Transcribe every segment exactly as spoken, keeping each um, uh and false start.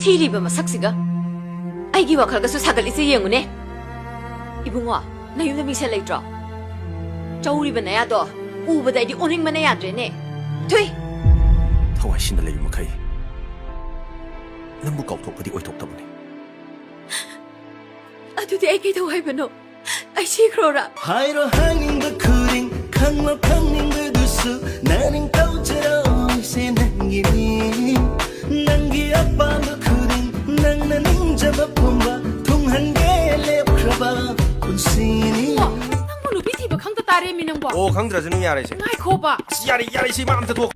ꯊꯤꯔꯤꯕ ꯃꯁꯛꯁꯤꯒ ꯑꯩꯒꯤ ꯋꯥꯈꯜꯒꯁꯨ ꯁꯥꯒꯠꯂꯤꯁꯦ ꯌꯦꯡꯉꯨꯅꯦ꯫ ꯏꯕꯨꯡꯉꯣ, ꯅꯌꯨꯝꯗ ꯃꯤꯡꯁꯦꯜ ꯂꯩꯇ꯭ꯔꯣ? ꯆꯧꯔꯤꯕ ꯅꯌꯥꯗꯣ ꯎꯕꯗ ꯑꯩꯗꯤ ꯑꯣꯅꯤꯡꯕꯅ ꯌꯥꯗ꯭ꯔꯦꯅꯦ꯫ ꯊꯨꯏ! ꯊꯋꯥꯏ ꯁꯤꯟꯅ ꯂꯩꯕ ꯃꯈꯩ ꯅꯪꯕꯨ ꯀꯥꯎꯊꯣꯛꯄꯗꯤ ꯑꯣꯏꯊꯣꯛꯇꯕꯅꯤ꯫ ꯑꯗꯨꯗꯤ ꯑꯩ ꯀꯩꯗꯧ ꯍꯥꯏꯕꯅꯣ? ꯑꯩ ꯁꯤꯈ꯭ꯔꯣꯔꯥ? ꯍꯥꯏꯔꯣ ꯍꯥꯏꯅꯤꯡꯕ ꯈꯨꯗꯤꯡ, ꯈꯪꯂꯣ ꯈꯪꯅꯤꯡꯕꯗꯨꯁꯨ, ꯅꯅꯤꯡ ꯇꯧꯖꯔꯣꯏꯁꯦ ꯅꯪꯒꯤꯅꯤ꯫ ꯅꯪꯒꯤ ꯑꯄꯥꯝꯕ ꯈꯨꯗꯤꯡ, ꯅꯪꯅ ꯅꯤꯡꯖꯕ ꯄꯨꯝꯕ, ꯊꯨꯡꯍꯟꯒꯦ ꯂꯦꯞꯈ꯭ꯔꯕ ꯄꯨꯟꯁꯤꯅꯤ꯫ ꯋꯥ, ꯅꯪꯕꯨ ꯅꯨꯄꯤ ꯊꯤꯕ ꯈꯪꯗ ꯇꯥꯔꯦꯃꯤ ꯅꯪꯕꯣ꯫ ꯑꯣ, ꯈꯪꯗ꯭ꯔꯁꯨ ꯑꯗꯨꯝ ꯌꯥꯔꯦꯁꯦ꯫ ꯉꯥꯏꯈꯣꯕ꯫ ꯑꯁ, ꯌꯥꯔꯦ, ꯌꯥꯔꯦ, ꯁꯤ ꯃꯥ ꯑꯝꯇ ꯊꯣꯛ꯫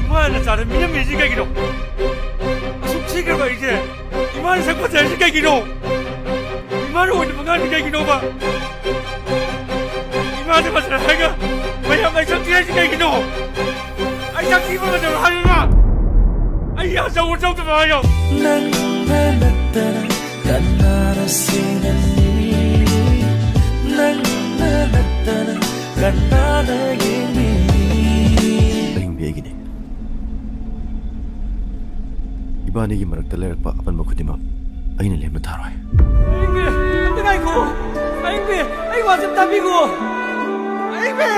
ꯏꯃꯥꯅ ꯆꯥꯗ ꯃꯤꯅꯝꯃꯤꯁꯤ ꯀꯩꯒꯤꯅꯣ? ꯑꯁꯨꯛ ꯊꯤꯈ꯭ꯔꯕ ꯑꯩꯁꯦ ꯏꯃꯥꯅ ꯁꯛ ꯐꯖꯔꯤꯁꯤ ꯀꯩꯒꯤꯅꯣ? ꯏꯃꯥꯅ ꯑꯣꯏꯗꯕ ꯉꯥꯡꯗꯤ ꯀꯩꯒꯤꯅꯣꯕ? ꯏꯃꯥꯅ ꯐꯖꯅ ꯍꯥꯏꯒ ꯃꯌꯥꯝ ꯑꯩ ꯁꯛ ꯊꯤꯔꯤꯁꯤ ꯀꯩꯒꯤꯅꯣ? ꯑꯩ ꯁꯛ ꯊꯤꯕ ꯐꯖꯕ ꯍꯥꯏꯔꯒ ꯑꯩ ꯑꯆꯧꯕ ꯆꯧꯗꯕ ꯍꯥꯏꯌꯣ꯫ ꯅꯪꯅ ꯅꯠꯇꯅ ꯀꯅꯥꯅ ꯁꯦꯟꯅꯅꯤ? ꯅꯪꯅ ꯅꯠꯇꯅ ꯀꯅꯥꯅ ꯌꯦꯡꯕꯤꯅꯤ? ꯑꯍꯤꯡꯕꯤ ꯑꯩꯒꯤꯅꯤ꯫ ꯏꯕꯥꯅꯤꯒꯤ ꯃꯔꯛꯇ ꯂꯩꯔꯛꯄ ꯑꯄꯟꯕ ꯈꯨꯗꯤꯡꯃꯛ ꯑꯩꯅ ꯂꯦꯝꯅ ꯊꯥꯔꯣꯏ꯫ ꯑꯍꯤꯡꯕꯤ, ꯑꯝꯇ ꯉꯥꯏꯈꯣ꯫ ꯑꯍꯤꯡꯕꯤ, ꯑꯩ ꯋꯥꯁꯦ ꯑꯝꯇ ꯇꯥꯕꯤꯈꯣ꯫ ꯑꯍꯤꯡꯕꯤ!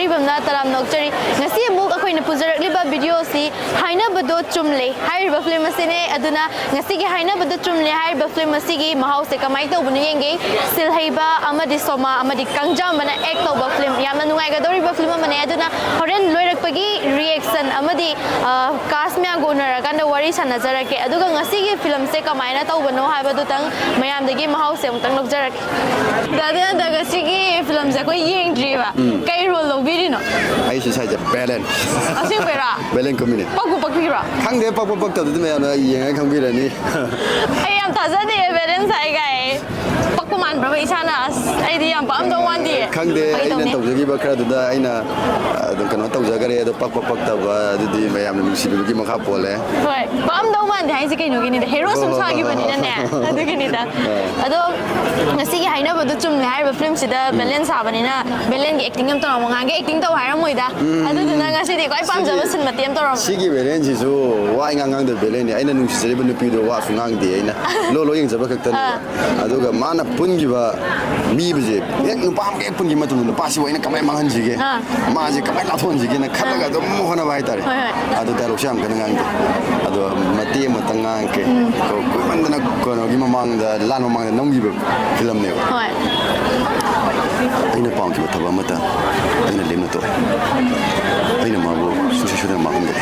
ꯏꯕꯝꯅ ꯇꯔꯥꯝꯅ ꯑꯣꯛꯆꯔꯤ꯫ ꯉꯁꯤ ꯑꯃꯨꯛ ꯑꯩꯈꯣꯏꯅ ꯄꯨꯖꯔꯛꯂꯤꯕ ꯚꯤꯗꯤꯑꯣꯁꯤ ꯍꯥꯏꯅꯕꯗꯣ ꯆꯨꯝꯂꯦ ꯍꯥꯏꯔꯤꯕ ꯐꯤꯂꯝ ꯑꯁꯤꯅꯦ꯫ ꯑꯗꯨꯅ ꯉꯁꯤꯒꯤ ꯍꯥꯏꯅꯕꯗꯣ ꯆꯨꯝꯂꯦ ꯍꯥꯏꯔꯤꯕ ꯐꯤꯂꯝ ꯑꯁꯤꯒꯤ ꯃꯍꯥꯎꯁꯦ ꯀꯃꯥꯏꯅ ꯇꯧꯕꯅꯣ ꯌꯦꯡꯒꯦ꯫ ꯁꯤꯜꯍꯩꯕ ꯑꯃꯗꯤ ꯁꯣꯃꯥ ꯑꯃꯗꯤ ꯀꯪꯖꯥꯝꯕꯅ ꯑꯦꯛ ꯇꯧꯕ ꯐꯤꯂꯝ, ꯌꯥꯝꯅ ꯅꯨꯡꯉꯥꯏꯒꯗꯧꯔꯤꯕ ꯐꯤꯂꯝ ꯑꯃꯅꯦ꯫ ꯑꯗꯨꯅ ꯍꯣꯔꯦꯟ ꯂꯣꯏꯔꯛꯄꯒꯤ ꯔꯤꯌꯦꯛꯁꯟ ꯑꯃꯗꯤ, ꯑ, ꯀꯥꯁ ꯃꯌꯥꯝꯒ ꯎꯅꯔꯀꯥꯟꯗ ꯋꯥꯔꯤ ꯁꯥꯟꯅꯖꯔꯛꯀꯦ꯫ ꯑꯗꯨꯒ ꯉꯁꯤꯒꯤ ꯐꯤꯂꯝꯁꯦ ꯀꯃꯥꯏꯅ ꯇꯧꯕꯅꯣ ꯍꯥꯏꯕꯗꯨꯇꯪ ꯃꯌꯥꯝꯗꯒꯤ ꯃꯍꯥꯎꯁꯦ ꯑꯃꯨꯛꯇꯪ ꯂꯧꯖꯔꯛꯀꯦ꯫ ꯗꯥꯗꯤ ꯍꯟꯗꯛ ꯉꯁꯤꯒꯤ ꯐꯤꯂꯝꯁꯦ ꯑꯩꯈꯣꯏ ꯌꯦꯡꯗ꯭ꯔꯤꯕ꯫ ꯎꯝ꯫ ꯀꯩ ꯔꯣꯜ ꯂꯧꯕꯤꯔꯤꯅꯣ? ꯑꯩꯁꯤ ꯁꯥꯏꯁꯦ ꯕꯦꯂꯦꯟ꯫ ꯑꯁꯦꯡꯕꯩꯔꯣ? ꯕꯦꯂꯦꯟ ꯀꯨꯝꯃꯤꯅꯤ꯫ ꯄꯛꯄꯨ ꯄꯛꯄꯤꯕ꯭ꯔꯣ? ꯈꯪꯗꯦ, ꯄꯛꯄ ꯄꯛꯇꯕꯗꯨꯗꯤ ꯃꯌꯥꯝꯅ ꯌꯦꯡꯉꯒ ꯈꯪꯕꯤꯔꯅꯤ꯫ ꯑꯩ ꯌꯥꯝ ꯊꯥꯖꯗꯦ ꯕꯦꯂꯦꯟ ꯁꯥꯏ ꯀꯥꯏ꯫ ꯄꯛꯄ ꯃꯥꯟꯕ꯭ꯔꯕ ꯏꯁꯥꯅ? ꯑꯁ, ꯑꯩꯗꯤ ꯌꯥꯝ ꯄꯛꯑꯝꯗꯧ ꯃꯥꯟꯗꯤꯌꯦ꯫ ꯈꯪꯗꯦ, ꯐꯥꯒꯤ ꯑꯩꯅ ꯇꯧꯅꯦ꯫ ꯇꯧꯖꯈꯤꯕ ꯈꯔꯗꯨꯗ ꯑꯩꯅ, ꯑ, ꯑꯗꯨꯝ ꯀꯩꯅꯣ ꯇꯧꯖꯈꯔꯦ꯫ ꯑꯗꯣ ꯄꯛꯄ ꯄꯛꯇꯕ ꯑꯗꯨꯗꯤ ꯃꯌꯥꯝꯅ ꯅꯨꯡꯁꯤꯕꯤꯕꯒꯤ ꯃꯈꯥ ꯄꯣꯜꯂꯦ꯫ ꯍꯣꯏ, ꯄꯛꯑꯝꯗꯧ ꯃꯥꯟꯗꯦ ꯍꯥꯏꯁꯦ ꯀꯩꯅꯣꯒꯤꯅꯤꯗ, ꯍꯦꯔꯣ ꯁꯨꯝ ꯍꯣꯏ, ꯍꯣꯏ, ꯍꯣꯏ, ꯍꯣꯏ꯫ ꯁꯥꯈꯤꯕꯅꯤꯅꯅꯦ꯫ ꯑꯗꯨꯒꯤꯅꯤꯗ꯫ ꯑꯥ꯫ ꯑꯗꯣ ꯉꯁꯤꯒꯤ ꯍꯥꯏꯅꯕꯗꯣ ꯆꯨꯝꯃꯦ ꯍꯥꯏꯔꯤꯕ ꯐꯤꯂꯝꯁꯤꯗ ꯎꯝ꯫ ꯕꯦꯂꯦꯟ ꯁꯥꯕꯅꯤꯅ ꯕꯦꯂꯦꯟꯒꯤ ꯑꯦꯛꯇꯤꯡ ꯑꯃ ꯇꯧꯔꯝꯃꯣ꯫ ꯉꯥꯡꯒꯦ ꯑꯦꯛꯇꯤꯡ ꯇꯧ ꯍꯥꯏꯔꯝꯃꯣꯏꯗ꯫ ꯎꯝ꯫ ꯑꯗꯨꯗꯨꯅ ꯉꯁꯤꯗꯤ ꯈ꯭ꯋꯥꯏ ꯄꯥꯝꯖꯕ ꯁꯤꯒꯤ, ꯁꯤꯟ ꯃꯇꯦꯛ ꯑꯃ ꯇꯧꯔꯝꯃꯣ꯫ ꯁꯤꯒꯤ ꯕꯦꯂꯦꯟꯁꯤꯁꯨ ꯋꯥ ꯏꯉꯥꯡ ꯉꯥꯡꯗꯕ ꯕꯦꯂꯦꯟꯅꯤ꯫ ꯑꯩꯅ ꯅꯨꯡꯁꯤꯖꯔꯤꯕ ꯅꯨꯄꯤꯗꯣ ꯋꯥꯁꯨ ꯉꯥꯡꯗꯦ꯫ ꯑꯩꯅ ꯂꯣ ꯂꯣ ꯌꯦꯡꯖꯕ ꯈꯛꯇꯅꯦꯕ꯫ ꯑꯥ꯫ ꯑꯗꯨꯒ ꯃꯥꯅ ꯄꯨꯟꯈꯤꯕ ꯃꯤꯕꯨꯁꯦ ꯍꯦꯛ ꯅꯨꯄꯥ ꯑꯃꯒ ꯍꯦꯛ ꯄꯨꯟꯈꯤꯕ ꯃꯇꯝꯗ ꯅꯨꯄꯥꯁꯤꯕꯨ ꯑꯩꯅ ꯀꯃꯥꯏꯅ ꯃꯥꯡꯍꯟꯁꯤꯒꯦ? ꯑꯥ꯫ ꯃꯥꯁꯦ ꯀꯃꯥꯏꯅ ꯂꯥꯞꯊꯣꯛꯍꯟꯁꯤꯒꯦꯅ ꯈꯜꯂꯒ ꯑꯥ꯫ ꯑꯗꯨꯝ ꯍꯣꯠꯅꯕ ꯍꯥꯏꯇꯥꯔꯦ꯫ ꯍꯣꯏ, ꯍꯣꯏ꯫ ꯑꯗꯣ ꯗꯥꯏꯂꯣꯛꯁꯦ ꯌꯥꯝ ꯀꯟꯅ ꯉꯥꯡꯗꯦ꯫ ꯑꯗꯣ ꯃꯇꯦꯛ ꯑꯃꯇꯪ ꯉꯥꯡꯉꯛꯀꯦ꯫ ꯎꯝ꯫ ꯀꯨꯏꯃꯟꯗꯅ ꯀꯩꯅꯣꯒꯤ ꯃꯃꯥꯡꯗ, ꯂꯥꯟ ꯃꯃꯥꯡꯗ ꯅꯝꯈꯤꯕ ꯐꯤꯂꯝꯅꯦꯕ꯫ ꯍꯣꯏ꯫ ꯑꯩꯅ ꯄꯥꯝꯈꯤꯕ ꯊꯕꯛ ꯑꯃꯇ ꯑꯩꯅ ꯂꯦꯝꯅ ꯇꯣꯛꯑꯦ꯫ ꯑꯩꯅ ꯃꯥꯕꯨ ꯁꯨꯡꯁꯣꯏ ꯁꯣꯏꯗꯅ ꯃꯥꯡꯍꯟꯒꯅꯤ꯫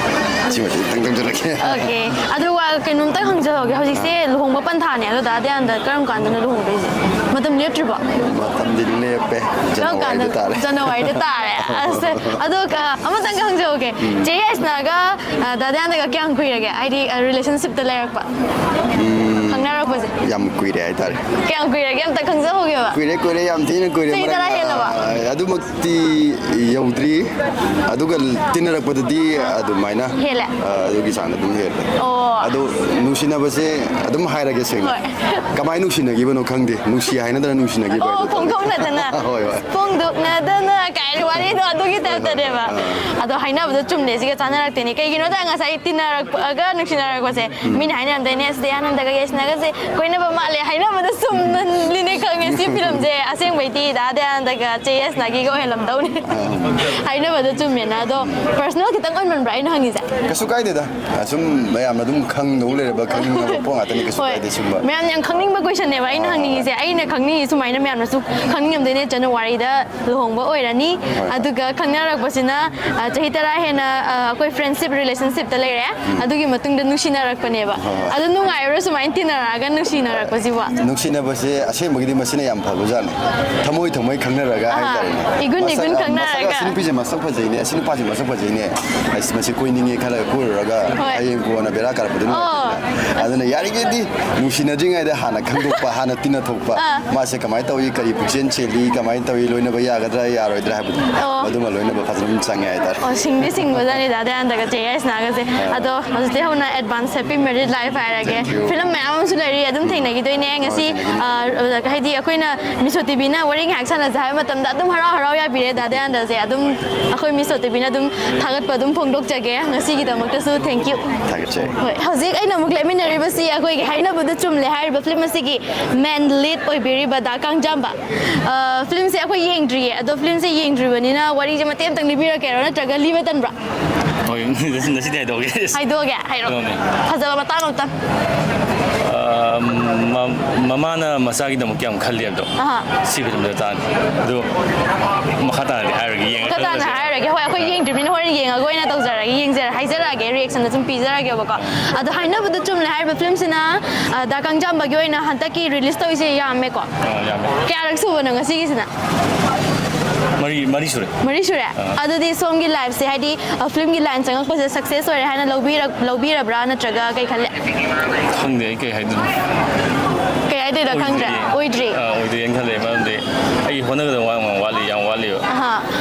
ꯁꯤꯃ ꯈꯤꯇꯪ ꯇꯪꯖꯔꯛꯀꯦ꯫ ꯑꯣꯀꯦ꯫ ꯑꯗꯨ ꯋꯥ ꯀꯩꯅꯣꯝꯇ ꯍꯪꯖꯍꯧꯒꯦ꯫ ꯍꯧꯖꯤꯛꯁꯦ ꯑꯥ꯫ ꯂꯨꯍꯣꯡꯕ ꯄꯟꯊꯥꯅꯦ꯫ ꯑꯗꯣ ꯗꯥ ꯗꯌꯥꯅꯟꯗ ꯀꯔꯝ ꯀꯥꯟꯗꯅꯣ ꯂꯨꯍꯣꯡꯗꯣꯏꯁꯦ? ꯃꯇꯝ ꯂꯦꯞꯇ꯭ꯔꯤꯕꯣ? ꯃꯇꯝꯗꯤ ꯂꯦꯞꯄꯦ꯫ ꯀꯔꯝ ꯀꯥꯟꯗ? ꯖꯅꯋꯥꯔꯤꯗ ꯇꯥꯔꯦ꯫ ꯖꯅꯋꯥꯔꯤꯗ ꯇꯥꯔꯦ꯫ ꯑꯁ, ꯑꯗꯣ ꯀ-, ꯑꯃꯇꯪꯒ ꯍꯪꯖꯍꯧꯒꯦ꯫ ꯎꯝ꯫ ꯆꯦ ꯌꯥꯏꯁꯅꯥꯒ, ꯑ, ꯗꯥ ꯗꯌꯥꯅꯟꯗꯒ ꯀꯌꯥꯝ ꯀꯨꯏꯔꯒꯦ? ꯍꯥꯏꯗꯤ, ꯑ, ꯔꯤꯂꯦꯁꯟꯁꯤꯞꯇ ꯂꯩꯔꯛꯄ? ꯎꯝ꯫ ꯈꯪꯅꯔꯛꯄꯁꯦ? ꯌꯥꯝ ꯀꯨꯏꯔꯦ ꯍꯥꯏꯇꯥꯔꯦ꯫ ꯀꯌꯥꯝ ꯀꯨꯏꯔꯒꯦ? ꯑꯝꯇ ꯈꯪꯖꯍꯧꯒꯦꯕ꯫ ꯀꯨꯏꯔꯦ, ꯀꯨꯏꯔꯦ, ꯌꯥꯝ ꯊꯤꯅ ꯀꯨꯏꯔꯦ꯫ ꯆꯍꯤ ꯃꯔꯛ-, ꯇꯔꯥ ꯍꯦꯜꯂꯕ? ꯑ, ꯑꯗꯨꯃꯛ ꯇꯤ ꯌꯧꯗ꯭ꯔꯤ꯫ ꯑꯗꯨꯒ ꯇꯤꯟꯅꯔꯛꯄꯗꯗꯤ ꯑꯗꯨꯃꯥꯏꯅ, ꯍꯦꯜꯂꯦ? ꯑ, ꯑꯗꯨꯒꯤ ꯆꯥꯡꯗ ꯑꯗꯨꯝ ꯍꯦꯜꯂꯦ꯫ ꯑꯣ꯫ ꯑꯗꯣ ꯅꯨꯡꯁꯤꯅꯕꯁꯦ ꯑꯗꯨꯝ ꯍꯥꯏꯔꯒꯦ ꯁꯦꯡꯅ꯫ ꯍꯣꯏ꯫ ꯀꯃꯥꯏꯅ ꯅꯨꯡꯁꯤꯅꯈꯤꯕꯅꯣ ꯈꯪꯗꯦ꯫ ꯅꯨꯡꯁꯤ ꯍꯥꯏꯅꯗꯅ ꯅꯨꯡꯁꯤꯅꯈꯤꯕ ꯑꯣ, ꯍꯥꯏꯗꯣ ꯈꯪꯗꯦ꯫ ꯐꯣꯡꯗꯣꯛꯅꯗꯅ꯫ ꯍꯣꯏ, ꯍꯣꯏ꯫ ꯐꯣꯡꯗꯣꯛꯅꯗꯅ ꯀꯥꯏꯅ ꯋꯥꯔꯤꯗꯣ ꯑꯗꯨꯒꯤ ꯍꯣꯏ, ꯍꯣꯏ, ꯇꯥꯏꯞꯇꯅꯦꯕ꯫ ꯍꯣꯏ꯫ ꯑꯥ꯫ ꯑꯗꯣ ꯍꯥꯏꯅꯕꯗꯣ ꯆꯨꯝꯅꯦ, ꯁꯤꯒ ꯆꯥꯟꯅꯔꯛꯇꯦꯅꯦ꯫ ꯀꯩꯒꯤꯅꯣꯗ ꯉꯁꯥꯏ ꯇꯤꯟꯅꯔꯛꯄꯒ ꯅꯨꯡꯁꯤꯅꯔꯛꯄꯁꯦ, ꯎꯝ꯫ ꯃꯤꯅ ꯍꯥꯏꯅꯔꯝꯗꯣꯏꯅꯦ, "ꯑꯁ, ꯗꯌꯥꯅꯟꯗꯒ ꯌꯥꯏꯁꯅꯥꯒ ꯁꯦ ꯀꯣꯏꯅꯕ ꯃꯥꯜꯂꯦ ꯍꯥꯏꯅꯕꯗ ꯆꯨꯝꯅ ꯂꯤꯅꯦ ꯈꯪꯉꯦ꯫ ꯁꯤ ꯐꯤꯂꯝꯁꯦ ꯑꯁꯦꯡꯕꯩꯗꯤ ꯗꯥ ꯗꯌꯥꯅꯟꯗꯒ ꯆꯦ ꯌꯥꯏꯁꯅꯥꯒꯤꯒ ꯑꯣꯏꯍꯜꯂꯝꯗꯧꯅꯦ꯫ ꯍꯥꯏꯅꯕꯗ ꯆꯨꯝꯃꯦꯅ꯫ ꯑꯗꯣ ꯄꯔꯁꯅꯦꯜ ꯈꯤꯇꯪ ꯑꯣꯏꯃꯟꯕ꯭ꯔꯥ ꯑꯩꯅ ꯍꯪꯉꯤꯁꯦ? ꯀꯩꯁꯨ ꯀꯥꯏꯗꯦꯗ꯫ ꯑꯁꯨꯝ ꯃꯌꯥꯝꯅ ꯑꯗꯨꯝ ꯈꯪꯗꯧ ꯂꯩꯔꯕ, ꯈꯪꯅꯤꯡꯉꯕ ꯄꯣꯠ ꯉꯥꯛꯇꯅꯤ꯫ ꯀꯩꯁꯨ ꯍꯣꯏ꯫ ꯀꯥꯏꯗꯦ ꯁꯨꯝꯕ꯫ ꯃꯌꯥꯝꯅ ꯌꯥꯝ ꯈꯪꯅꯤꯡꯕ ꯀꯣꯏꯁꯟꯅꯦꯕ ꯑꯩꯅ ꯍꯪꯅꯤꯡꯉꯤꯁꯦ꯫ ꯑꯩꯅ ꯈꯪꯅꯤꯡꯉꯤ ꯁꯨꯃꯥꯏꯅ ꯃꯌꯥꯝꯅꯁꯨ ꯈꯪꯅꯤꯡꯉꯝꯗꯣꯏꯅꯦ꯫ ꯖꯅꯋꯥꯔꯤꯗ ꯂꯨꯍꯣꯡꯕ ꯑꯣꯏꯔꯅꯤ꯫ ꯑꯗꯨꯒ ꯈꯪꯅꯔꯛꯄꯁꯤꯅ, ꯑ, ꯆꯍꯤ ꯇꯔꯥ ꯍꯦꯟꯅ, ꯑ, ꯑꯩꯈꯣꯏ ꯐ꯭ꯔꯦꯟꯁꯤꯞ ꯔꯤꯂꯦꯁꯟꯁꯤꯞꯇ ꯂꯩꯔꯦ꯫ ꯑꯗꯨꯒꯤ ꯃꯇꯨꯡꯗ ꯅꯨꯡꯁꯤꯅꯔꯛꯄꯅꯦꯕ꯫ ꯑꯗꯨ ꯅꯨꯡꯉꯥꯏꯕ꯭ꯔꯥ ꯁꯨꯃꯥꯏꯅ ꯇꯤꯟꯅꯔꯛꯑꯒ ꯅꯨꯡꯁꯤꯅꯔꯛꯄꯁꯤꯕꯣ? ꯅꯨꯡꯁꯤꯅꯕꯁꯦ ꯑꯁꯦꯡꯕꯒꯤꯗꯤ ꯃꯁꯤꯅ ꯌꯥꯝ ꯐꯕꯖꯥꯠꯅꯤ꯫ ꯊꯃꯣꯏ ꯊꯃꯣꯏ ꯈꯪꯅꯔꯒ ꯑꯥ, ꯍꯥꯏꯇꯥꯔꯦꯅꯦ꯫ ꯏꯒꯨꯟ ꯏꯒꯨꯟ ꯃꯁꯛ-, ꯈꯪꯅꯔꯒ꯫ ꯃꯁꯛ, "ꯑꯁꯤ ꯅꯨꯄꯤꯁꯦ ꯃꯁꯛ ꯐꯖꯩꯅꯦ, ꯑꯁꯤ ꯅꯨꯄꯥꯁꯦ ꯃꯁꯛ ꯐꯖꯩꯅꯦ, ꯑꯁ, ꯃꯁꯤ ꯀꯣꯏꯅꯤꯡꯉꯦ" ꯈꯜꯂꯒ ꯀꯣꯏꯔꯨꯔꯒ ꯍꯣꯏ꯫ ꯍꯌꯦꯡ ꯀꯣꯟꯅ ꯕꯦꯔꯥ ꯀꯥꯔꯛꯄꯗꯨ ꯑꯣ꯫ ꯅꯨꯡꯉꯥꯏꯇꯦꯗꯅ꯫ ꯑꯗꯨꯅ ꯌꯥꯔꯤꯈꯩꯗꯤ ꯅꯨꯡꯁꯤꯅꯗ꯭ꯔꯤꯉꯩꯗ ꯍꯥꯟꯅ ꯈꯪꯗꯣꯛꯄ, ꯍꯥꯟꯅ ꯇꯤꯟꯅꯊꯣꯛꯄ, ꯑꯥ꯫ ꯃꯥꯁꯦ ꯀꯃꯥꯏꯅ ꯇꯧꯏ, ꯀꯔꯤ ꯄꯨꯛꯆꯦꯜ ꯆꯦꯜꯂꯤ, ꯀꯃꯥꯏꯅ ꯇꯧꯏ, ꯂꯣꯏꯅꯕ ꯌꯥꯒꯗ꯭ꯔꯥ ꯌꯥꯔꯣꯏꯗ꯭ꯔꯥ ꯍꯥꯏꯕꯗꯣ, ꯑꯣ꯫ ꯑꯗꯨꯃ ꯂꯣꯏꯅꯕ ꯐꯖꯅ ꯑꯗꯨꯝ ꯆꯪꯉꯦ ꯍꯥꯏꯇꯥꯔꯦ꯫ ꯑꯣ, ꯁꯤꯡꯗꯤ ꯁꯤꯡꯕꯖꯥꯠꯅꯤ ꯗꯥ ꯗꯌꯥꯅꯟꯗꯒ ꯆꯦ ꯌꯥꯏꯁꯅꯥꯒꯁꯦ꯫ ꯑꯗꯣ ꯍꯧꯖꯤꯛꯇꯤ ꯍꯧꯅ ꯑꯦꯗꯚꯥꯟꯁ ꯍꯦꯄꯤ ꯃꯦꯔꯤꯠ ꯂꯥꯏꯐ ꯍꯥꯏꯔꯒꯦ꯫ Thank you. ꯐꯤꯂꯝ ꯃꯌꯥꯝ ꯑꯃꯁꯨ ꯂꯩꯔꯤ, ꯑꯗꯨꯝ ꯊꯦꯡꯅꯈꯤꯗꯣꯏꯅꯦ꯫ ꯉꯁꯤ, ꯊꯦꯡꯅꯈꯤꯗꯣꯏꯅꯦ꯫ ꯑ, ꯍꯥꯏꯗꯤ ꯑꯩꯈꯣꯏꯅ ꯃꯤꯁꯣ ꯇꯤꯚꯤꯅ ꯋꯥꯔꯤ ꯉꯥꯏꯍꯥꯛ ꯁꯥꯟꯅꯁꯦ ꯍꯥꯏꯕ ꯃꯇꯝꯗ ꯑꯗꯨꯝ ꯍꯔꯥꯎ ꯍꯔꯥꯎ ꯌꯥꯕꯤꯔꯦ ꯗꯥ ꯗꯌꯥꯅꯟꯗꯁꯦ꯫ ꯑꯗꯨꯝ ꯑꯩꯈꯣꯏ ꯃꯤꯁꯣ ꯇꯤꯚꯤꯅ ꯑꯗꯨꯝ ꯊꯥꯒꯠꯄ ꯑꯗꯨꯝ ꯐꯣꯡꯗꯣꯛꯆꯒꯦ꯫ ꯉꯁꯤꯒꯤꯗꯃꯛꯇꯁꯨ thank you꯫ ꯊꯥꯒꯠꯆꯔꯤ꯫ ꯍꯣꯏ, ꯍꯧꯖꯤꯛ ꯑꯩꯅ ꯑꯃꯨꯛ ꯂꯦꯞꯃꯤꯟꯅꯔꯤꯕꯁꯤ ꯑꯩꯈꯣꯏꯒꯤ ꯍꯥꯏꯅꯕꯗ ꯆꯨꯝꯂꯦ ꯍꯥꯏꯔꯤꯕ ꯐꯤꯂꯝ ꯑꯁꯤꯒꯤ ꯃꯦꯟ ꯂꯤꯗ ꯑꯣꯏꯕꯤꯔꯤꯕ ꯗꯥ ꯀꯥꯡꯖꯥꯝꯕ꯫ ꯑ, ꯐꯤꯂꯝꯁꯦ ꯑꯩꯈꯣꯏ ꯌꯦꯡꯗ꯭ꯔꯤꯌꯦ, ꯑꯗꯣ ꯐꯤꯂꯝꯁꯦ ꯌꯦꯡꯗ꯭ꯔꯤꯕꯅꯤꯅ ꯋꯥꯔꯤꯁꯦ ꯃꯇꯦꯛ ꯑꯃꯇꯪ ꯂꯤꯕꯤꯔꯛꯀꯦꯔꯣ, ꯅꯠꯇ꯭ꯔꯒ ꯂꯤꯕ ꯇꯟꯕ꯭ꯔꯥ? ꯍꯣꯏ, ꯉꯁꯤꯗꯤ ꯍꯥꯏꯗꯣꯛꯑꯒꯦ꯫ ꯍꯥꯏꯗꯣꯛꯑꯒꯦ, ꯍꯥꯏꯔꯣ꯫ ꯀꯩꯅꯣꯅꯦ꯫ ꯐꯖꯕ ꯃꯇꯥꯡ ꯑꯃꯇꯪ꯫ ꯑ, ꯃ-, ꯃꯃꯥꯅ ꯃꯆꯥꯒꯤꯗꯃꯛ ꯀꯌꯥꯝ ꯈꯜꯂꯤ ꯍꯥꯏꯕꯗꯣ꯫ ꯑꯍꯥ꯫ ꯁꯤ ꯐꯤꯂꯝꯗ ꯇꯥꯅꯤ꯫ ꯑꯗꯨ ꯃꯈꯥ ꯇꯥꯅꯗꯤ ꯍꯥꯏꯔꯒꯦ, ꯌꯦꯡꯉ ꯃꯈꯥ ꯇꯥꯅ ꯈꯪꯉꯁꯦ꯫ ꯍꯥꯏꯔꯒꯦ꯫ ꯍꯣꯏ, ꯑꯩꯈꯣꯏ ꯌꯦꯡꯗ꯭ꯔꯤꯕꯅꯤꯅ ꯍꯣꯔꯦꯟ ꯌꯦꯡꯉꯒ ꯑꯣꯏꯅ ꯇꯧꯖꯔꯒꯦ, ꯌꯦꯡꯖꯔ-, ꯍꯥꯏꯖꯔꯛꯑꯒꯦ, ꯔꯤꯌꯦꯛꯁꯟꯗ ꯁꯨꯝ ꯄꯤꯖꯔꯛꯑꯒꯦꯕꯀꯣ꯫ ꯑꯗꯣ ꯍꯥꯏꯅꯕꯗ ꯆꯨꯝꯂꯦ ꯍꯥꯏꯔꯤꯕ ꯐꯤꯂꯝꯁꯤꯅ, ꯑ, ꯗꯥ ꯀꯥꯡꯖꯥꯝꯕꯒꯤ ꯑꯣꯏꯅ ꯍꯟꯗꯛꯀꯤ ꯔꯤꯂꯤꯁ ꯇꯧꯔꯤꯁꯦ ꯌꯥꯝꯃꯦꯀꯣ꯫ ꯑ, ꯌꯥꯝꯃꯦ꯫ ꯀꯌꯥꯔꯛ ꯁꯨꯕꯅꯣ ꯉꯁꯤꯒꯤꯁꯤꯅ? ꯃꯔꯤ, ꯃꯔꯤ ꯁꯨꯔꯦ꯫ ꯃꯔꯤ ꯁꯨꯔꯦ? ꯑꯗꯨꯗꯤ ꯁꯣꯝꯒꯤ ꯂꯥꯏꯐꯁꯦ, ꯍꯥꯏꯗꯤ, ꯑ, ꯐꯤꯂꯝꯒꯤ ꯂꯥꯏꯟ ꯆꯪꯉꯛꯄꯁꯦ ꯁꯛꯁꯦꯁ ꯑꯣꯏꯔꯦ ꯍꯥꯏꯅ ꯂꯧꯕꯤꯔꯛ-, ꯂꯧꯕꯤꯔꯕ꯭ꯔꯥ, ꯅꯠꯇ꯭ꯔꯒ ꯀꯩ ꯈꯜꯂꯦ? ꯈꯪꯗꯦ ꯑꯩ ꯀꯩ ꯍꯥꯏꯗꯣꯏꯅꯣ꯫ ꯀꯩ ꯍꯥꯏꯗꯣꯏꯅꯣ ꯈꯪꯗ꯭ꯔꯦ? ꯑꯣꯏꯗ꯭ꯔꯤ꯫ ꯑ, ꯑꯣꯏꯗ꯭ꯔꯤꯅ ꯈꯜꯂꯦ, ꯃꯔꯝꯗꯤ ꯑꯩ ꯍꯣꯠꯅꯒꯗꯕ ꯋꯥ ꯌꯥꯝ ꯋꯥꯠꯂꯤ, ꯌꯥꯝ ꯋꯥꯠꯂꯤꯕ꯫ ꯑꯍꯥ꯫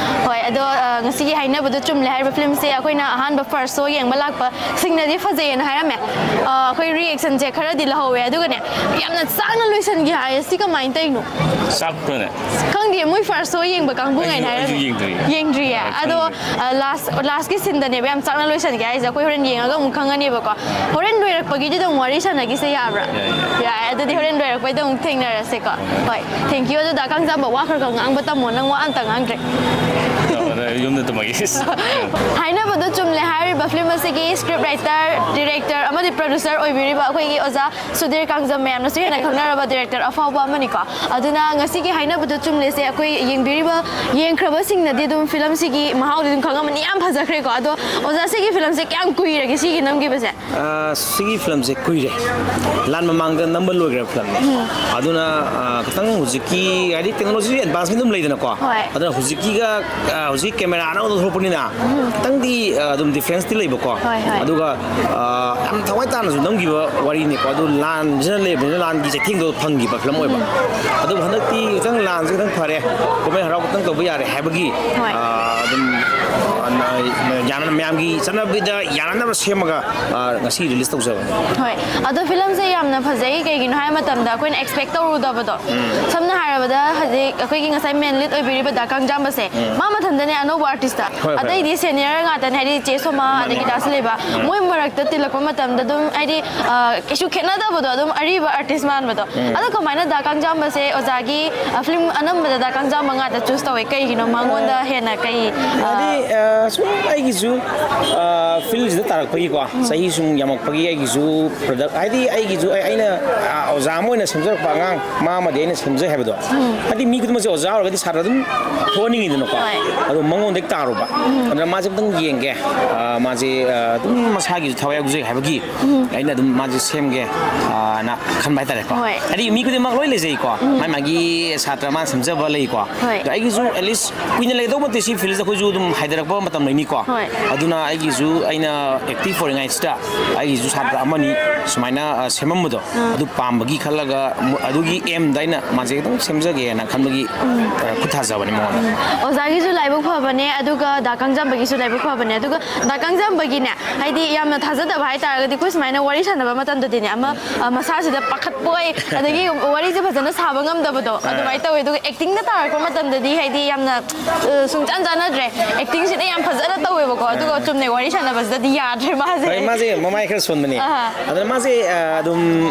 ꯍꯣꯏ, ꯑꯗꯣ ꯑ, ꯉꯁꯤꯒꯤ ꯍꯥꯏꯅꯕꯗꯣ ꯆꯨꯝꯂꯦ ꯍꯥꯏꯔꯤꯕ ꯐꯤꯂꯝꯁꯦ ꯑꯩꯈꯣꯏꯅ ꯑꯍꯥꯟꯕ ꯐꯥꯔꯁ ꯁꯣ ꯌꯦꯡꯕ ꯂꯥꯛꯄꯁꯤꯡꯅꯗꯤ ꯐꯖꯩꯌꯦꯅ ꯍꯥꯏꯔꯝꯃꯦ꯫ ꯑ, ꯑꯩꯈꯣꯏ ꯔꯤꯌꯦꯛꯁꯟꯁꯦ ꯈꯔꯗꯤ ꯂꯧꯍꯧꯋꯦ, ꯑꯗꯨꯒꯅꯦ, ꯌꯥꯝꯅ ꯆꯥꯛꯅ ꯂꯣꯏꯁꯤꯟꯒꯦ ꯍꯥꯏꯌꯦ꯫ ꯁꯤ ꯀꯃꯥꯏꯅ ꯇꯧꯔꯤꯅꯣ? ꯆꯥꯛꯄ꯭ꯔꯅꯦ? ꯈꯪꯗꯦ, ꯃꯣꯏ ꯐꯥꯔꯁ ꯁꯣ ꯌꯦꯡꯕ ꯀꯥꯡꯕꯨꯉꯩꯅ ꯑꯩꯁꯨ- ꯑꯩꯁꯨ ꯍꯥꯏꯔꯝꯃꯦ꯫ ꯌꯦꯡꯗ꯭ꯔꯤ꯫ ꯌꯦꯡꯗ꯭ꯔꯤꯌꯦ꯫ ꯑ, ꯑꯗꯣ ꯈꯪꯗꯦ꯫ ꯑ, ꯂꯥꯁ ꯂꯥꯁꯀꯤ ꯁꯤꯟꯗꯅꯦꯕ ꯌꯥꯝ ꯆꯥꯛꯅ ꯂꯣꯏꯁꯤꯟꯒꯦ ꯍꯥꯏꯁꯦ꯫ ꯑꯩꯈꯣꯏ ꯍꯣꯔꯦꯟ ꯌꯦꯡꯉꯒ ꯑꯃꯨꯛ ꯈꯪꯉꯅꯦꯕꯀꯣ꯫ ꯍꯣꯔꯦꯟ ꯂꯣꯏꯔꯛꯄꯒꯤꯗꯨꯗ ꯑꯃꯨꯛ ꯋꯥꯔꯤ ꯁꯥꯟꯅꯈꯤꯁꯦ, ꯌꯥꯕ꯭ꯔꯥ? ꯌꯥꯏ, ꯌꯥꯏ꯫ ꯌꯥꯏ, ꯑꯗꯨꯗꯤ ꯍꯣꯔꯦꯟ ꯂꯣꯏꯔꯛꯄꯩꯗ ꯑꯃꯨꯛ ꯊꯦꯡꯅꯔꯁꯦꯀꯣ꯫ ꯍꯣꯏ, ꯊꯦꯡꯀ꯭ꯌꯨ꯫ ꯑꯗꯨꯗ ꯀꯥꯡꯖꯥꯝꯕ ꯋꯥ ꯈꯔ ꯈꯔ ꯉꯥꯡꯕ ꯇꯝꯃꯣ, ꯅꯪ ꯋꯥ ꯑꯝꯇ ꯉꯥꯡꯗ꯭ꯔꯦ꯫ ꯑꯗ ꯌꯨꯝꯗ ꯇꯨꯝꯃꯒꯦ꯫ ꯍꯥꯏꯅꯕꯗꯣ ꯆꯨꯝꯂꯦ ꯍꯥꯏꯔꯤꯕ ꯐꯤꯂꯝ ꯑꯁꯤꯒꯤ ꯁ꯭ꯀ꯭ꯔꯤꯞ ꯔꯥꯏꯇꯔ, ꯗꯤꯔꯦꯛꯇꯔ ꯑꯃꯗꯤ ꯄ꯭ꯔꯣꯗ꯭ꯌꯨꯁꯔ ꯑꯣꯏꯕꯤꯔꯤꯕ ꯑꯩꯈꯣꯏꯒꯤ ꯑꯣꯖꯥ ꯁꯨꯙꯤꯔ ꯀꯥꯡꯖꯝ, ꯃꯌꯥꯝꯅꯁꯨ ꯍꯦꯟꯅ ꯈꯪꯅꯔꯕ ꯗꯤꯔꯦꯛꯇꯔ ꯑꯐꯥꯎꯕ ꯑꯃꯅꯤꯀꯣ꯫ ꯑꯗꯨꯅ ꯉꯁꯤꯒꯤ ꯍꯥꯏꯅꯕꯗꯣ ꯆꯨꯝꯂꯦꯁꯦ ꯑꯩꯈꯣꯏ ꯌꯦꯡꯕꯤꯔꯤꯕ, ꯌꯦꯡꯈ꯭ꯔꯕꯁꯤꯡꯅꯗꯤ ꯑꯗꯨꯝ ꯐꯤꯂꯝꯁꯤꯒꯤ ꯃꯍꯥꯎꯗꯤ ꯑꯗꯨꯝ ꯈꯪꯉꯝꯃꯅꯤ, ꯌꯥꯝ ꯐꯖꯈ꯭ꯔꯦꯀꯣ꯫ ꯑꯗꯣ ꯑꯣꯖꯥ, ꯁꯤꯒꯤ ꯐꯤꯂꯝꯁꯦ ꯀꯌꯥꯝ ꯀꯨꯏꯔꯒꯦ ꯁꯤꯒꯤ ꯅꯝꯈꯤꯕꯁꯦ? ꯑ, ꯁꯤꯒꯤ ꯐꯤꯂꯝꯁꯦ ꯀꯨꯏꯔꯦ, ꯂꯥꯟ ꯃꯃꯥꯡꯗ ꯅꯝꯕ ꯂꯣꯏꯈ꯭ꯔꯕ ꯐꯤꯂꯝꯅꯦ꯫ ꯑꯗꯨꯅ ꯑ, ꯈꯤꯇꯪ ꯍꯧꯖꯤꯛꯀꯤ, ꯍꯥꯏꯗꯤ, ꯇꯦꯛꯅꯣꯂꯣꯖꯤ ꯑꯦꯗꯚꯥꯟꯁꯃꯦꯟ ꯑꯗꯨꯝ ꯂꯩꯗꯅꯀꯣ꯫ ꯍꯣꯏ꯫ ꯑꯗꯨꯅ ꯍꯧꯖꯤꯛꯀꯤꯒ ꯑ, ꯍꯧꯖꯤꯛ ꯀꯦꯃꯦꯔꯥ ꯑꯅꯧꯕ ꯊꯣꯛꯂꯛꯄꯅꯤꯅ ꯈꯤꯇꯪꯗꯤ ꯑ, ꯑꯗꯨꯝ ꯗꯤꯐ꯭ꯔꯦꯟꯁꯇꯤ ꯂꯩꯕꯀꯣ꯫ ꯍꯣꯏ, ꯍꯣꯏ꯫ ꯑꯗꯨꯒ ꯑ, ꯌꯥꯝ ꯊꯋꯥꯏ ꯇꯥꯅꯁꯨ ꯅꯝꯈꯤꯕ ꯋꯥꯔꯤꯅꯤꯀꯣ꯫ ꯑꯗꯨ ꯂꯥꯟꯁꯤꯅ ꯂꯩꯕꯅꯤꯅ ꯂꯥꯟꯒꯤ ꯆꯩꯊꯦꯡꯗꯣ ꯐꯪꯈꯤꯕ ꯐꯤꯂꯝ ꯑꯣꯏꯕ꯫ ꯑꯗꯨꯕꯨ ꯍꯟꯗꯛꯇꯤ ꯈꯤꯇꯪ ꯂꯥꯟꯁꯦ ꯈꯤꯇꯪ ꯐꯔꯦ, ꯀꯨꯝꯍꯩ ꯍꯔꯥꯎ ꯈꯤꯇꯪ ꯇꯧꯕ ꯌꯥꯔꯦ ꯍꯥꯏꯕꯒꯤ ꯍꯣꯏ꯫ ꯑ, ꯑꯗꯨꯝ ꯑ, ꯌꯥꯅ ꯃꯌꯥꯝꯒꯤ ꯆꯠꯅꯕꯤꯗ ꯌꯥꯅꯅꯕ ꯁꯦꯝꯃꯒ ꯑ, ꯉꯁꯤ ꯔꯤꯂꯤꯁ ꯇꯧꯖꯕꯅꯦ꯫ ꯍꯣꯏ, ꯑꯗꯣ ꯐꯤꯂꯝꯁꯦ ꯌꯥꯝꯅ ꯐꯖꯩ꯫ ꯀꯩꯒꯤꯅꯣ ꯍꯥꯏꯕ ꯃꯇꯝꯗ ꯑꯩꯈꯣꯏꯅ ꯑꯦꯛꯁꯄꯦꯛ ꯇꯧꯔꯨꯗꯕꯗꯣ, ꯁꯝꯅ ꯍꯥꯏꯔꯕꯗ ꯍꯧꯖꯤꯛ ꯑꯩꯈꯣꯏꯒꯤ ꯉꯁꯥꯏ ꯃꯦꯟ ꯂꯤꯗ ꯑꯣꯏꯕꯤꯔꯤꯕ ꯗꯥ ꯀꯥꯡꯖꯥꯝꯕꯁꯦ, ꯃꯥ ꯃꯊꯟꯇꯅꯦ ꯑꯅꯧꯕ ꯑꯥꯔꯇꯤꯁꯇ꯫ ꯍꯣꯏ, ꯍꯣꯏ. ꯑꯇꯩꯗꯤ ꯁꯦꯅꯤꯌꯔ ꯉꯥꯛꯇꯅꯦ, ꯍꯥꯏꯗꯤ ꯆꯦ ꯁꯣꯃꯥ, ꯑꯗꯒꯤ ꯗꯥ ꯁꯂꯤꯕꯥ꯫ ꯃꯣꯏ ꯃꯔꯛꯇ ꯇꯤꯜꯂꯛꯄ ꯃꯇꯝꯗ ꯑꯗꯨꯝ, ꯍꯥꯏꯗꯤ ꯑ, ꯀꯩꯁꯨ ꯈꯦꯠꯅꯗꯕꯗꯣ, ꯑꯗꯨꯝ ꯑꯔꯤꯕ ꯑꯥꯔꯇꯤꯁ ꯃꯥꯟꯕꯗꯣ꯫ ꯑꯗꯣ ꯀꯃꯥꯏꯅ ꯗꯥ ꯀꯥꯡꯖꯥꯝꯕꯁꯦ ꯑꯣꯖꯥꯒꯤ, ꯑ, ꯐꯤꯂꯝ ꯑꯅꯝꯕꯗ ꯗꯥ ꯀꯥꯡꯖꯥꯝꯕ ꯉꯥꯛꯇ ꯆꯨꯁ ꯇꯧꯋꯦ? ꯀꯩꯒꯤꯅꯣ ꯃꯉꯣꯟꯗ ꯍꯦꯟꯅ ꯀꯩ, ꯑ, ꯍꯥꯏꯗꯤ ꯑ, ꯁꯨꯝ ꯑꯩꯒꯤꯁꯨ ꯑ, ꯐꯤꯜꯁꯤꯗ ꯇꯥꯔꯛꯄꯒꯤꯀꯣ, ꯆꯍꯤ ꯁꯨꯝ ꯌꯥꯝꯃꯛꯄꯒꯤ ꯑꯩꯒꯤꯁꯨ ꯄ꯭ꯔꯗꯛ, ꯍꯥꯏꯗꯤ ꯑꯩꯒꯤꯁꯨ ꯑꯩ- ꯑꯩꯅ ꯑ, ꯑꯣꯖꯥ ꯑꯃ ꯑꯣꯏꯅ ꯁꯦꯝꯖꯔꯛꯄ ꯑꯉꯥꯡ ꯃꯥ ꯑꯃꯗꯤ ꯑꯩꯅ ꯁꯦꯝꯖꯩ ꯍꯥꯏꯕꯗꯣ꯫ ꯍꯥꯏꯗꯤ ꯃꯤ ꯈꯨꯗꯤꯡꯃꯛꯁꯦ ꯑꯣꯖꯥ ꯑꯣꯏꯔꯒꯗꯤ ꯁꯥꯇ꯭ꯔ ꯑꯗꯨꯝ ꯊꯣꯛꯍꯟꯅꯤꯡꯉꯤꯗꯅꯀꯣ꯫ ꯍꯣꯏ꯫ ꯑꯗꯣ ꯃꯉꯣꯟꯗꯒꯤ ꯇꯥꯔꯨꯕ꯫ ꯑꯗꯨꯅ ꯃꯥꯁꯦ ꯑꯝꯇꯪ ꯌꯦꯡꯒꯦ꯫ ꯑ, ꯃꯥꯁꯦ ꯑ, ꯑꯗꯨꯝ ꯃꯁꯥꯒꯤꯁꯨ ꯊꯋꯥꯏ ꯌꯥꯎꯖꯩ ꯍꯥꯏꯕꯒꯤ ꯑꯩꯅ ꯑꯗꯨꯝ ꯃꯥꯁꯦ ꯁꯦꯝꯒꯦ, ꯑ, ꯅ ꯈꯟꯕ ꯍꯥꯏꯇꯥꯔꯦꯀꯣ꯫ ꯍꯣꯏ꯫ ꯍꯥꯏꯗꯤ ꯃꯤ ꯈꯨꯗꯤꯡꯃꯛ ꯂꯣꯏ ꯂꯩꯖꯩꯀꯣ꯫ ꯃꯥꯒꯤ ꯃꯥꯒꯤ ꯁꯥꯇ꯭ꯔ ꯃꯥꯅ ꯁꯦꯝꯖꯕ ꯂꯩꯀꯣ꯫ ꯍꯣꯏ꯫ ꯑꯗꯣ ꯑꯩꯒꯤꯁꯨ ꯑꯦꯠꯂꯤꯁ ꯀꯨꯏꯅ ꯂꯩꯒꯗꯧꯕ ꯅꯠꯇꯦ ꯁꯤ ꯐꯤꯜꯁꯤꯗ, ꯑꯩꯈꯣꯏꯁꯨ ꯑꯗꯨꯝ ꯍꯥꯏꯊꯔꯛꯄ ꯃꯇꯝ ꯂꯩꯅꯤꯀꯣ꯫ ꯍꯣꯏ꯫ ꯑꯗꯨꯅ ꯑꯩꯒꯤꯁꯨ ꯑꯩꯅ ꯑꯦꯛꯇꯤꯚ ꯑꯣꯏꯔꯤꯉꯩꯁꯤꯗ ꯑꯩꯒꯤꯁꯨ ꯁꯥꯇ꯭ꯔ ꯑꯃꯅꯤ ꯁꯨꯃꯥꯏꯅ ꯑ, ꯁꯦꯝꯃꯝꯕꯗꯣ ꯑꯗꯨ ꯄꯥꯝ ꯄꯥꯝꯕꯒꯤ ꯈꯜꯂꯒ ꯃ-, ꯑꯗꯨꯒꯤ ꯑꯦꯝꯗ ꯑꯩꯅ ꯃꯥꯁꯦ ꯈꯤꯇꯪ ꯁꯦꯝꯖꯒꯦꯅ ꯈꯟꯕꯒꯤ, ꯑ, ꯈꯨꯠ ꯊꯥꯖꯕꯅꯦ ꯃꯉꯣꯟꯗ꯫ ꯑꯣꯖꯥꯒꯤꯁꯨ ꯂꯥꯏꯕꯛ ꯐꯕꯅꯦ, ꯑꯗꯨꯒ ꯗꯥ ꯀꯥꯡꯖꯝꯕꯒꯤꯁꯨ ꯂꯥꯏꯕꯛ ꯐꯕꯅꯦ꯫ ꯑꯗꯨꯒ ꯗꯥ ꯀꯥꯡꯖꯝꯕꯒꯤꯅꯦ, ꯍꯥꯏꯗꯤ ꯌꯥꯝꯅ ꯊꯥꯖꯗꯕ ꯍꯥꯏꯇꯥꯔꯒꯗꯤ, ꯑꯩꯈꯣꯏ ꯁꯨꯃꯥꯏꯅ ꯋꯥꯔꯤ ꯁꯥꯟꯅꯕ ꯃꯇꯝꯗꯗꯤꯅꯦ, ꯑꯃ, ꯑ, ꯃꯁꯥꯁꯤꯗ ꯄꯥꯈꯠꯄꯣꯏ, ꯑꯗꯒꯤ ꯋꯥꯔꯤꯁꯦ ꯐꯖꯅ ꯁꯥꯕ ꯉꯝꯗꯕꯗꯣ ꯑꯗꯨꯃꯥꯏꯅ ꯇꯧꯋꯦ꯫ ꯑꯗꯨꯒ ꯑꯦꯛꯇꯤꯡꯗ ꯇꯥꯔꯛꯄ ꯃꯇꯝꯗꯗꯤ ꯍꯥꯏꯗꯤ ꯌꯥꯝꯅ, ꯑ, ꯁꯨꯡꯆꯥꯟ ꯆꯥꯟꯅꯗ꯭ꯔꯦ꯫ ꯑꯦꯛꯇꯤꯡꯁꯤꯅ ꯌꯥꯝ ꯐꯖꯅ ꯇꯧꯋꯦꯕꯀꯣ, ꯑꯗꯨꯒ ꯆꯨꯝꯅ ꯋꯥꯔꯤ ꯁꯥꯟꯅꯕꯁꯤꯗꯗꯤ ꯌꯥꯗ꯭ꯔꯦ ꯃꯥꯁꯦ꯫ ꯍꯣꯏ, ꯃꯥꯁꯦ ꯃꯃꯥꯏ ꯈꯔ ꯁꯣꯟꯕꯅꯦ꯫ ꯑꯍꯥ꯫ ꯑꯗꯨꯅ ꯃꯥꯁꯦ, ꯑ, ꯑꯗꯨꯝ,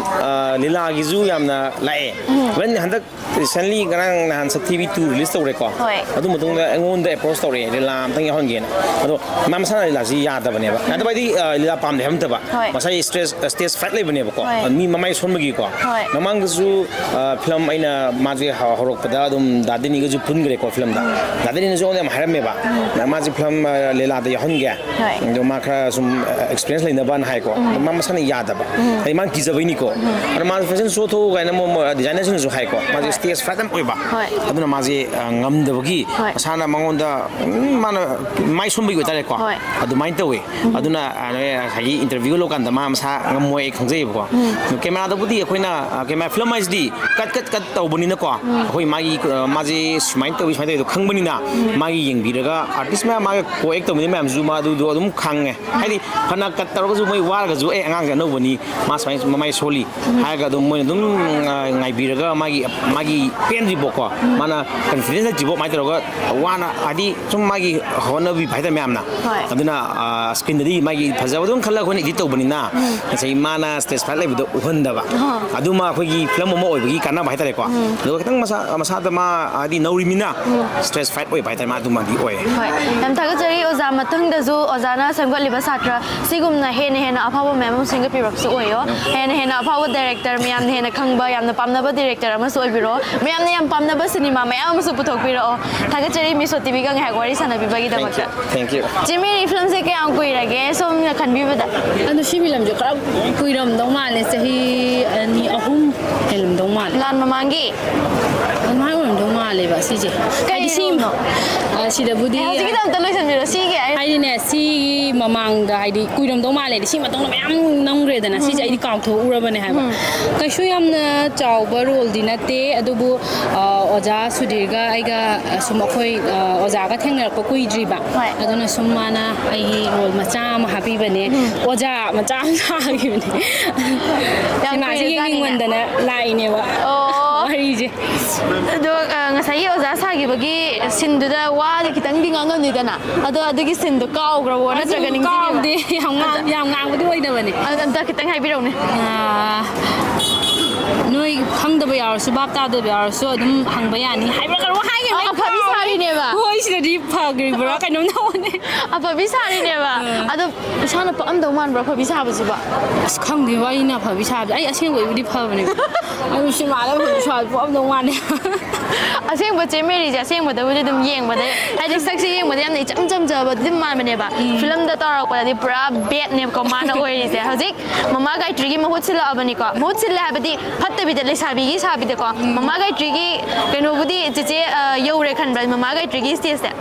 ꯑ, ꯂꯤꯂꯥꯒꯤꯁꯨ ꯌꯥꯝꯅ ꯂꯥꯛꯑꯦ꯫ Even ꯍꯟꯗꯛ recently ꯉꯔꯥꯡ ꯅꯍꯥꯟ ꯁꯛꯊꯤꯕꯤ ꯇꯨ release ꯇꯧꯔꯦꯀꯣ꯫ ꯍꯣꯏ꯫ ꯑꯗꯨ ꯃꯇꯨꯡꯗ ꯑꯩꯉꯣꯟꯗ approach ꯇꯧꯔꯛꯑꯦ, ꯂꯤꯂꯥ ꯑꯝꯇꯪ ꯌꯥꯎꯍꯟꯒꯦꯅ꯫ ꯑꯗꯣ ꯃꯥ ꯃꯁꯥꯅ ꯂꯤꯂꯥꯁꯤ ꯌꯥꯗꯕꯅꯦꯕ꯫ ꯌꯥꯗꯕ ꯍꯥꯏꯗꯤ, ꯑ, ꯂꯤꯂꯥ ꯄꯥꯝꯗꯦ ꯍꯥꯏꯕ ꯅꯠꯇꯕ꯫ ꯍꯣꯏ꯫ ꯃꯁꯥꯒꯤ stage, stage fright ꯂꯩꯕꯅꯦꯕꯀꯣ꯫ ꯍꯣꯏ꯫ ꯑ, ꯃꯤ ꯃꯃꯥꯏ ꯁꯣꯟꯕꯒꯤꯀꯣ꯫ ꯍꯣꯏ꯫ ꯃꯃꯥꯡꯗꯁꯨ, ꯑ, film ꯑꯩꯅ ꯃꯥꯁꯦ ꯍ-, ꯍꯧꯔꯛꯄꯗ ꯑꯗꯨꯝ ꯗꯥ ꯗꯦꯅꯤꯒꯁꯨ ꯄꯨꯟꯈ꯭ꯔꯦꯀꯣ filmꯗ꯫ ꯗꯥ ꯗꯦꯅꯤꯅꯁꯨ ꯑꯩꯉꯣꯟꯗ ꯌꯥꯝ ꯍꯥꯏꯔꯝꯃꯦꯕ꯫ ꯃꯥꯁꯦ film, ꯑ, ꯂꯤꯂꯥꯗ ꯌꯥꯎꯍꯟꯒꯦ꯫ ꯍꯣꯏ꯫ ꯑꯗꯣ ꯃꯥ ꯈꯔ ꯁꯨꯝ, ꯑ, experience ꯂꯩꯅꯕꯅ ꯍꯥꯏꯀꯣ꯫ ꯑꯗꯣ ꯃꯥ ꯃꯁꯥꯅ ꯌꯥꯗꯕ꯫ ꯍꯥꯏꯗꯤ ꯃꯥꯅ ꯀꯤꯖꯕꯩꯅꯤꯀꯣ꯫ ꯑꯗꯣ ꯃꯥꯁꯦ fashion show ꯊꯣꯛꯎ ꯀꯥꯏꯅ ꯃꯣ-, ꯃꯣ-, designer ꯁꯤꯡꯅꯁꯨ ꯍꯥꯏꯀꯣ꯫ ꯃꯥꯁꯦ stage fright ꯌꯥꯝ ꯑꯣꯏꯕ꯫ ꯍꯣꯏ꯫ ꯑꯗꯨꯅ ꯃꯥꯁꯦ, ꯑ, ꯉꯝꯗꯕꯒꯤ ꯍꯣꯏ꯫ ꯃꯁꯥꯅ ꯃꯉꯣꯟꯗ, ꯎꯝ, ꯃꯥꯅ ꯃꯥꯏ ꯁꯣꯟꯕꯒꯤ ꯑꯣꯏꯇꯥꯔꯦꯀꯣ꯫ ꯍꯣꯏ꯫ ꯑꯗꯨꯃꯥꯏꯅ ꯇꯧꯋꯦ꯫ ꯑꯗꯨꯅ, ꯑ, ꯅꯣꯏ ꯉꯁꯥꯏꯒꯤ interview ꯂꯧꯀꯥꯟꯗ ꯃꯥ ꯃꯁꯥ ꯉꯝꯃꯣꯏ ꯑꯩ ꯈꯪꯖꯩꯌꯦꯕꯀꯣ꯫ Camera ꯗꯕꯨꯗꯤ ꯑꯩꯈꯣꯏꯅ, ꯑ, camera, film ꯍꯥꯏꯁꯤꯗꯤ cut, cut, cut ꯇꯧꯕꯅꯤꯅꯀꯣ꯫ ꯑꯩꯈꯣꯏ ꯃꯥꯒꯤ, ꯑ, ꯃꯥꯁꯦ ꯁꯨꯃꯥꯏꯅ ꯇꯧꯋꯤ, ꯁꯨꯃꯥꯏꯅ ꯇꯧꯋꯤꯗꯣ ꯈꯪꯕꯅꯤꯅ ꯃꯥꯒꯤ ꯌꯦꯡꯕꯤꯔꯒ artist ꯃꯌꯥꯝ ꯃꯥꯒ co-act ꯇꯧꯃꯤꯟꯅꯕ ꯃꯌꯥꯝꯁꯨ ꯃꯥ ꯑꯗꯨꯗꯣ ꯑꯗꯨꯝ ꯈꯪꯉꯦ꯫ ꯍꯥꯏꯗꯤ ꯐꯅ cut ꯇꯧꯔꯒꯁꯨ ꯃꯣꯏ ꯋꯥꯔꯒꯁꯨ ꯑꯦ ꯑꯉꯥꯡꯁꯦ ꯑꯅꯧꯕꯅꯤ, ꯃꯥ ꯁꯨꯃꯥꯏꯅ ꯃꯃꯥꯏ ꯁꯣꯜꯂꯤ ꯍꯥꯏꯔꯒ ꯑꯗꯨꯝ ꯃꯣꯏꯅ ꯑꯗꯨꯝ, ꯑ, ꯉꯥꯏꯕꯤꯔꯒ ꯃꯥꯒꯤ, ꯃꯥꯒꯤ ꯄꯦꯟꯗ꯭ꯔꯤꯕꯣꯀꯣ, ꯃꯥꯅ confidence ꯂꯩꯇ꯭ꯔꯤꯕꯣ ꯀꯃꯥꯏꯅ ꯇꯧꯔꯒ ꯋꯥꯅ ꯍꯥꯏꯗꯤ ꯁꯨꯝ ꯃꯥꯒꯤ ꯍꯣꯠꯅꯕꯤꯕ ꯍꯥꯏꯇꯥꯔꯦ ꯃꯌꯥꯝꯅ꯫ ꯍꯣꯏ꯫ ꯑꯗꯨꯅ, ꯑ, screen ꯗꯗꯤ ꯃꯥꯒꯤ ꯐꯖꯕꯗꯣ ꯑꯗꯨꯝ ꯈꯜꯂꯒ ꯑꯩꯈꯣꯏꯅ edit ꯇꯧꯕꯅꯤꯅ ꯉꯁꯥꯏꯒꯤ ꯃꯥꯅ stage fright ꯂꯩꯕꯗꯣ ꯎꯍꯟꯗꯕ꯫ ꯑꯗꯨꯃ ꯑꯩꯈꯣꯏꯒꯤ film ꯑꯃ ꯑꯣꯏꯕꯒꯤ ꯀꯥꯟꯅꯕ ꯍꯥꯏꯇꯥꯔꯦꯀꯣ꯫ ꯑꯗꯨꯒ ꯈꯤꯇꯪ ꯃꯁꯥ, ꯃꯁꯥꯗ ꯃꯥ ꯍꯥꯏꯗꯤ ꯅꯧꯔꯤꯃꯤꯅ stage fright ꯑꯣꯏꯕ ꯍꯥꯏꯇꯥꯔꯦ, ꯃꯥ ꯑꯗꯨꯃꯗꯤ ꯑꯣꯏ꯫ ꯍꯣꯏ, ꯌꯥꯝ ꯊꯥꯒꯠꯆꯔꯤ ꯑꯣꯖꯥ꯫ ꯃꯊꯪꯗꯁꯨ ꯑꯣꯖꯥꯅ ꯁꯦꯝꯒꯠꯂꯤꯕ ꯁꯥꯇ꯭ꯔ ꯁꯤꯒꯨꯝꯅ ꯍꯦꯟꯅ ꯍꯦꯟꯅ ꯑꯐꯕ ꯃꯌꯥꯝ ꯑꯃ ꯁꯦꯝꯒꯠꯄꯤꯔꯛꯄꯁꯨ ꯑꯣꯏꯌꯣ꯫ ꯍꯦꯟꯅ ꯍꯦꯟꯅ ꯑꯐꯥꯎꯕ director, ꯃꯌꯥꯝꯅ ꯍꯦꯟꯅ ꯈꯪꯕ, ꯌꯥꯝꯅ ꯄꯥꯝꯅꯕ director ꯑꯃꯁꯨ ꯑꯣꯏꯕꯤꯔꯣ꯫ ꯃꯌꯥꯝꯅ ꯌꯥꯝ ꯄꯥꯝꯅꯕ ꯁꯤꯅꯦꯃꯥ ꯃꯌꯥꯝ ꯑꯃꯁꯨ ꯄꯨꯊꯣꯛꯄꯤꯔꯛꯑꯣ꯫ ꯊꯥꯒꯠꯆꯔꯤ ꯃꯤꯁꯣ ꯇꯤꯚꯤꯒ ꯉꯥꯏꯍꯥꯛ ꯋꯥꯔꯤ ꯁꯥꯟꯅꯕꯤꯕꯒꯤꯗꯃꯛꯇ꯫ Thank you. ꯆꯤꯃꯤꯔꯤ filmꯁꯦ ꯀꯌꯥꯝ ꯀꯨꯏꯔꯒꯦ ꯁꯣꯝꯅ ꯈꯟꯕꯤꯕꯗ? ꯑꯗꯣ ꯁꯤ ꯐꯤꯂꯝꯁꯦ ꯈꯔ ꯀꯨꯏꯔꯝꯗꯧ ꯃꯥꯜꯂꯦ, ꯆꯍꯤ ꯑꯅꯤ ꯑꯍꯨꯝ ꯍꯦꯜꯂꯝꯗꯧ ꯃꯥꯜꯂꯦ꯫ ꯂꯥꯟ ꯃꯃꯥꯡꯒꯤ? ꯑꯗꯨꯃꯥꯏꯅ ꯑꯣꯏꯔꯝꯗꯧ ꯃꯥꯜꯂꯦ꯫ ꯃꯥꯜꯂꯦꯕ ꯁꯤꯁꯦ꯫ ꯍꯥꯏꯗꯤ ꯁꯤ, ꯀꯩꯅꯣ? ꯑ, ꯁꯤꯗꯕꯨꯗꯤ ꯑꯦ, ꯍꯧꯖꯤꯛꯀꯤꯗꯣ ꯑꯝꯇ ꯂꯣꯏꯁꯟꯕꯤꯔꯣ, ꯁꯤꯒꯤ ꯑꯩ ꯍꯥꯏꯗꯤꯅꯦ, ꯁꯤꯒꯤ ꯃꯃꯥꯡꯗ ꯍꯥꯏꯗꯤ ꯀꯨꯏꯔꯝꯗꯧ ꯃꯥꯜꯂꯦ, ꯁꯤ ꯃꯇꯨꯡꯗ ꯃꯌꯥꯝ ꯅꯝꯈ꯭ꯔꯦꯗꯅ, ꯁꯤꯁꯦ ꯎꯝ꯫ ꯑꯩꯗꯤ ꯀꯥꯎꯊꯣꯛꯎꯔꯕꯅꯦ ꯍꯥꯏꯕ꯫ ꯎꯝ꯫ ꯀꯩꯁꯨ ꯌꯥꯝꯅ ꯆꯥꯎꯕ ꯔꯣꯜꯗꯤ ꯅꯠꯇꯦ, ꯑꯗꯨꯕꯨ, ꯑ, ꯑꯣꯖꯥ ꯁꯨꯙꯤꯔꯒ ꯑꯩꯒ ꯁꯨꯝ ꯑꯩꯈꯣꯏ, ꯑ, ꯑꯣꯖꯥꯒ ꯊꯦꯡꯅꯔꯛꯄ ꯀꯨꯏꯗ꯭ꯔꯤꯕ꯫ ꯍꯣꯏ꯫ ꯑꯗꯨꯅ ꯁꯨꯝ ꯃꯥꯅ ꯑꯩꯒꯤ ꯔꯣꯜ ꯃꯆꯥ ꯑꯃ ꯍꯥꯞꯄꯤꯕꯅꯦ꯫ ꯎꯝ꯫ ꯑꯣꯖꯥ ꯃꯆꯥ ꯑꯃ ꯁꯥꯈꯤꯕꯅꯦ꯫ ꯌꯥꯝ ꯁꯤꯃꯥꯁꯦ ꯀꯨꯏꯔꯖꯥꯠꯅꯤꯅꯦ꯫ ꯌꯦꯡꯅꯤꯡꯃꯟꯗꯅ ꯂꯥꯛꯏꯅꯦꯕ꯫ ꯑꯣ꯫ ꯋꯥꯔꯤꯁꯦ꯫ ꯑꯗꯣ, ꯑ, ꯉꯁꯥꯏꯒꯤ ꯑꯣꯖꯥ ꯁꯥꯈꯤꯕꯒꯤ ꯁꯤꯟꯗꯨꯗ ꯋꯥꯗꯤ ꯈꯤꯇꯪꯗꯤ ꯉꯥꯡꯉꯝꯅꯤꯗꯅ꯫ ꯑꯗꯣ ꯑꯗꯨꯒꯤ ꯁꯤꯟꯗꯣ ꯀꯥꯎꯈ꯭ꯔꯕꯣ? ꯑꯗꯨ ꯅꯠꯇ꯭ꯔꯒ ꯅꯤꯡꯁꯤꯡꯉꯤꯕ? ꯀꯥꯎꯗꯦ꯫ ꯌꯥꯝ ꯉꯥꯡ-, ꯑꯗ-, ꯌꯥꯝ ꯉꯥꯡꯕꯗꯤ ꯑꯣꯏꯗꯕꯅꯦ꯫ ꯑꯗ ꯑꯝꯇ ꯈꯤꯇꯪ ꯍꯥꯏꯕꯤꯔꯛꯎꯅꯦ꯫ ꯑ, ꯅꯣꯏ ꯈꯪꯗꯕ ꯌꯥꯎꯔꯁꯨ, ꯚꯥꯞ ꯇꯥꯗꯕ ꯌꯥꯎꯔꯁꯨ ꯑꯗꯨꯝ ꯍꯪꯕ ꯌꯥꯅꯤ ꯍꯥꯏꯕ꯭ꯔꯥ ꯀꯩꯅꯣꯝ ꯍꯥꯏꯈꯤꯕꯅꯦ꯫ ꯑ, ꯑꯐꯕꯤ ꯀꯥꯎꯔꯦ꯫ ꯁꯥꯔꯤꯅꯦꯕ꯫ ꯍꯣꯏ, ꯁꯤꯗꯗꯤ ꯐꯈ꯭ꯔꯤꯕ꯭ꯔꯥ ꯀꯩꯅꯣꯝ ꯇꯧꯕꯅꯦ꯫ ꯑꯐꯕꯤ ꯁꯥꯔꯤꯅꯦꯕ꯫ ꯑ꯫ ꯑꯗꯣ ꯏꯁꯥꯅ ꯄꯛꯑꯝꯗꯧ ꯃꯥꯟꯕ꯭ꯔꯥ ꯑꯐꯕꯤ ꯁꯥꯕꯁꯤꯕꯣ? ꯑꯁ, ꯈꯪꯗꯦꯕ, ꯑꯩꯅ ꯑꯐꯕꯤ ꯁꯥꯕꯁꯦ꯫ ꯑꯩ ꯑꯁꯦꯡꯕꯩꯕꯨꯗꯤ ꯐꯕꯅꯦ꯫ ꯑꯗꯨ ꯁꯤꯃꯥꯗ ꯑꯐꯕꯤ ꯁꯥꯕꯁꯦ ꯄꯛꯑꯝꯗꯧ ꯃꯥꯟꯗꯦ꯫ ꯑꯁꯦꯡꯕ ꯆꯦ ꯃꯦꯔꯤꯁꯦ ꯑꯁꯦꯡꯕꯗꯕꯨꯗꯤ ꯑꯗꯨꯝ ꯌꯦꯡꯕꯗ, ꯍꯥꯏꯗꯤ ꯁꯛꯁꯦ ꯌꯦꯡꯕꯗ ꯌꯥꯝꯅ ꯏꯆꯝ ꯆꯝꯖꯕꯗꯤ ꯑꯗꯨꯝ ꯃꯥꯟꯕꯅꯦꯕ꯫ ꯎꯝ꯫ ꯐꯤꯂꯝꯗ ꯇꯧꯔꯛꯄꯗꯗꯤ ꯄꯨꯔꯥ ꯕꯦꯠꯅꯦꯕꯀꯣ ꯃꯥꯅ ꯑꯣꯏꯔꯤꯁꯦ꯫ ꯍꯧꯖꯤꯛ ꯃꯃꯥ ꯒꯥꯌꯇ꯭ꯔꯤꯒꯤ ꯃꯍꯨꯠ ꯁꯤꯜꯂꯛꯑꯕꯅꯤꯀꯣ꯫ ꯃꯍꯨꯠ ꯁꯤꯜꯂꯦ ꯍꯥꯏꯕꯗꯤ ꯐꯠꯇꯕꯤꯗ ꯂꯩꯁꯥꯕꯤꯒꯤ ꯁꯥꯕꯤꯗꯀꯣ꯫ ꯎꯝ꯫ ꯃꯃꯥ ꯒꯥꯌꯇ꯭ꯔꯤꯒꯤ ꯀꯩꯅꯣꯕꯨꯗꯤ ꯆꯦꯆꯦ, ꯑ, ꯌꯧꯔꯦ ꯈꯟꯕ꯭ꯔꯥ ꯃꯃꯥ ꯒꯥꯌꯇ꯭ꯔꯤꯒꯤ ꯁ꯭ꯇꯦꯖꯁꯦ?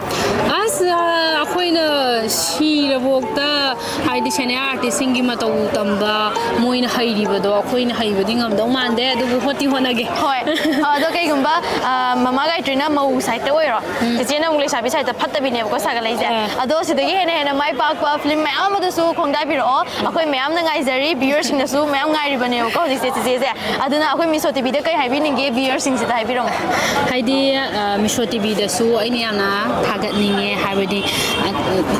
ꯑꯁ, ꯑ, ꯑꯩꯈꯣꯏꯅ ꯁꯤꯔꯕꯣꯛꯇ ꯍꯥꯏꯗꯤ ꯁꯦꯅꯤꯌꯔ ꯑꯥꯔꯇꯤꯁꯁꯤꯡꯒꯤ ꯃꯇꯧ ꯇꯝꯕ, ꯃꯣꯏꯅ ꯍꯩꯔꯤꯕꯗꯣ ꯑꯩꯈꯣꯏꯅ ꯍꯩꯕꯗꯤ ꯉꯝꯗꯧ ꯃꯥꯟꯗꯦ, ꯑꯗꯨꯕꯨ ꯍꯣꯠꯇꯤ ꯍꯣꯠꯅꯒꯦ꯫ ꯍꯣꯏ꯫ ꯑꯗꯣ ꯀꯩꯒꯨꯝꯕ, ꯑ, ꯃꯃꯥ ꯒꯥꯌꯇ꯭ꯔꯤꯅ ꯃꯧ ꯁꯥꯏꯠꯇ ꯑꯣꯏꯔꯣ, ꯎꯝ꯫ ꯆꯦꯆꯦꯅ ꯑꯃꯨꯛ ꯂꯩꯁꯥꯕꯤ ꯁꯥꯏꯠꯇ ꯐꯠꯇꯕꯤꯅꯦꯕꯀꯣ ꯁꯥꯒꯠꯂꯛꯏꯁꯦ꯫ ꯑꯥ꯫ ꯑꯗꯣ ꯁꯤꯗꯒꯤ ꯍꯦꯟꯅ ꯍꯦꯟꯅ ꯃꯥꯏ ꯄꯥꯛꯄ ꯐꯤꯂꯝ ꯃꯌꯥꯝ ꯑꯃꯗꯁꯨ ꯈꯣꯡꯗꯥꯕꯤꯔꯛꯑꯣ꯫ ꯑꯩꯈꯣꯏ ꯃꯌꯥꯝꯅ ꯉꯥꯏꯖꯔꯤ, ꯚ꯭ꯌꯨꯋꯔꯁꯤꯡꯅꯁꯨ ꯃꯌꯥꯝ ꯉꯥꯏꯔꯤꯕꯅꯦꯕꯀꯣ ꯍꯧꯖꯤꯛꯁꯦ ꯆꯦꯆꯦꯁꯦ꯫ ꯑꯗꯨꯅ ꯑꯩꯈꯣꯏ ꯃꯤꯁꯣ ꯇꯤꯚꯤꯗ ꯀꯩ ꯍꯥꯏꯕꯤꯅꯤꯡꯒꯦ ꯚ꯭ꯌꯨꯋꯔꯁꯤꯡꯁꯤꯗ ꯍꯥꯏꯕꯤꯔꯝꯃꯣ꯫ ꯍꯥꯏꯗꯤ, ꯑ, ꯃꯤꯁꯣ ꯇꯤꯚꯤꯗꯁꯨ ꯑꯩꯅ ꯌꯥꯝꯅ ꯊꯥꯒꯠꯅꯤꯡꯉꯦ, ꯍꯥꯏꯕꯗꯤ, ꯑ,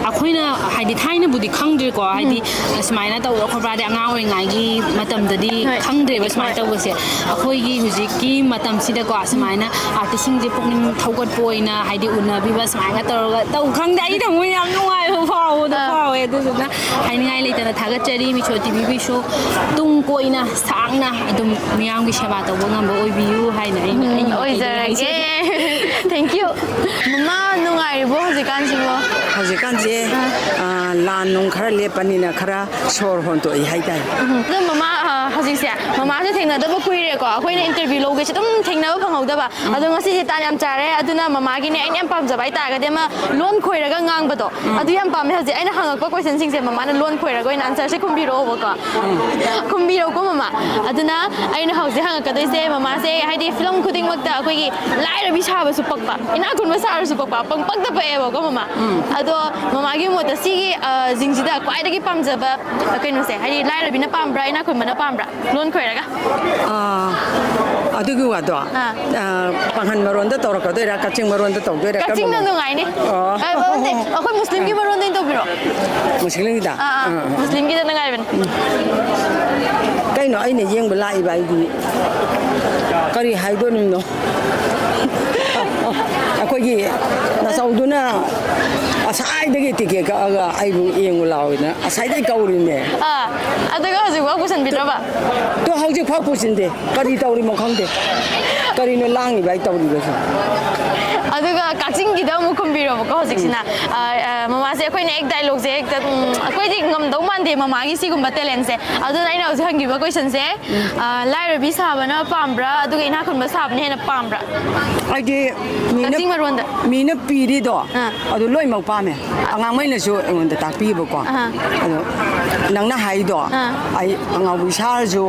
ꯑꯩꯈꯣꯏꯅ ꯍꯥꯏꯗꯤ ꯊꯥꯏꯅꯕꯨꯗꯤ ꯈꯪꯗ꯭ꯔꯦꯀꯣ, ꯍꯥꯏꯗꯤ ꯎꯝ꯫ ꯁꯨꯃꯥꯏꯅ ꯇꯧꯕ ꯈꯣꯠꯄꯗꯤ ꯑꯉꯥꯡ ꯑꯣꯏꯔꯤꯉꯩꯒꯤ ꯃꯇꯝꯗꯗꯤ ꯍꯣꯏ꯫ ꯈꯪꯗ꯭ꯔꯦꯕ ꯁꯨꯃꯥꯏꯅ ꯍꯣꯏ꯫ ꯇꯧꯕꯁꯦ꯫ ꯑꯩꯈꯣꯏꯒꯤ ꯍꯧꯖꯤꯛꯀꯤ ꯃꯇꯝꯁꯤꯗꯀꯣ ꯁꯨꯃꯥꯏꯅ ꯑꯥꯔꯇꯤꯁꯁꯤꯡꯁꯦ ꯄꯨꯛꯅꯤꯡ ꯊꯧꯒꯠꯄ ꯑꯣꯏꯅ ꯍꯥꯏꯗꯤ ꯎꯅꯕꯤꯕ ꯁꯨꯃꯥꯏꯅ ꯇꯧꯔꯒ ꯇꯧ ꯈꯪꯗꯦ, ꯑꯩ ꯊꯃꯣꯏ ꯌꯥꯝ ꯅꯨꯡꯉꯥꯏꯕ ꯐꯥꯎꯕꯗꯣ ꯑꯥ꯫ ꯐꯥꯎꯋꯦ꯫ ꯑꯗꯨꯗꯨꯅ ꯍꯥꯏꯅꯤꯡꯉꯥꯏ ꯂꯩꯇꯅ ꯊꯥꯒꯠꯆꯔꯤ꯫ ꯃꯤꯁꯣ ꯇꯤꯚꯤꯒꯤꯁꯨ ꯇꯨꯡ ꯀꯣꯏꯅ ꯁꯥꯡꯅ ꯑꯗꯨꯝ ꯃꯤꯌꯥꯝꯒꯤ ꯁꯦꯕꯥ ꯇꯧꯕ ꯉꯝꯕ ꯑꯣꯏꯕꯤꯌꯨ ꯍꯥꯏꯅ ꯑꯩꯅ, ꯎꯝ, ꯑꯩꯅ ꯃꯥꯏꯀꯩꯗꯒꯤ ꯑꯣꯏꯖꯔꯒꯦ꯫ ꯍꯥꯏꯖꯒꯦ꯫ Thank you. ꯃꯃꯥ ꯅꯨꯡꯉꯥꯏꯔꯤꯕꯣ ꯍꯧꯖꯤꯛꯀꯥꯟꯁꯤꯕꯣ? ꯍꯧꯖꯤꯛꯀꯥꯟꯁꯦ, ꯑꯥ, ꯂꯥꯟ ꯅꯨꯡ ꯈꯔ ꯂꯦꯞꯄꯅꯤꯅ ꯈꯔ ꯁꯣꯔ ꯍꯣꯟꯗꯣꯛꯏ ꯍꯥꯏꯇꯥꯔꯦ꯫ ꯎꯝ꯫ ꯑꯗꯣ ꯃꯃꯥ, ꯑꯥ, ꯍꯧꯖꯤꯛꯁꯦ ꯃꯃꯥꯁꯦ ꯊꯦꯡꯅꯗꯕ ꯀꯨꯏꯔꯦꯀꯣ, ꯑꯩꯈꯣꯏꯅ interview ꯂꯧꯒꯦꯁꯦ ꯑꯗꯨꯝ ꯊꯦꯡꯅꯕ ꯐꯪꯍꯧꯗꯕ꯫ ꯎꯝ꯫ ꯑꯗꯣ ꯉꯁꯤꯗꯤ ꯇꯥꯟ ꯌꯥꯝ ꯆꯥꯔꯦ꯫ ꯑꯗꯨꯅ ꯃꯃꯥꯒꯤꯅꯦ ꯑꯩꯅ ꯌꯥꯝ ꯄꯥꯝꯖꯕ ꯍꯥꯏꯇꯥꯔꯒꯗꯤ ꯑꯃ ꯂꯣꯟ ꯈꯣꯏꯔꯒ ꯉꯥꯡꯕꯗꯣ, ꯎꯝ꯫ ꯑꯗꯨ ꯌꯥꯝ ꯄꯥꯝꯃꯦ꯫ ꯍꯧꯖꯤꯛ ꯑꯩꯅ ꯍꯪꯉꯛꯄ questionꯁꯤꯡꯁꯦ ꯃꯃꯥꯅ ꯂꯣꯟ ꯈꯣꯏꯔꯒ ꯑꯣꯏꯅ answerꯁꯦ ꯈꯨꯝꯕꯤꯔꯛꯑꯣꯕꯀꯣ꯫ ꯎꯝ꯫ ꯈꯨꯝꯕꯤꯔꯛꯎꯀꯣ ꯃꯃꯥ꯫ ꯑꯗꯨꯅ ꯑꯩꯅ ꯍꯧꯖꯤꯛ ꯍꯪꯉꯛꯀꯗꯣꯏꯁꯦ, ꯃꯃꯥꯁꯦ ꯍꯥꯏꯗꯤ film ꯈꯨꯗꯤꯡꯃꯛꯇ ꯑꯩꯈꯣꯏꯒꯤ ꯂꯥꯏꯔꯕꯤ ꯁꯥꯕꯁꯨ ꯄꯛꯄ, ꯏꯅꯥꯛ ꯈꯨꯟꯕ ꯁꯥꯔꯁꯨ ꯄꯛꯄ, ꯄꯪꯄꯛꯇ ꯄꯛꯑꯦꯕꯀꯣ ꯃꯃꯥ꯫ ꯎꯝ꯫ ꯑꯗꯣ ꯃꯃꯥꯒꯤ ꯃꯣꯠꯇ ꯁꯤꯒꯤ, ꯑ, ꯁꯤꯡꯁꯤꯗ ꯈ꯭ꯋꯥꯏꯗꯒꯤ ꯄꯥꯝꯖꯕ ꯀꯩꯅꯣꯁꯦ, ꯍꯥꯏꯗꯤ ꯂꯥꯏꯔꯕꯤꯅ ꯄꯥꯝꯕ꯭ꯔꯥ, ꯏꯅꯥꯛ ꯈꯨꯟꯕꯅ ꯄꯥꯝꯕ꯭ꯔꯥ? ꯂꯣꯟ ꯈꯣꯏꯔꯒ꯫ ꯑꯥ, ꯑꯗꯨꯒꯤ ꯋꯥꯗꯣ, ꯑꯥ꯫ ꯑꯥ, ꯄꯥꯡꯒꯟ ꯃꯔꯣꯟꯗ ꯇꯧꯔꯛꯀꯗꯣꯏꯔꯥ, ꯀꯛꯆꯤꯡ ꯃꯔꯣꯟꯗ ꯇꯧꯗꯣꯏꯔꯥ, ꯀꯛꯆꯤꯡꯅ ꯀꯔꯝꯕꯅꯣ? ꯅꯨꯡꯉꯥꯏꯅꯤ꯫ ꯑꯣ꯫ ꯑ, ꯅꯠꯇꯦ, ꯑꯩꯈꯣꯏ ꯃꯨꯁꯂꯤꯝꯒꯤ ꯃꯔꯣꯟꯗ ꯑꯣꯏꯅ ꯇꯧꯕꯤꯔꯣ꯫ ꯃꯨꯁꯂꯤꯝꯒꯤꯗ? ꯑꯥ, ꯑꯥ, ꯑꯥ, ꯑꯥ꯫ ꯃꯨꯁꯂꯤꯝꯒꯤꯗ ꯅꯨꯡꯉꯥꯏꯕꯅꯤ꯫ ꯀꯩꯅꯣ ꯑꯩꯅ ꯌꯦꯡꯕ ꯂꯥꯛꯏꯕ ꯑꯩꯗꯤ? ꯀꯔꯤ ꯍꯥꯏꯗꯣꯔꯤꯅꯣ? ꯑꯩꯈꯣꯏꯒꯤ ꯅꯆꯧꯗꯨꯅ ꯉꯁꯥꯏꯗꯒꯤ ticket ꯀꯛꯑꯒ ꯑꯩꯕꯨ ꯌꯦꯡꯉꯨ ꯂꯥꯎꯅ ꯉꯁꯥꯏꯗꯒꯤ ꯀꯧꯔꯤꯅꯦ꯫ ꯑꯥ, ꯑꯗꯨꯒ ꯍꯧꯖꯤꯛꯐꯥꯎ ꯄꯨꯁꯟꯕꯤꯗ꯭ꯔꯕ? ꯇꯣ ꯍꯧꯖꯤꯛꯐꯥꯎ ꯄꯨꯁꯤꯟꯗꯦ꯫ ꯀꯔꯤ ꯇꯧꯔꯤꯃꯣ ꯈꯪꯗꯦ꯫ ꯀꯔꯤꯅꯣ ꯂꯥꯡꯉꯤꯕ ꯑꯩ ꯇꯧꯔꯤꯕꯁꯦ? ꯑꯗꯨꯒ ꯀꯛꯆꯤꯡꯒꯤꯗ ꯑꯃꯨꯛ ꯈꯨꯝꯕꯤꯔꯣꯕꯀꯣ ꯍꯧꯖꯤꯛꯁꯤꯅ꯫ ꯎꯝ꯫ ꯑ, ꯑ, ꯃꯃꯥꯁꯦ ꯑꯩꯈꯣꯏꯅ ꯍꯦꯛ dialogueꯁꯦ ꯍꯦꯛꯇ, ꯎꯝ, ꯑꯩꯈꯣꯏꯗꯤ ꯉꯝꯗꯧ ꯃꯥꯟꯗꯦ ꯃꯃꯥꯒꯤ ꯁꯤꯒꯨꯝꯕ talentꯁꯦ꯫ ꯑꯗꯨꯅ ꯑꯩꯅ ꯍꯧꯖꯤꯛ ꯍꯪꯈꯤꯕ questionꯁꯦ, ꯎꯝ꯫ ꯑ, ꯂꯥꯏꯔꯕꯤ ꯁꯥꯕꯅ ꯄꯥꯝꯕ꯭ꯔꯥ, ꯑꯗꯨꯒ ꯏꯅꯥꯛ ꯈꯨꯟꯕ ꯁꯥꯕꯅ ꯍꯦꯟꯅ ꯄꯥꯝꯕ꯭ꯔꯥ? ꯑꯩꯗꯤ ꯃꯤꯅ, ꯀꯛꯆꯤꯡ ꯃꯔꯣꯟꯗ꯫ ꯃꯤꯅ ꯄꯤꯔꯤꯗꯣ, ꯑꯥ꯫ ꯑꯗꯨ ꯂꯣꯏꯅꯃꯛ ꯄꯥꯝꯃꯦ꯫ ꯑꯉꯥꯡꯉꯩꯅꯁꯨ ꯑꯩꯉꯣꯟꯗ ꯇꯥꯛꯄꯤꯕꯀꯣ꯫ ꯑꯍꯥ꯫ ꯑꯗꯣ ꯅꯪꯅ ꯍꯥꯏꯗꯣ, ꯑꯥ꯫ ꯑꯩ ꯑꯉꯥꯎꯕꯤ ꯁꯥꯔꯁꯨ,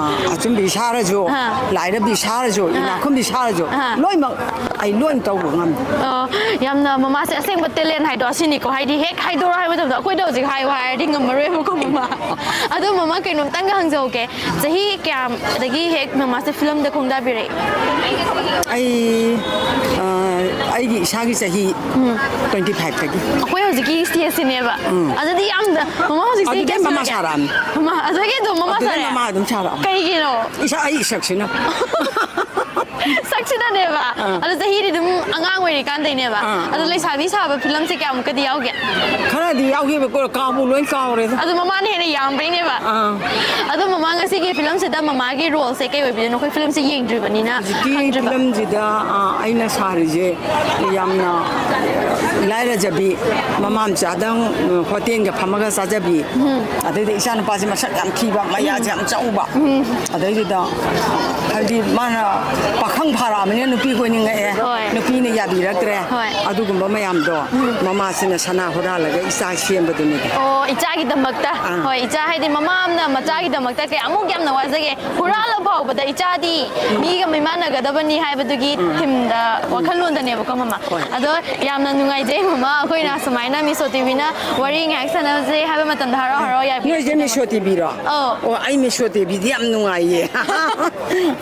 ꯑꯥ, ꯑꯆꯨꯝꯕꯤ ꯁꯥꯔꯁꯨ, ꯑꯥ꯫ ꯂꯥꯏꯔꯕꯤ ꯁꯥꯔꯁꯨ, ꯑꯥ꯫ ꯏꯅꯥꯛꯈꯨꯟꯕꯤ ꯁꯥꯔꯁꯨ, ꯑꯥ꯫ ꯂꯣꯏꯅꯃꯛ ꯑꯩ ꯂꯣꯏ ꯇꯧꯕ ꯉꯝꯃꯤ꯫ ꯑꯣ, ꯌꯥꯝꯅ ꯃꯃꯥꯁꯦ ꯑꯁꯦꯡꯕ talent ꯍꯥꯏꯗꯣ ꯑꯁꯤꯅꯤꯀꯣ꯫ ꯍꯥꯏꯗꯤ ꯍꯦꯛ ꯍꯥꯏꯗꯣꯔꯣ ꯍꯥꯏꯕ ꯃꯇꯝꯗ ꯑꯩꯈꯣꯏꯗ ꯍꯧꯖꯤꯛ ꯍꯥꯏꯌꯨ ꯍꯥꯏꯔꯗꯤ ꯉꯝꯃꯔꯣꯏꯕꯀꯣ ꯃꯃꯥ꯫ ꯑꯗꯣ ꯃꯃꯥ ꯀꯩꯅꯣꯝꯇꯪꯒ ꯍꯪꯖꯍꯧꯒꯦ꯫ ꯆꯍꯤ ꯀꯌꯥꯗꯒꯤ ꯍꯦꯛ ꯃꯃꯥꯁꯦ filmꯗ ꯈꯣꯡꯗꯥꯕꯤꯔꯛꯏ? ꯑꯩ, ꯑ, ꯑꯩꯒꯤ ꯏꯁꯥꯒꯤ ꯆꯍꯤ ꯎꯝ꯫ twenty fiveꯇꯒꯤ꯫ ꯑꯩꯈꯣꯏ ꯍꯧꯖꯤꯛꯀꯤ stageꯁꯤꯅꯦꯕ꯫ ꯎꯝ꯫ ꯑꯗꯨꯗꯤ ꯌꯥꯝꯅ, ꯃꯃꯥ ꯍꯧꯖꯤꯛ ꯆꯍꯤ ꯑꯗꯨꯗꯩ ꯀꯌꯥ ꯃꯃꯥ ꯁꯨꯔꯒꯦ? ꯁꯥꯔꯛꯑꯝꯅꯤ꯫ ꯃꯃꯥ, ꯑꯗꯨꯗꯒꯤ ꯑꯗꯨꯝ ꯃꯃꯥ ꯑꯗꯨꯗꯩ ꯁꯥꯔꯦ? ꯃꯃꯥ ꯑꯗꯨꯝ ꯁꯥꯔꯛꯑꯝꯅꯤ꯫ ꯀꯩꯒꯤꯅꯣ? ꯏꯁꯥ, ꯑꯩ ꯏꯁꯛꯁꯤꯅ꯫ ꯁꯛꯁꯤꯗꯅꯦꯕ꯫ ꯑꯥ꯫ ꯑꯗꯣ ꯆꯍꯤꯗꯤ ꯑꯗꯨꯝ ꯑꯉꯥꯡ ꯑꯣꯏꯔꯤꯀꯥꯟꯗꯩꯅꯦꯕ꯫ ꯑꯥ, ꯑꯗꯣ ꯑꯥ꯫ ꯂꯩꯁꯥꯕꯤ ꯁꯥꯕ ꯐꯤꯂꯝꯁꯦ ꯀꯌꯥꯃꯨꯛꯀꯗꯤ ꯌꯥꯎꯒꯦ? ꯈꯔꯗꯤ ꯌꯥꯎꯈꯤꯕ, ꯀꯣ-, ꯀꯥꯎꯕꯨ ꯂꯣꯏ ꯀꯥꯎꯔꯦꯗ꯫ ꯑꯗꯣ ꯃꯃꯥꯅ ꯍꯦꯟꯅ ꯌꯥꯝꯕꯩꯅꯦꯕ꯫ ꯑꯥ꯫ ꯑꯗꯣ ꯃꯃꯥ, ꯉꯁꯤꯒꯤ ꯐꯤꯂꯝꯁꯤꯗ ꯃꯃꯥꯒꯤ ꯔꯣꯜꯁꯦ ꯀꯩ ꯑꯣꯏꯕꯤꯗꯣꯏꯅꯣ? ꯑꯩꯈꯣꯏ ꯐꯤꯂꯝꯁꯦ ꯌꯦꯡꯗ꯭ꯔꯤꯕꯅꯤꯅ ꯍꯧꯖꯤꯛꯀꯤ ꯈꯪꯗ꯭ꯔꯤꯕ꯫ ꯐꯤꯂꯝꯁꯤꯗ, ꯑꯥ, ꯑꯩꯅ ꯁꯥꯔꯤꯁꯦ ꯌꯥꯝꯅ ꯂꯥꯏꯔꯖꯕꯤ, ꯃꯃꯥ ꯃꯆꯥꯗꯪ, ꯎꯝ, ꯍꯣꯇꯦꯜꯒ ꯐꯝꯃꯒ ꯆꯥꯖꯕꯤ, ꯎꯝ꯫ ꯑꯗꯩꯗꯤ ꯏꯆꯥ ꯅꯨꯄꯥꯁꯦ ꯃꯁꯛ ꯌꯥꯝ ꯊꯤꯕ, ꯃꯌꯥꯁꯦ ꯌꯥꯝ ꯆꯥꯎꯕ꯫ ꯎꯝ꯫ ꯑꯗꯩꯗꯨꯗ ꯍꯥꯏꯗꯤ ꯃꯥꯅ ꯄꯥꯈꯪ ꯐꯥꯔꯛꯑꯕꯅꯤꯅ ꯅꯨꯄꯤ ꯀꯣꯏꯅꯤꯡꯉꯛꯑꯦ, ꯍꯣꯏ꯫ ꯅꯨꯄꯤꯅ ꯌꯥꯕꯤꯔꯛꯇ꯭ꯔꯦ꯫ ꯍꯣꯏ꯫ ꯑꯗꯨꯒꯨꯝꯕ ꯃꯌꯥꯝꯗꯣ ꯎꯝ꯫ ꯃꯃꯥꯁꯤꯅ ꯁꯅꯥ ꯍꯨꯔꯥꯜꯂꯒ ꯏꯆꯥ ꯁꯦꯝꯕꯗꯨꯅꯤꯗ꯫ ꯑꯣ, ꯏꯆꯥꯒꯤꯗꯃꯛꯇ꯫ ꯑꯥ꯫ ꯍꯣꯏ, ꯏꯆꯥ ꯍꯥꯏꯗꯤ ꯃꯃꯥ ꯑꯃꯅ ꯃꯆꯥꯒꯤꯗꯃꯛꯇ ꯀꯌꯥꯃꯨꯛ ꯌꯥꯝꯅ ꯋꯥꯖꯒꯦ꯫ ꯍꯨꯔꯥꯜꯂ ꯐꯥꯎꯕꯗ ꯏꯆꯥꯗꯤ ꯎꯝ꯫ ꯃꯤꯒ ꯃꯤꯃꯥꯟꯅꯒꯗꯕꯅꯤ ꯍꯥꯏꯕꯗꯨꯒꯤ ꯎꯝ꯫ ꯊꯤꯝꯗ ꯎꯝ꯫ ꯋꯥꯈꯜꯂꯣꯟꯗꯅꯦꯕꯀꯣ, ꯃꯃꯥ꯫ ꯍꯣꯏ꯫ ꯑꯗꯣ ꯌꯥꯝꯅ ꯅꯨꯡꯉꯥꯏꯖꯩ, ꯃꯃꯥ, ꯑꯩꯈꯣꯏꯅ ꯁꯨꯃꯥꯏꯅ ꯃꯤꯁꯣ ꯇꯤꯚꯤꯅ ꯋꯥꯔꯤ ꯉꯥꯏꯍꯥꯛ ꯁꯥꯟꯅꯖꯩ ꯍꯥꯏꯕ ꯃꯇꯝꯗ ꯍꯔꯥꯎ ꯍꯔꯥꯎ ꯌꯥꯕꯤꯔꯛꯄꯒꯤꯗꯃꯛ꯫ ꯅꯣꯏꯁꯦ ꯃꯤꯁꯣ ꯇꯤꯚꯤꯔꯣ? ꯑꯧ꯫ ꯑꯣ, ꯑꯩ ꯃꯤꯁꯣ ꯇꯤꯚꯤꯗꯤ ꯌꯥꯝ ꯅꯨꯡꯉꯥꯏꯌꯦ꯫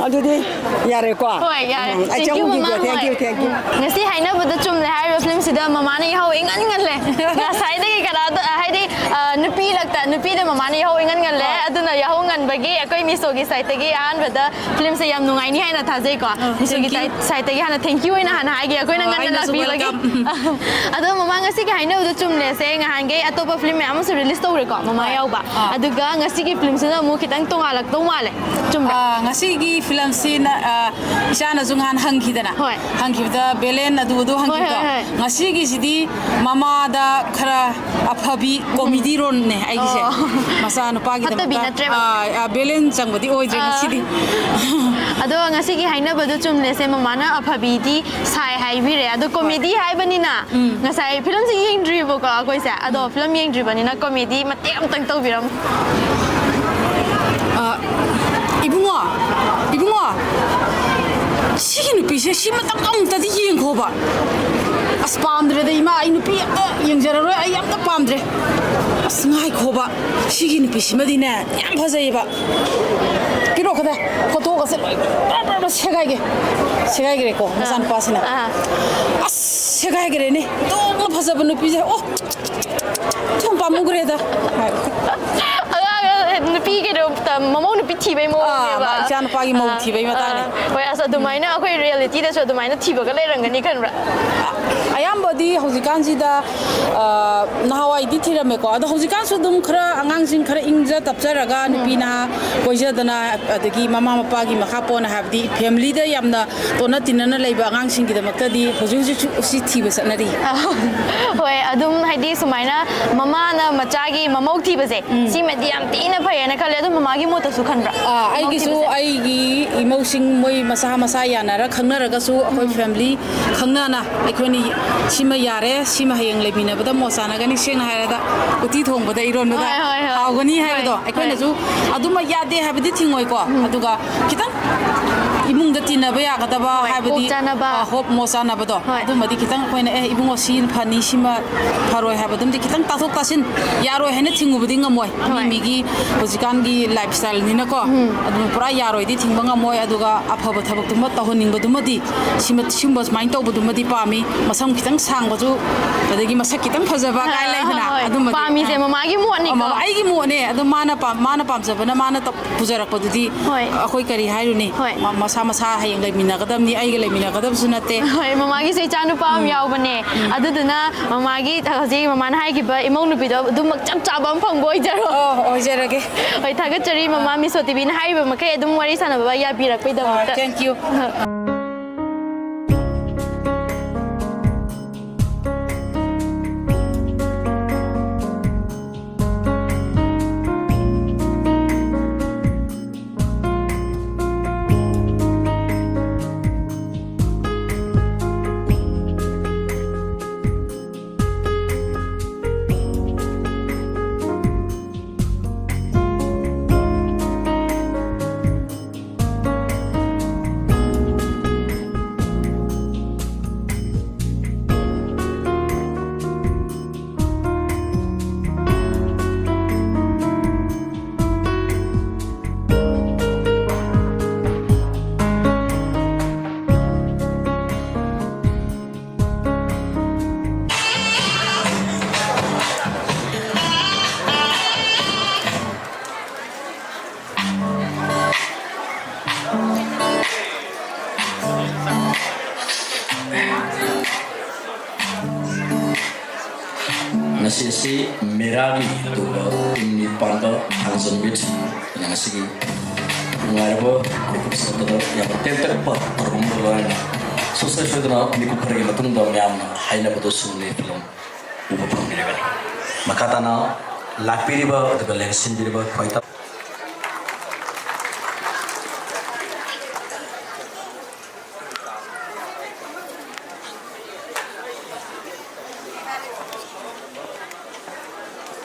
ꯑꯗꯨꯗꯤ ꯌꯥꯔꯦꯀꯣ? ꯍꯣꯏ, ꯌꯥꯔꯦ꯫ ꯎꯝ, ꯑꯩ thank you, ꯆꯪꯈꯤꯒꯦ, ꯃꯃꯥ, thank you, ꯍꯣꯏ꯫ Thank you꯫ ꯎꯝ, ꯉꯁꯤ ꯍꯥꯏꯅꯕꯗ ꯆꯨꯝꯂꯦ ꯍꯥꯏꯔꯤꯕ ꯐꯤꯂꯝꯁꯤꯗ ꯃꯃꯥꯅ ꯌꯥꯍꯧ ꯏꯉꯟ ꯉꯜꯂꯦ꯫ ꯉꯁꯥꯏꯗꯒꯤ ꯀꯅꯥꯗ, ꯍꯥꯏꯗꯤ, ꯑ, ꯅꯨꯄꯤ ꯂꯛꯇ, ꯅꯨꯄꯤꯗ ꯃꯃꯥꯅ ꯌꯥꯍꯧ ꯏꯉꯟ ꯉꯜꯂꯦ꯫ ꯍꯣꯏ꯫ ꯑꯗꯨꯅ ꯌꯥꯍꯧ ꯉꯟꯕꯒꯤ ꯑꯩꯈꯣꯏ ꯃꯤꯁꯣꯒꯤ ꯁꯥꯏꯠꯇꯒꯤ ꯑꯍꯥꯟꯕꯗ ꯐꯤꯂꯝꯁꯦ ꯌꯥꯝ ꯅꯨꯡꯉꯥꯏꯅꯤ ꯍꯥꯏꯅ ꯊꯥꯖꯩꯀꯣ꯫ ꯑ, ꯃꯤꯁꯣꯒꯤ thank you꯫ ꯁꯥꯏꯠ-, ꯁꯥꯏꯠꯇꯒꯤ ꯍꯥꯟꯅ thank you ꯑꯣꯏꯅ ꯍꯥꯟꯅ ꯍꯥꯏꯒꯦ, ꯑꯩꯈꯣꯏꯅ ꯑ, ꯉꯟꯅ ꯑꯩꯅꯁꯨ ꯂꯥꯛꯄꯤꯕꯒꯤ꯫ Welcome꯫ ꯑꯗꯣ ꯃꯃꯥ, ꯉꯁꯤꯒꯤ ꯍꯥꯏꯅꯕꯗꯣ ꯆꯨꯝꯂꯦꯁꯦ, ꯉꯍꯥꯟꯈꯩ ꯑꯇꯣꯞꯄ ꯐꯤꯂꯝ ꯃꯌꯥꯝ ꯑꯃꯁꯨ release ꯇꯧꯔꯦꯀꯣ, ꯃꯃꯥ ꯍꯣꯏ꯫ ꯌꯥꯎꯕ꯫ ꯑꯥ꯫ ꯑꯗꯨꯒ ꯉꯁꯤꯒꯤ ꯐꯤꯂꯝꯁꯤꯅ ꯑꯃꯨꯛ ꯈꯤꯇꯪ ꯇꯣꯉꯥꯜꯂꯛꯇꯧ ꯃꯥꯜꯂꯦ꯫ ꯆꯨꯝꯕ꯭ꯔꯥ? ꯑꯥ, ꯉꯁꯤꯒꯤ ꯐꯤꯂꯝꯁꯤꯅ, ꯑꯥ, ꯏꯆꯥꯅꯁꯨ ꯉꯍꯥꯟ ꯍꯪꯈꯤꯗꯅ, ꯍꯣꯏ꯫ ꯍꯪꯈꯤꯕꯗ ꯕꯦꯂꯦꯟ ꯑꯗꯨ ꯑꯗꯨ ꯍꯣꯏ, ꯍꯪꯈꯤꯕꯗꯣ, ꯍꯣꯏ, ꯍꯣꯏ꯫ ꯉꯁꯤꯒꯤꯁꯤꯗꯤ ꯃꯃꯥꯗ ꯈꯔ ꯑꯐꯕꯤ comedy roleꯅꯦ ꯑꯩꯒꯤꯁꯦ꯫ ꯑꯣ꯫ ꯃꯆꯥꯅꯨꯄꯥꯒꯤꯗꯃꯛꯇ, ꯐꯠꯇꯕꯤ ꯅꯠꯇ꯭ꯔꯦꯕ꯫ ꯑꯥ, ꯑꯥ, ꯕꯦꯂꯦꯟ ꯆꯪꯕꯗꯤ ꯑꯣꯏꯗ꯭ꯔꯦ ꯑꯥ꯫ ꯉꯁꯤꯗꯤ꯫ ꯑꯗꯣ ꯉꯁꯤꯒꯤ ꯍꯥꯏꯅꯕꯗꯣ ꯆꯨꯝꯂꯦꯁꯦ, ꯃꯃꯥꯅ ꯑꯐꯕꯤꯗꯤ ꯁꯥꯏ ꯍꯥꯏꯕꯤꯔꯦ꯫ ꯑꯗꯣ ꯍꯣꯏ꯫ Comedy ꯍꯥꯏꯕꯅꯤꯅ ꯎꯝ꯫ ꯉꯁꯥꯏ ꯐꯤꯂꯝꯁꯦ ꯌꯦꯡꯗ꯭ꯔꯤꯕꯀꯣ ꯑꯩꯈꯣꯏꯁꯦ, ꯑꯗꯣ ꯎꯝ꯫ ꯐꯤꯂꯝ ꯌꯦꯡꯗ꯭ꯔꯤꯕꯅꯤꯅ comedy ꯃꯇꯦꯛ ꯑꯃꯇꯪ ꯇꯧꯕꯤꯔꯝꯃꯨ꯫ ꯑ, ꯏꯕꯨꯡꯉꯣ, ꯏꯕꯨꯡꯉꯣ, ꯁꯤꯒꯤ ꯅꯨꯄꯤꯁꯦ ꯁꯤꯃꯇꯪ ꯑꯃꯨꯛꯇꯗꯤ ꯌꯦꯡꯈꯣꯕ꯫ ꯑꯁ, ꯄꯥꯝꯗ꯭ꯔꯦꯗ ꯏꯃꯥ, ꯑꯩ ꯅꯨꯄꯤ ꯑꯝꯇ ꯌꯦꯡꯖꯔꯔꯣꯏ, ꯑꯩ ꯑꯝꯇ ꯄꯥꯝꯗ꯭ꯔꯦ꯫ ꯑꯁ, ꯉꯥꯏꯈꯣꯕ, ꯁꯤꯒꯤ ꯅꯨꯄꯤꯁꯤꯃꯗꯤꯅꯦ ꯌꯥꯝ ꯐꯖꯩꯌꯦꯕ꯫ ꯄꯤꯔꯛꯑꯣ ꯈꯗꯥ, ꯐꯣꯇꯣꯒꯁꯦ ꯂꯣꯏ ꯕ꯭ꯔ ꯕ꯭ꯔ ꯕ꯭ꯔ ꯁꯦꯒꯥꯏꯒꯦ, ꯁꯦꯒꯥꯏꯈ꯭ꯔꯦꯀꯣ ꯑꯥ꯫ ꯃꯆꯥꯅꯨꯄꯥꯁꯤꯅ꯫ ꯑꯥ꯫ ꯑꯁ, ꯁꯦꯒꯥꯏꯈ꯭ꯔꯦꯅꯦ, ꯑꯗꯨꯛꯅ ꯐꯖꯕ ꯅꯨꯄꯤꯁꯦ꯫ ꯑꯣ, ꯊꯨꯝ ꯄꯥꯝꯃꯨꯈ꯭ꯔꯦꯗ꯫ ꯑꯉꯥꯡ ꯅꯨꯄꯤ ꯀꯩꯅꯣ, ꯃꯃꯧ ꯅꯨꯄꯤ ꯊꯤꯕꯩ ꯃꯑꯣꯡꯅꯦꯕ꯫ ꯑꯥ, ꯏꯆꯥ ꯅꯨꯄꯥꯒꯤ ꯃꯧ ꯊꯤꯕꯩ ꯃꯇꯥꯡꯅꯦ꯫ ꯍꯣꯏ, ꯑꯁ, ꯑꯗꯨꯃꯥꯏꯅ ꯑꯩꯈꯣꯏ ꯔꯤꯌꯦꯂꯤꯇꯤꯗꯁꯨ ꯑꯗꯨꯃꯥꯏꯅ ꯊꯤꯕꯒ ꯂꯩꯔꯝꯒꯅꯤ ꯈꯟꯕ꯭ꯔꯥ? ꯑꯌꯥꯝꯕꯗꯤ ꯍꯧꯖꯤꯛꯀꯥꯟꯁꯤꯗ, ꯑ, ꯅꯍꯥꯟꯋꯥꯏꯗꯤ ꯊꯤꯔꯝꯃꯦꯀꯣ, ꯑꯗꯣ ꯍꯧꯖꯤꯛꯀꯥꯟꯁꯨ ꯑꯗꯨꯝ ꯈꯔ ꯑꯉꯥꯡꯁꯤꯡ ꯈꯔ ꯏꯪꯖ ꯇꯞꯆꯔꯒ, ꯅꯨꯄꯤ ꯅꯍꯥ ꯀꯣꯏꯖꯗꯅ, ꯑꯗꯒꯤ ꯃꯃꯥ ꯃꯄꯥꯒꯤ ꯃꯈꯥ ꯄꯣꯟꯅ, ꯍꯥꯏꯕꯗꯤ ꯐꯦꯃꯤꯂꯤꯗ ꯌꯥꯝꯅ ꯇꯣꯟꯅ ꯇꯤꯟꯅꯅ ꯂꯩꯕ ꯑꯉꯥꯡꯁꯤꯡꯒꯤꯗꯃꯛꯇꯗꯤ ꯍꯧꯖꯤꯛ ꯍꯧꯖꯤꯛꯁꯨ ꯁꯤ ꯊꯤꯕ ꯆꯠꯅꯔꯤ꯫ ꯍꯣꯏ, ꯑꯗꯨꯝ ꯍꯥꯏꯗꯤ ꯁꯨꯃꯥꯏꯅ ꯃꯃꯥꯅ ꯃꯆꯥꯒꯤ ꯃꯃꯧ ꯊꯤꯕꯁꯦ, ꯁꯤꯃꯗꯤ ꯌꯥꯝ ꯊꯤꯅ ꯐꯩꯌꯦꯅ ꯈꯜꯂꯦ꯫ ꯑꯗꯨꯝ ꯃꯃꯥꯒꯤ ꯃꯣꯠꯇꯁꯨ ꯈꯟꯕ꯭ꯔꯥ? ꯑꯥ, ꯃꯃꯧ ꯑꯩꯒꯤꯁꯨ ꯊꯤꯕꯁꯦ? ꯑꯩꯒꯤ ꯏꯃꯧꯁꯤꯡ ꯃꯣꯏ ꯃꯁꯥ ꯃꯁꯥ ꯌꯥꯅꯔ ꯈꯪꯅꯔꯒꯁꯨ ꯑꯩꯈꯣꯏ ꯐꯦꯃꯤꯂꯤ ꯈꯪꯅꯅ ꯑꯩꯈꯣꯏꯅ ꯁꯤꯃ ꯌꯥꯔꯦ, ꯁꯤꯃ ꯍꯌꯦꯡ ꯂꯩꯃꯤꯟꯅꯕꯗ ꯃꯣꯠ ꯆꯥꯅꯒꯅꯤ꯫ ꯁꯦꯡꯅ ꯍꯥꯏꯔꯗ ꯎꯇꯤ ꯊꯣꯡꯕꯗ, ꯏꯔꯣꯟꯕꯗ ꯍꯣꯏ, ꯍꯣꯏ, ꯍꯣꯏ꯫ ꯍꯥꯎꯒꯅꯤ ꯍꯣꯏ, ꯍꯥꯏꯕꯗꯣ ꯍꯣꯏ꯫ ꯑꯩꯈꯣꯏꯅꯁꯨ ꯑꯗꯨꯃꯛ ꯌꯥꯗꯦ ꯍꯥꯏꯕꯗꯤ ꯊꯤꯡꯉꯣꯏꯀꯣ꯫ ꯑꯗꯨꯒ ꯈꯤꯇꯪ ꯏꯃꯨꯡꯗ ꯇꯤꯟꯅꯕ ꯌꯥꯒꯗꯕ, ꯍꯣꯏ, ꯍꯥꯏꯕꯗꯤ, ꯀꯣꯛ ꯆꯥꯅꯕ꯫ ꯑ, ꯍꯣꯞ ꯃꯣꯠ ꯆꯥꯅꯕꯗꯣ, ꯍꯣꯏ꯫ ꯑꯗꯨꯝꯕꯗꯤ ꯈꯤꯇꯪ ꯑꯩꯈꯣꯏꯅ, "ꯑꯦ, ꯏꯕꯨꯡꯉꯣ, ꯁꯤ ꯐꯅꯤ, ꯁꯤꯃ ꯐꯔꯣꯏ" ꯍꯥꯏꯕꯗꯨꯝꯗꯤ ꯈꯤꯇꯪ ꯇꯥꯊꯣꯛ ꯇꯥꯁꯤꯟ ꯌꯥꯔꯣꯏ ꯍꯥꯏꯅ ꯊꯤꯡꯉꯨꯕꯗꯤ ꯉꯝꯃꯣꯏ꯫ ꯃꯤ ꯍꯣꯏ꯫ ꯃꯤꯒꯤ ꯍꯧꯖꯤꯛꯀꯥꯟꯒꯤ ꯂꯥꯏꯐ ꯁ꯭ꯇꯥꯏꯜꯅꯤꯅꯀꯣ, ꯑꯗꯨꯅ ꯄꯨꯔꯥ ꯌꯥꯔꯣꯏꯗꯤ ꯊꯤꯡꯕ ꯉꯝꯃꯣꯏ꯫ ꯑꯗꯨꯒ ꯑꯐꯕ ꯊꯕꯛꯇꯨꯃ ꯇꯧꯍꯟꯅꯤꯡꯕꯗꯨꯃꯗꯤ, ꯁꯤꯃ, ꯁꯤꯒꯨꯝꯕ ꯁꯨꯃꯥꯏꯅ ꯇꯧꯕꯗꯨꯃꯗꯤ ꯄꯥꯝꯃꯤ꯫ ꯃꯁꯝ ꯈꯤꯇꯪ ꯁꯥꯡꯕꯁꯨ, ꯑꯗꯒꯤ ꯃꯁꯛ ꯈꯤꯇꯪ ꯐꯖꯕ ꯀꯥꯏ ꯑꯥ, ꯂꯩꯗꯅ, ꯍꯣꯏ꯫ ꯑꯗꯨꯝꯕꯗꯤ ꯄꯥꯝꯃꯤꯁꯦ ꯑꯥ꯫ ꯃꯃꯥꯒꯤ ꯃꯣꯠꯅꯤꯀꯣ꯫ ꯑꯃ ꯑꯩꯒꯤ ꯃꯣꯠꯅꯦ꯫ ꯑꯗꯣ ꯃꯥꯅ ꯄꯥꯝ-, ꯃꯥꯅ ꯄꯥꯝꯖꯕꯅ ꯃꯥꯅ ꯇꯧ-, ꯄꯨꯖꯔꯛꯄꯗꯨꯗꯤ ꯍꯣꯏ꯫ ꯑꯩꯈꯣꯏ ꯀꯔꯤ ꯍꯥꯏꯔꯨꯅꯤ? ꯍꯣꯏ꯫ ꯃ-, ꯃꯁꯥ ꯃꯁꯥ ꯍꯌꯦꯡ ꯂꯩꯃꯤꯟꯅꯒꯗꯕꯅꯤ, ꯑꯩꯒ ꯂꯩꯃꯤꯟꯅꯒꯗꯕꯁꯨ ꯅꯠꯇꯦ꯫ ꯍꯣꯏ, ꯃꯃꯥꯒꯤꯁꯨ ꯏꯆꯥ ꯅꯨꯄꯥ ꯑꯃ ꯎꯝ꯫ ꯌꯥꯎꯕꯅꯦ꯫ ꯎꯝ꯫ ꯑꯗꯨꯗꯨꯅ ꯃꯃꯥꯒꯤ ꯍꯧꯖꯤꯛ ꯃꯃꯥꯅ ꯍꯥꯏꯈꯤꯕ ꯏꯃꯧ ꯅꯨꯄꯤꯗꯣ ꯑꯗꯨꯃꯛ ꯆꯞ ꯆꯥꯕ ꯑꯃ ꯐꯪꯕ ꯑꯣꯏꯖꯔꯣ꯫ ꯑꯣ, ꯑꯣꯏꯖꯔꯒꯦ꯫ ꯍꯣꯏ, ꯊꯥꯒꯠꯆꯔꯤ ꯃꯃꯥ꯫ ꯑꯥ꯫ ꯃꯤꯁꯣ ꯇꯤꯚꯤꯅ ꯍꯥꯏꯔꯤꯕ ꯃꯈꯩ ꯑꯗꯨꯝ ꯋꯥꯔꯤ ꯁꯥꯟꯅꯕ ꯌꯥꯕꯤꯔꯛꯄꯩꯗꯃꯛꯇ꯫ ꯑꯥ, thank you꯫ ꯁꯤꯁꯤ ꯃꯦꯔꯥꯒꯤ ꯑꯗꯨꯒ ꯏꯪ ꯅꯤꯄꯥꯟꯕ ꯊꯥꯡꯖꯝꯕꯤꯠ꯫ ꯉꯁꯤꯒꯤ ꯅꯨꯡꯉꯥꯏꯔꯕ ꯃꯤꯀꯨꯞ ꯁꯛꯇꯗ ꯌꯥꯝꯅ ꯇꯦꯟꯇꯛꯄ ꯇꯧꯔꯝꯕ ꯂꯣꯏꯅ ꯁꯨꯡꯁꯣꯏ ꯁꯣꯏꯗꯅ ꯃꯤꯀꯨꯞ ꯈꯔꯒꯤ ꯃꯇꯨꯡꯗ ꯃꯌꯥꯝꯅ ꯍꯥꯏꯅꯕꯗꯣ ꯁꯨꯝꯅꯤ ꯐꯤꯂꯝ ꯎꯕ ꯐꯪꯕꯤꯔꯒꯅꯤ꯫ ꯃꯈꯥ ꯇꯥꯅ ꯂꯥꯛꯄꯤꯔꯤꯕ ꯑꯗꯨꯒ ꯂꯦꯡꯁꯤꯟꯕꯤꯔꯤꯕ ꯈ꯭ꯋꯥꯏ ꯇꯥ-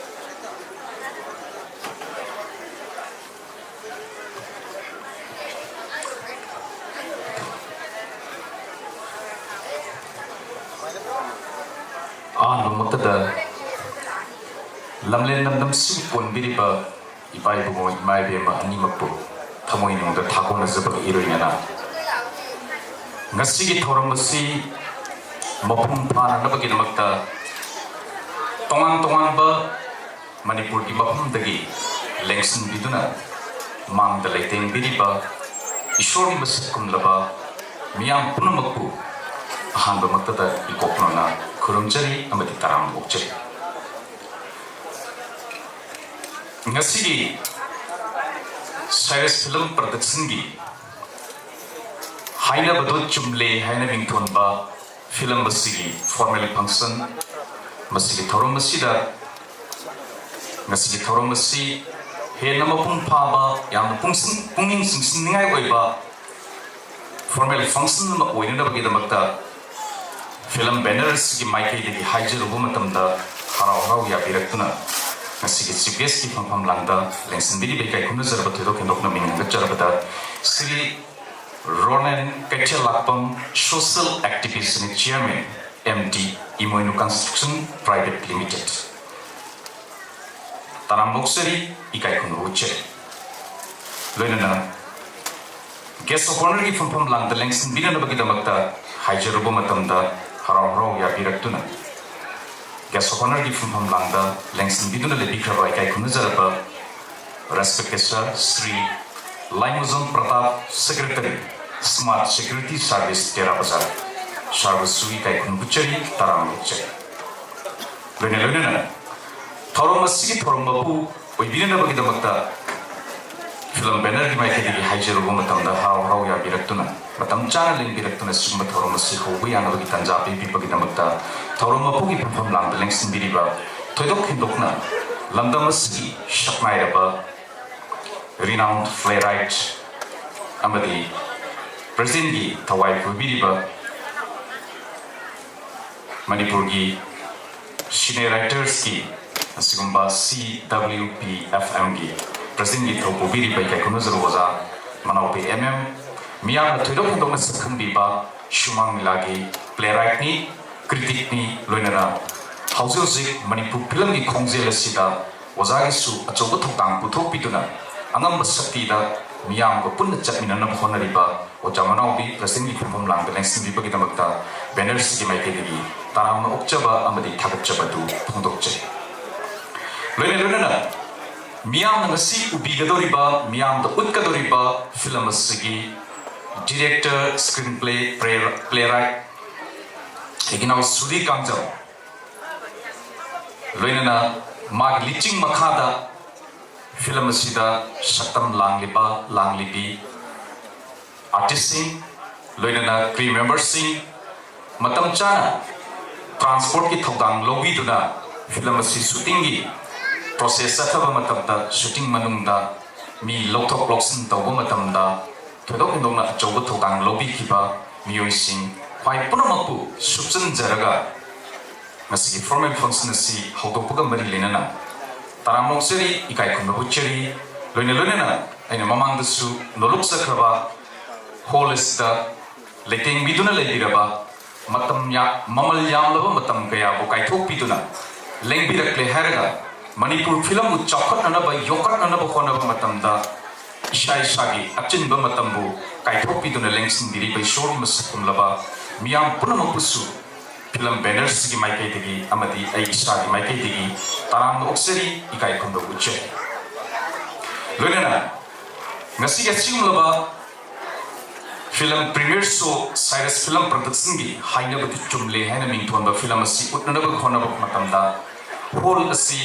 ꯑꯍꯥꯟꯕꯃꯛꯇꯗ ꯂꯝꯂꯦꯟ ꯂꯝꯗꯝꯁꯤꯕꯨ ꯀꯣꯟꯕꯤꯔꯤꯕ ꯏꯄꯥ ꯏꯕꯨꯡꯉꯣ, ꯏꯃꯥ ꯏꯕꯦꯝꯃ ꯑꯅꯤꯃꯛꯄꯨ ꯊꯃꯣꯏꯅꯨꯡꯗ ꯊꯥꯒꯣꯟꯅꯖꯕꯒ ꯏꯔꯣꯏꯅꯅ ꯉꯁꯤꯒꯤ ꯊꯧꯔꯝ ꯑꯁꯤ ꯃꯄꯨꯡ ꯐꯥꯅꯅꯕꯒꯤꯗꯃꯛꯇ ꯇꯣꯉꯥꯟ ꯇꯣꯉꯥꯟꯕ ꯃꯅꯤꯄꯨꯔꯒꯤ ꯃꯐꯝꯗꯒꯤ ꯂꯦꯡꯁꯤꯟꯕꯤꯗꯨꯅ ꯃꯥꯡꯗ ꯂꯩꯇꯦꯡꯕꯤꯔꯤꯕ ꯏꯁꯣꯔꯒꯤ ꯃꯁꯛ ꯀꯨꯝꯂꯕ ꯃꯤꯌꯥꯝ ꯄꯨꯝꯅꯃꯛꯄꯨ ꯑꯍꯥꯟꯕꯃꯛꯇꯗ ꯏꯀꯣꯛ ꯅꯣꯟꯅ ꯈꯨꯔꯨꯝꯖꯔꯤ ꯑꯃꯗꯤ ꯇꯔꯥꯝꯅ ꯑꯣꯛꯆꯔꯤ꯫ ꯉꯁꯤꯒꯤ ꯁꯥꯏꯔꯁ ꯐꯤꯂꯝ ꯄ꯭ꯔꯗꯛꯁꯟꯒꯤ ꯍꯥꯏꯅꯕꯗꯨ ꯆꯨꯝꯂꯦ ꯍꯥꯏꯅ ꯃꯤꯡꯊꯣꯟꯕ ꯐꯤꯂꯝ ꯑꯁꯤꯒꯤ ꯐꯣꯔꯃꯦꯜ ꯐꯪꯁꯟ, ꯃꯁꯤꯒꯤ ꯊꯧꯔꯝ ꯑꯁꯤꯗ, ꯉꯁꯤꯒꯤ ꯊꯧꯔꯝ ꯑꯁꯤ ꯍꯦꯟꯅ ꯃꯄꯨꯡ ꯐꯥꯕ, ꯌꯥꯝꯅ ꯄꯨꯡꯁꯤꯡ-, ꯄꯨꯛꯅꯤꯡ ꯆꯤꯡꯁꯤꯟꯅꯤꯡꯉꯥꯏ ꯑꯣꯏꯕ ꯐꯣꯔꯃꯦꯜ ꯐꯪꯁꯟ ꯑꯃ ꯑꯣꯏꯅꯅꯕꯒꯤꯗꯃꯛꯇ ꯐꯤꯂꯝ ꯕꯦꯅꯔ ꯑꯁꯤꯒꯤ ꯃꯥꯏꯀꯩꯗꯒꯤ ꯍꯥꯏꯖꯔꯨꯕ ꯃꯇꯝꯗ ꯍꯔꯥꯎ ꯍꯔꯥꯎ ꯌꯥꯕꯤꯔꯛꯇꯨꯅ ꯉꯁꯤꯒꯤ ꯆꯤꯐ ꯒꯦꯁꯀꯤ ꯐꯝꯐꯝ ꯂꯥꯡꯗ ꯂꯦꯡꯁꯤꯟꯕꯤꯔꯤꯕ ꯏꯀꯥꯏ ꯈꯨꯝꯅꯖꯔꯕ ꯊꯣꯏꯗꯣꯛ ꯍꯦꯟꯗꯣꯛꯅ ꯃꯤꯡ ꯍꯟꯒꯠꯆꯔꯕꯗ Shri Ronen Keithellakpam, social activist and chairman, M D, Imoinu construction private limited꯫ ꯇꯔꯥꯝꯅ ꯑꯣꯛꯆꯔꯤ, ꯏꯀꯥꯏ ꯈꯨꯝꯅꯕ ꯎꯠꯆꯔꯤ꯫ ꯂꯣꯏꯅꯅ guest of honourꯒꯤ ꯐꯝꯐꯝ ꯂꯥꯡꯗ ꯂꯦꯡꯁꯤꯟꯕꯤꯅꯅꯕꯒꯤꯗꯃꯛꯇ ꯍꯥꯏꯖꯔꯨꯕ ꯃꯇꯝꯗ ꯍꯔꯥꯎ ꯍꯔꯥꯎ ꯌꯥꯕꯤꯔꯛꯇꯨꯅ guest of honourꯒꯤ ꯐꯝꯐꯝ ꯂꯥꯡꯗ ꯂꯦꯡꯁꯤꯟꯕꯤꯗꯨꯅ ꯂꯦꯞꯄꯤꯈ꯭ꯔꯕ ꯏꯀꯥꯏ ꯈꯨꯝꯅꯖꯔꯕ respected sir Shri ꯂꯥꯏꯃꯨꯖꯝ Pratap, secretary, smart security service, ꯇꯦꯔꯥ ꯕꯖꯥꯔ꯫ ꯁꯥꯔꯕꯨꯁꯨ ꯏꯀꯥꯏ ꯈꯨꯝꯅꯕ ꯎꯠꯆꯔꯤ, ꯇꯔꯥꯝꯅ ꯑꯣꯛꯆꯔꯤ꯫ ꯂꯣꯏꯅ ꯂꯣꯏꯅꯅ ꯊꯧꯔꯝ ꯑꯁꯤꯒꯤ ꯊꯧꯔꯝ ꯃꯄꯨ ꯑꯣꯏꯕꯤꯅꯅꯕꯒꯤꯗꯃꯛꯇ ꯐꯤꯂꯝ ꯕꯦꯅꯔꯒꯤ ꯃꯥꯏꯀꯩꯗꯒꯤ ꯍꯥꯏꯖꯔꯨꯕ ꯃꯇꯝꯗ ꯍꯔꯥꯎ ꯍꯔꯥꯎ ꯌꯥꯕꯤꯔꯛꯇꯨꯅ, ꯃꯇꯝ ꯆꯥꯅ ꯂꯦꯡꯕꯤꯔꯛꯇꯨꯅ ꯁꯤꯒꯨꯝꯕ ꯊꯧꯔꯝ ꯑꯁꯤ ꯍꯧꯕ ꯌꯥꯅꯕꯒꯤ ꯇꯥꯟꯖꯥ ꯄꯤꯕꯤꯕꯒꯤꯗꯃꯛꯇ ꯊꯧꯔꯝ ꯃꯄꯨꯒꯤ ꯐꯝꯐꯝ ꯂꯥꯡꯗ ꯂꯦꯡꯁꯤꯟꯕꯤꯔꯤꯕ, ꯊꯣꯏꯗꯣꯛ ꯍꯦꯟꯗꯣꯛꯅ ꯂꯝꯗꯝ ꯑꯁꯤꯒꯤ ꯁꯛꯅꯥꯏꯔꯕ renowned playwright ꯑꯃꯗꯤ presidentꯀꯤ ꯊꯧꯋꯥꯏ ꯄꯨꯕꯤꯔꯤꯕ ꯃꯅꯤꯄꯨꯔꯒꯤ senior writersꯀꯤ ꯑꯁꯤꯒꯨꯝꯕ C W P F Mꯒꯤ presidentꯀꯤ ꯊꯧ ꯄꯨꯕꯤꯔꯤꯕ ꯏꯀꯥꯏ ꯈꯨꯝꯅꯖꯔꯕ ꯑꯣꯖꯥ ꯃꯅꯥꯎꯄꯤ M M, ꯃꯤꯌꯥꯝꯅ ꯊꯣꯏꯗꯣꯛ ꯍꯦꯟꯗꯣꯛꯅ ꯁꯛꯈꯪꯕꯤꯕ ꯁꯨꯃꯥꯡ ꯂꯤꯂꯥꯒꯤ playwrightꯅꯤ, criticꯅꯤ, ꯂꯣꯏꯅꯅ ꯍꯧꯖꯤꯛ ꯍꯧꯖꯤꯛ ꯃꯅꯤꯄꯨꯔ ꯐꯤꯂꯝꯒꯤ ꯈꯣꯡꯖꯦꯜ ꯑꯁꯤꯗ ꯑꯣꯖꯥꯒꯤꯁꯨ ꯑꯆꯧꯕ ꯊꯧꯗꯥꯡ ꯄꯨꯊꯣꯛꯄꯤꯗꯨꯅ ꯑꯉꯝꯕ ꯁꯛꯇꯤꯗ ꯃꯤꯌꯥꯝꯒ ꯄꯨꯟꯅ ꯆꯠꯃꯤꯟꯅꯅꯕ ꯍꯣꯠꯅꯔꯤꯕ ꯑꯣꯖꯥ ꯃꯅꯥꯎꯕꯤ presidentꯀꯤ ꯐꯝꯐꯝ ꯂꯥꯡꯗ ꯂꯦꯡꯁꯤꯟꯕꯤꯕꯒꯤꯗꯃꯛꯇ ꯕꯦꯅꯔꯁꯤꯒꯤ ꯃꯥꯏꯀꯩꯗꯒꯤ ꯇꯔꯥꯝꯅ ꯑꯣꯛꯆꯕ ꯑꯃꯗꯤ ꯊꯥꯒꯠꯆꯕ ꯑꯗꯨ ꯐꯣꯡꯗꯣꯛꯆꯔꯤ꯫ ꯂꯣꯏꯅ ꯂꯣꯏꯅꯅ ꯃꯤꯌꯥꯝꯅ ꯉꯁꯤ ꯎꯕꯤꯒꯗꯧꯔꯤꯕ, ꯃꯤꯌꯥꯝꯗ ꯎꯠꯀꯗꯧꯔꯤꯕ ꯐꯤꯂꯝ ꯑꯁꯤꯒꯤ director, screenplay, playwright ꯏꯒꯤꯅꯥꯎ ꯁꯨꯔꯤ ꯀꯥꯡꯖꯝ, ꯂꯣꯏꯅꯅ ꯃꯥꯒꯤ ꯂꯤꯆꯤꯡ ꯃꯈꯥꯗ ꯐꯤꯂꯝ ꯑꯁꯤꯗ ꯁꯛꯇꯝ ꯂꯥꯡꯂꯤꯕ ꯂꯥꯡꯂꯤꯕꯤ artistꯁꯤꯡ, ꯂꯣꯏꯅꯅ crew memberꯁꯤꯡ, ꯃꯇꯝ ꯆꯥꯅ transportꯀꯤ ꯊꯧꯗꯥꯡ ꯂꯧꯕꯤꯗꯨꯅ ꯐꯤꯂꯝ ꯑꯁꯤ shootingꯒꯤ process ꯆꯠꯊꯕ ꯃꯇꯝꯗ, shooting ꯃꯅꯨꯡꯗ ꯃꯤ ꯂꯧꯊꯣꯛ ꯂꯧꯁꯤꯟ ꯇꯧꯕ ꯃꯇꯝꯗ ꯊꯣꯏꯗꯣꯛ ꯍꯦꯟꯗꯣꯛꯅ ꯑꯆꯧꯕ ꯊꯧꯗꯥꯡ ꯂꯧꯕꯤꯈꯤꯕ ꯃꯤꯑꯣꯏꯁꯤꯡ ꯈ꯭ꯋꯥꯏ ꯄꯨꯝꯅꯃꯛꯄꯨ ꯁꯨꯞꯆꯟꯖꯔꯒ ꯉꯁꯤꯒꯤ formal function ꯑꯁꯤ ꯍꯧꯗꯣꯛꯄꯒ ꯃꯔꯤ ꯂꯩꯅꯅ ꯇꯔꯥꯝꯅ ꯑꯣꯛꯆꯔꯤ, ꯏꯀꯥꯏ ꯈꯨꯝꯅꯕ ꯎꯠꯆꯔꯤ꯫ ꯂꯣꯏꯅ ꯂꯣꯏꯅꯅ ꯑꯩꯅ ꯃꯃꯥꯡꯗꯁꯨ ꯅꯣꯂꯨꯛꯆꯈ꯭ꯔꯕ hall ꯑꯁꯤꯗ ꯂꯩꯇꯦꯡꯕꯤꯗꯨꯅ ꯂꯩꯕꯤꯔꯕ ꯃꯇꯝ ꯌꯥ-, ꯃꯃꯜ ꯌꯥꯝꯂꯕ ꯃꯇꯝ ꯀꯌꯥꯕꯨ ꯀꯥꯏꯊꯣꯛꯄꯤꯗꯨꯅ ꯂꯦꯡꯕꯤꯔꯛꯂꯦ ꯍꯥꯏꯔꯒ ꯃꯅꯤꯄꯨꯔ ꯐꯤꯂꯝꯕꯨ ꯆꯥꯎꯈꯠꯅꯅꯕ, ꯌꯣꯛꯈꯠꯅꯅꯕ ꯍꯣꯠꯅꯕ ꯃꯇꯝꯗ ꯏꯁꯥ ꯏꯁꯥꯒꯤ ꯑꯆꯤꯟꯕ ꯃꯇꯝꯕꯨ ꯀꯥꯏꯊꯣꯛꯄꯤꯗꯨꯅ ꯂꯦꯡꯁꯤꯟꯕꯤꯔꯤꯕ ꯏꯁꯣꯔꯒꯤ ꯃꯁꯛ ꯈꯨꯝꯂꯕ ꯃꯤꯌꯥꯝ ꯄꯨꯝꯅꯃꯛꯄꯨꯁꯨ ꯐꯤꯂꯝ ꯕꯦꯅꯔꯁꯤꯒꯤ ꯃꯥꯏꯀꯩꯗꯒꯤ ꯑꯃꯗꯤ ꯑꯩ ꯏꯁꯥꯒꯤ ꯃꯥꯏꯀꯩꯗꯒꯤ ꯇꯔꯥꯝꯅ ꯑꯣꯛꯆꯔꯤ, ꯏꯀꯥꯏ ꯈꯨꯝꯅꯕ ꯎꯠꯆꯔꯤ꯫ ꯂꯣꯏꯅꯅ ꯉꯁꯤꯒꯤ ꯑꯁꯤꯒꯨꯝꯂꯕ Film premiere show, Cyrus Film Production ꯒꯤ ꯍꯥꯏꯅꯕꯗꯤ ꯆꯨꯝꯂꯦ ꯍꯥꯏꯅ ꯃꯤꯡꯊꯣꯟꯕ film ꯑꯁꯤ ꯎꯠꯅꯅꯕ ꯍꯣꯠꯅꯕ ꯃꯇꯝꯗ, hall ꯑꯁꯤ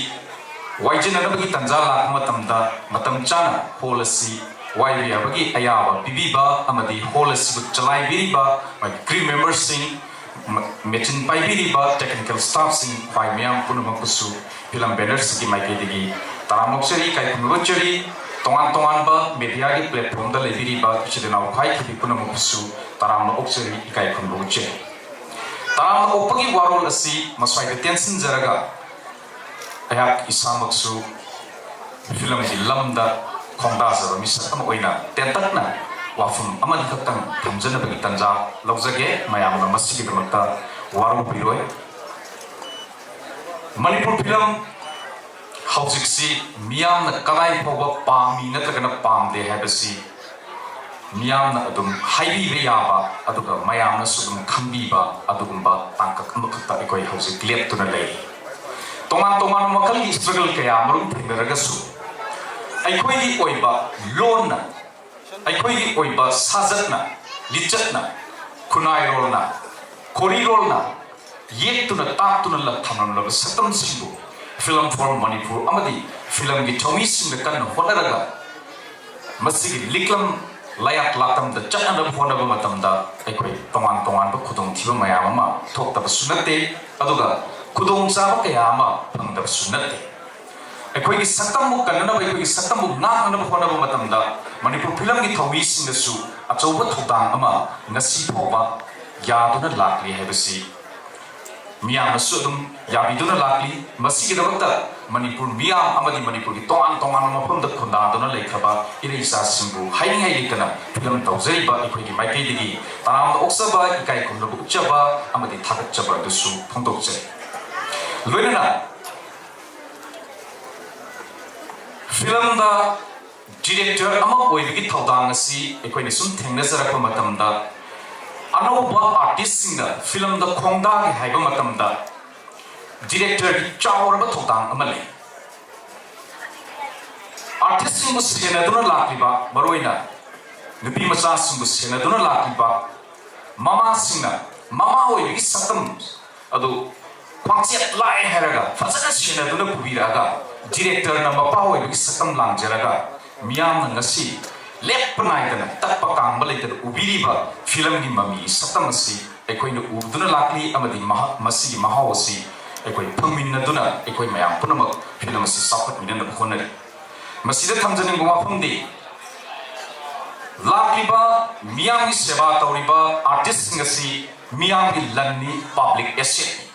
ꯋꯥꯏꯖꯤꯟꯅꯅꯕꯒꯤ ꯇꯥꯟꯖꯥ ꯂꯥꯛꯄ ꯃꯇꯝꯗ, ꯃꯇꯝ ꯆꯥꯅ hall ꯑꯁꯤ ꯋꯥꯏꯕ ꯌꯥꯕꯒꯤ ꯑꯌꯥꯕ ꯄꯤꯕꯤꯕ ꯑꯃꯗꯤ hall ꯑꯁꯤꯕꯨ ꯆꯂꯥꯏꯕꯤꯔꯤꯕ ꯃꯥꯒꯤ crew member ꯁꯤꯡ, ꯃ-, ꯃꯦꯆꯤꯟ ꯄꯥꯏꯕꯤꯔꯤꯕ technical staff ꯁꯤꯡ, ꯈ꯭ꯋꯥꯏ ꯃꯌꯥꯝ ꯄꯨꯝꯅꯃꯛꯄꯨꯁꯨ film banner ꯁꯤꯒꯤ ꯃꯥꯏꯀꯩꯗꯒꯤ ꯇꯔꯥꯝꯅ ꯑꯣꯛꯆꯔꯤ, ꯏꯀꯥꯏ ꯈꯨꯝꯅꯕ ꯎꯠꯆꯔꯤ꯫ ꯇꯣꯉꯥꯟ ꯇꯣꯉꯥꯟꯕ media ꯒꯤ platform ꯗ ꯂꯩꯕꯤꯔꯤꯕ ꯏꯆꯤꯜ ꯏꯅꯥꯎ ꯈ꯭ꯋꯥꯏ ꯊꯤꯕꯤ ꯄꯨꯝꯅꯃꯛꯄꯨꯁꯨ ꯇꯔꯥꯝꯅ ꯑꯣꯛꯆꯔꯤ, ꯏꯀꯥꯏ ꯈꯨꯝꯅꯕ ꯎꯠꯆꯔꯤ꯫ ꯇꯔꯥꯝꯅ ꯑꯣꯛꯄꯒꯤ ꯋꯥꯔꯣꯜ ꯑꯁꯤ ꯃꯁ꯭ꯋꯥꯏꯗ ꯇꯦꯟꯁꯤꯟꯖꯔꯒ, ꯑꯩꯍꯥꯛ ꯏꯁꯥꯃꯛꯁꯨ film ꯒꯤ ꯂꯝꯗ ꯈꯣꯡꯗꯥꯖꯕ ꯃꯤꯁꯛ ꯑꯃ ꯑꯣꯏꯅ ꯇꯦꯟꯇꯛꯅ ꯋꯥꯐꯝ ꯑꯃꯅꯤ ꯈꯛꯇꯪ ꯊꯝꯖꯅꯕꯒꯤ ꯇꯥꯟꯖꯥ ꯂꯧꯖꯒꯦ꯫ ꯃꯌꯥꯝꯅ ꯃꯁꯤꯒꯤꯗꯃꯛꯇ ꯋꯥꯔꯧꯕꯤꯔꯣꯏ꯫ ꯃꯅꯤꯄꯨꯔ film ꯍꯧꯖꯤꯛꯁꯤ ꯃꯤꯌꯥꯝꯅ ꯀꯗꯥꯏ ꯐꯥꯎꯕ ꯄꯥꯝꯃꯤ ꯅꯠꯇ꯭ꯔꯒꯅ ꯄꯥꯝꯗꯦ ꯍꯥꯏꯕꯁꯤ ꯃꯤꯌꯥꯝꯅ ꯑꯗꯨꯝ ꯍꯥꯏꯕꯤꯕ ꯌꯥꯕ, ꯑꯗꯨꯒ ꯃꯌꯥꯝꯅꯁꯨ ꯑꯗꯨꯝ ꯈꯪꯕꯤꯕ ꯑꯗꯨꯒꯨꯝꯕ ꯇꯥꯡꯀꯛ ꯑꯃꯈꯛꯇ ꯑꯩꯈꯣꯏ ꯍꯧꯖꯤꯛ ꯂꯦꯞꯇꯨꯅ ꯂꯩꯔꯤ꯫ ꯇꯣꯉꯥꯟ ꯇꯣꯉꯥꯟꯕ ꯃꯈꯜꯒꯤ struggle ꯀꯌꯥ ꯑꯃꯔꯣꯝ ꯊꯦꯡꯅꯔꯒꯁꯨ, ꯑꯩꯈꯣꯏꯒꯤ ꯑꯣꯏꯕ ꯂꯣꯟꯅ, ꯑꯩꯈꯣꯏꯒꯤ ꯑꯣꯏꯕ ꯁꯥꯖꯠꯅ, ꯂꯤꯆꯠꯅ, ꯈꯨꯟꯅꯥꯏꯔꯣꯜꯅ, ꯈꯣꯔꯤꯔꯣꯜꯅ ꯌꯦꯛꯇꯨꯅ ꯇꯥꯛꯇꯨꯅ ꯂ-, ꯊꯝꯂꯝꯂꯕ ꯁꯛꯇꯝꯁꯤꯡꯕꯨ Film for Manipur ꯑꯃꯗꯤ film ꯒꯤ ꯊꯧꯃꯤꯁꯤꯡꯅ ꯀꯟꯅ ꯍꯣꯠꯅꯔꯒ ꯃꯁꯤꯒꯤ ꯂꯤꯛꯂꯝ ꯂꯌꯥꯠ ꯂꯥꯇꯝꯗ ꯆꯠꯅꯅꯕ ꯍꯣꯠꯅꯕ ꯃꯇꯝꯗ ꯑꯩꯈꯣꯏ ꯇꯣꯉꯥꯟ ꯇꯣꯉꯥꯟꯕ ꯈꯨꯗꯣꯡꯊꯤꯕ ꯃꯌꯥꯝ ꯑꯃ ꯊꯣꯛꯇꯕꯁꯨ ꯅꯠꯇꯦ, ꯑꯗꯨꯒ ꯈꯨꯗꯣꯡꯆꯥꯕ ꯀꯌꯥ ꯑꯃ ꯐꯪꯗꯕꯁꯨ ꯅꯠꯇꯦ꯫ ꯑꯩꯈꯣꯏꯒꯤ ꯁꯛꯇꯝꯕꯨ ꯀꯟꯅꯅꯕ, ꯑꯩꯈꯣꯏꯒꯤ ꯁꯛꯇꯝꯕꯨ ꯉꯥꯛꯅꯅꯕ ꯍꯣꯠꯅꯕ ꯃꯇꯝꯗ ꯃꯅꯤꯄꯨꯔ film ꯒꯤ ꯊꯧꯃꯤꯁꯤꯡꯅꯁꯨ ꯑꯆꯧꯕ ꯊꯧꯗꯥꯡ ꯑꯃ ꯉꯁꯤ ꯐꯥꯎꯕ ꯌꯥꯗꯨꯅ ꯂꯥꯛꯂꯤ ꯍꯥꯏꯕꯁꯤ ꯃꯤꯌꯥꯝꯅꯁꯨ ꯑꯗꯨꯝ ꯌꯥꯕꯤꯗꯨꯅ ꯂꯥꯛꯂꯤ꯫ ꯃꯁꯤꯒꯤꯗꯃꯛꯇ ꯃꯅꯤꯄꯨꯔ ꯃꯤꯌꯥꯝ ꯑꯃꯗꯤ ꯃꯅꯤꯄꯨꯔꯒꯤ ꯇꯣꯉꯥꯟ ꯇꯣꯉꯥꯟꯕ ꯃꯐꯝꯗ ꯈꯨꯟꯗꯥꯗꯨꯅ ꯂꯩꯈ꯭ꯔꯕ ꯏꯔꯩ ꯏꯆꯥꯁꯤꯡꯕꯨ ꯍꯥꯏꯅꯤꯡꯉꯥꯏ ꯂꯩꯇꯅ film ꯇꯧꯖꯔꯤꯕ ꯑꯩꯈꯣꯏꯒꯤ ꯃꯥꯏꯀꯩꯗꯒꯤ ꯇꯔꯥꯝꯅ ꯑꯣꯛꯆꯕ, ꯏꯀꯥꯏ ꯈꯨꯝꯅꯕ ꯎꯠꯆꯕ ꯑꯃꯗꯤ ꯊꯥꯒꯠꯆꯕ ꯑꯗꯨꯁꯨ ꯐꯣꯡꯗꯣꯛꯆꯔꯤ꯫ ꯂꯣꯏꯅꯅ film ꯗ director ꯑꯃ ꯑꯣꯏꯕꯒꯤ ꯊꯧꯗꯥꯡ ꯑꯁꯤ ꯑꯩꯈꯣꯏꯅ ꯁꯨꯝ ꯊꯦꯡꯅꯖꯔꯛꯄ ꯃꯇꯝꯗ, ꯑꯅꯧꯕ artist ꯁꯤꯡꯅ film ꯗ ꯈꯣꯡꯗꯥꯒꯦ ꯍꯥꯏꯕ ꯃꯇꯝꯗ director ꯒꯤ ꯆꯥꯎꯔꯕ ꯊꯧꯗꯥꯡ ꯑꯃ ꯂꯩ꯫ Artist ꯁꯤꯡꯕꯨ ꯁꯦꯟꯅꯗꯨꯅ ꯂꯥꯛꯂꯤꯕ, ꯃꯔꯨꯑꯣꯏꯅ ꯅꯨꯄꯤ ꯃꯆꯥꯁꯤꯡꯕꯨ ꯁꯦꯟꯅꯗꯨꯅ ꯂꯥꯛꯂꯤꯕ ꯃꯃꯥꯁꯤꯡꯅ ꯃꯃꯥ ꯑꯣꯏꯕꯒꯤ ꯁꯛꯇꯝ ꯑꯗꯨ ꯈ꯭ꯋꯥꯡꯆꯦꯠ ꯂꯥꯛꯑꯦ ꯍꯥꯏꯔꯒ ꯐꯖꯅ ꯁꯦꯟꯅꯗꯨꯅ ꯄꯨꯕꯤꯔꯛꯑꯒ, ꯗꯤꯔꯦꯛꯇꯔꯅ ꯃꯄꯥ ꯑꯣꯏꯕꯒꯤ ꯁꯛꯇꯝ ꯂꯥꯡꯖꯔꯒ, ꯃꯤꯌꯥꯝꯅ ꯉꯁꯤ ꯂꯦꯞꯄ ꯅꯥꯏꯗꯅ ꯇꯛꯄ ꯀꯥꯡꯕ ꯂꯩꯇꯅ ꯎꯕꯤꯔꯤꯕ ꯐꯤꯂꯝꯒꯤ ꯃꯃꯤ ꯁꯛꯇꯝ ꯑꯁꯤ ꯑꯩꯈꯣꯏꯅ ꯎꯗꯨꯅ ꯂꯥꯛꯂꯤ ꯑꯃꯗꯤ ꯃꯍꯥꯛ, ꯃꯁꯤꯒꯤ ꯃꯍꯥꯎ ꯑꯁꯤ ꯑꯩꯈꯣꯏ ꯐꯪꯃꯤꯟꯅꯗꯨꯅ ꯑꯩꯈꯣꯏ ꯃꯌꯥꯝ ꯄꯨꯝꯅꯃꯛ ꯐꯤꯂꯝ ꯑꯁꯤ ꯆꯥꯎꯈꯠꯃꯤꯟꯅꯅꯕ ꯍꯣꯠꯅꯔꯤ꯫ ꯃꯁꯤꯗ ꯊꯝꯖꯅꯤꯡꯕ ꯋꯥꯐꯝꯗꯤ, ꯂꯥꯛꯂꯤꯕ ꯃꯤꯌꯥꯝꯒꯤ ꯁꯦꯕꯥ ꯇꯧꯔꯤꯕ ꯑꯥꯔꯇꯤꯁꯁꯤꯡ ꯑꯁꯤ ꯃꯤꯌꯥꯝꯒꯤ ꯂꯟꯅꯤ, ꯄꯕ꯭ꯂꯤꯛ ꯑꯦꯁꯦꯠꯅꯤ꯫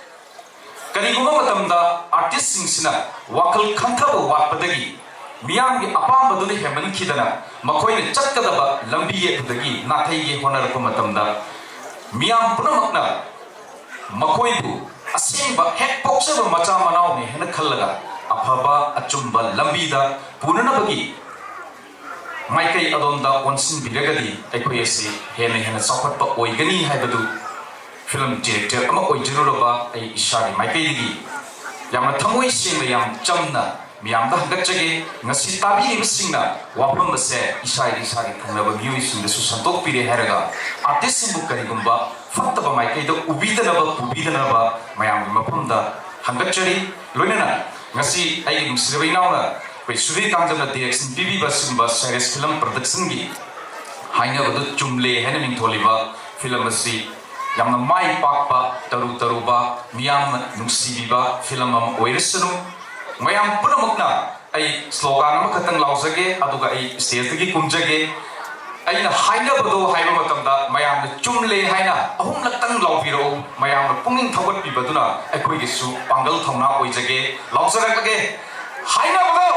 ꯀꯔꯤꯒꯨꯝꯕ ꯃꯇꯝꯗ ꯑꯥꯔꯇꯤꯁꯁꯤꯡꯁꯤꯅ ꯋꯥꯈꯜ ꯈꯟꯊꯕ ꯋꯥꯠꯄꯗꯒꯤ ꯃꯤꯌꯥꯝꯒꯤ ꯑꯄꯥꯝꯕꯗꯨꯅ ꯍꯦꯟꯃꯟꯈꯤꯗꯅ ꯃꯈꯣꯏꯅ ꯆꯠꯀꯗꯕ ꯂꯝꯕꯤ ꯑꯗꯨꯗꯒꯤ ꯅꯥꯊꯩꯒꯦ ꯍꯣꯠꯅꯔꯛꯄ ꯃꯇꯝꯗ, ꯃꯤꯌꯥꯝ ꯄꯨꯝꯅꯃꯛꯅ ꯃꯈꯣꯏꯕꯨ ꯑꯁꯦꯡꯕ ꯍꯦꯛ ꯄꯣꯛꯆꯕ ꯃꯆꯥ ꯃꯅꯥꯎꯅꯤ ꯍꯥꯏꯅ ꯈꯜꯂꯒ ꯑꯐꯕ ꯑꯆꯨꯝꯕ ꯂꯝꯕꯤꯗ ꯄꯨꯅꯅꯕꯒꯤ ꯃꯥꯏꯀꯩ ꯑꯗꯣꯝꯗ ꯑꯣꯟꯁꯤꯟꯕꯤꯔꯒꯗꯤ ꯑꯩꯈꯣꯏ ꯑꯁꯤ ꯍꯦꯟꯅ ꯍꯦꯟꯅ ꯆꯥꯎꯈꯠꯄ ꯑꯣꯏꯒꯅꯤ ꯍꯥꯏꯕꯗꯨ ꯐꯤꯂꯝ ꯗꯤꯔꯦꯛꯇꯔ ꯑꯃ ꯑꯣꯏꯖꯔꯨꯔꯕ ꯑꯩ ꯏꯁꯥꯒꯤ ꯃꯥꯏꯀꯩꯗꯒꯤ ꯌꯥꯝꯅ ꯊꯃꯣꯏ ꯁꯦꯡꯅ, ꯌꯥꯝ ꯆꯝꯅ ꯃꯤꯌꯥꯝꯗ ꯍꯪꯒꯠꯆꯒꯦ꯫ ꯉꯁꯤ ꯇꯥꯕꯤꯔꯤꯕꯁꯤꯡꯅ ꯋꯥꯐꯝ ꯑꯁꯦ ꯏꯁꯥ ꯏꯁꯥꯒꯤ ꯊꯪꯅꯕ ꯃꯤꯑꯣꯏꯁꯤꯡꯗꯁꯨ ꯁꯟꯗꯣꯛꯄꯤꯔꯦ ꯍꯥꯏꯔꯒ, ꯑꯥꯔꯇꯤꯁꯁꯤꯡꯕꯨ ꯀꯔꯤꯒꯨꯝꯕ ꯐꯠꯇꯕ ꯃꯥꯏꯀꯩꯗ ꯎꯕꯤꯗꯅꯕ, ꯄꯨꯕꯤꯗꯅꯕ ꯃꯌꯥꯝꯒꯤ ꯃꯐꯝꯗ ꯍꯪꯒꯠꯆꯔꯤ꯫ ꯂꯣꯏꯅꯅ ꯉꯁꯤ ꯑꯩꯒꯤ ꯅꯨꯡꯁꯤꯔꯕ ꯏꯅꯥꯎꯅ ꯑꯩꯈꯣꯏ ꯁꯨꯙꯤꯔ ꯀꯥꯟꯖꯝꯅ ꯗꯤꯔꯦꯛꯁꯟ ꯄꯤꯕꯤꯕ ꯑꯁꯤꯒꯨꯝꯕ ꯁꯥꯏꯔꯁ ꯐꯤꯂꯝ ꯄ꯭ꯔꯗꯛꯁꯟꯒꯤ ꯍꯥꯏꯅꯕꯗꯨ ꯆꯨꯝꯂꯦ ꯍꯥꯏꯅ ꯃꯤꯡꯊꯣꯜꯂꯤꯕ ꯐꯤꯂꯝ ꯑꯁꯤ ꯌꯥꯝꯅ ꯃꯥꯏ ꯄꯥꯛꯄ, ꯇꯔꯨ ꯇꯔꯨꯕ, ꯃꯤꯌꯥꯝꯅ ꯅꯨꯡꯁꯤꯕꯤꯕ ꯐꯤꯂꯝ ꯑꯃ ꯑꯣꯏꯔꯁꯅꯨ꯫ ꯃꯌꯥꯝ ꯄꯨꯝꯅꯃꯛꯅ, ꯑꯩ ꯁ꯭ꯂꯣꯒꯥꯟ ꯑꯃꯈꯛꯇꯪ ꯂꯥꯎꯖꯒꯦ, ꯑꯗꯨꯒ ꯑꯩ ꯁ꯭ꯇꯦꯖꯇꯒꯤ ꯀꯨꯝꯖꯒꯦ꯫ ꯑꯩꯅ ꯍꯥꯏꯅꯕꯗꯣ ꯍꯥꯏꯕ ꯃꯇꯝꯗ ꯃꯌꯥꯝꯅ "ꯆꯨꯝꯂꯦ" ꯍꯥꯏꯅ ꯑꯍꯨꯝꯂꯛꯇꯪ ꯂꯥꯎꯕꯤꯔꯛꯎ꯫ ꯃꯌꯥꯝꯅ ꯄꯨꯛꯅꯤꯡ ꯊꯧꯒꯠꯄꯤꯕꯗꯨꯅ ꯑꯩꯈꯣꯏꯒꯤꯁꯨ ꯄꯥꯡꯒꯜ ꯊꯧꯅꯥ ꯑꯣꯏꯖꯒꯦ꯫ ꯂꯥꯎꯖꯔꯛꯂꯒꯦ꯫ ꯍꯥꯏꯅꯕꯗꯣ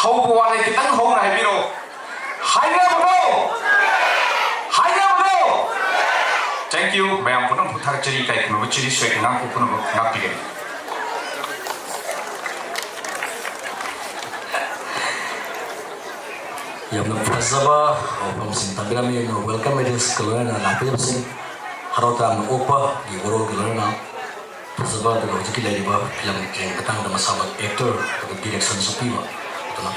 ꯍꯧꯕ ꯋꯥꯠꯂꯦ, ꯈꯤꯇꯪ ꯍꯧꯅ ꯍꯥꯏꯕꯤꯔꯛꯑꯣ꯫ ꯍꯥꯏꯅꯕꯗꯣ! ꯍꯥꯏꯅꯕꯗꯣ! Thank you꯫ ꯃꯌꯥꯝ ꯄꯨꯝꯅꯃꯛꯄꯨ ꯊꯥꯒꯠꯆꯔꯤ꯫ ꯏꯀꯥꯏ ꯈꯨꯝꯅꯕ ꯆꯤꯔꯤ ꯁꯣꯏ ꯉꯥꯛꯄ ꯄꯨꯝꯅꯃꯛ ꯉꯥꯛꯄꯤꯒꯅꯤ꯫ ꯌꯥꯝꯅ ꯐꯖꯕ ꯋꯥꯐꯝꯁꯤꯡ ꯊꯝꯕꯤꯔꯝꯃꯤ꯫ ꯋꯦꯜꯀꯝ ꯑꯦꯗ꯭ꯔꯦꯁꯀ ꯂꯣꯏꯅꯅ ꯂꯥꯛꯄꯤꯔꯤꯕꯁꯤꯡ, ꯍꯔꯥꯎ ꯇꯌꯥꯝꯅ ꯑꯣꯛꯄꯒꯤ ꯋꯥꯔꯣꯜꯒ ꯂꯣꯏꯅꯅ ꯐꯖꯕ, ꯑꯗꯨꯒ ꯍꯧꯖꯤꯛꯀꯤ ꯂꯩꯔꯤꯕ ꯐꯤꯂꯝꯒꯤ ꯃꯇꯥꯡꯗ ꯃꯁꯥꯃꯛ ꯑꯦꯛꯇꯔ ꯑꯗꯨꯒ ꯗꯤꯔꯦꯛꯁꯟꯁꯨ ꯄꯤꯕ, ꯑꯗꯨꯅ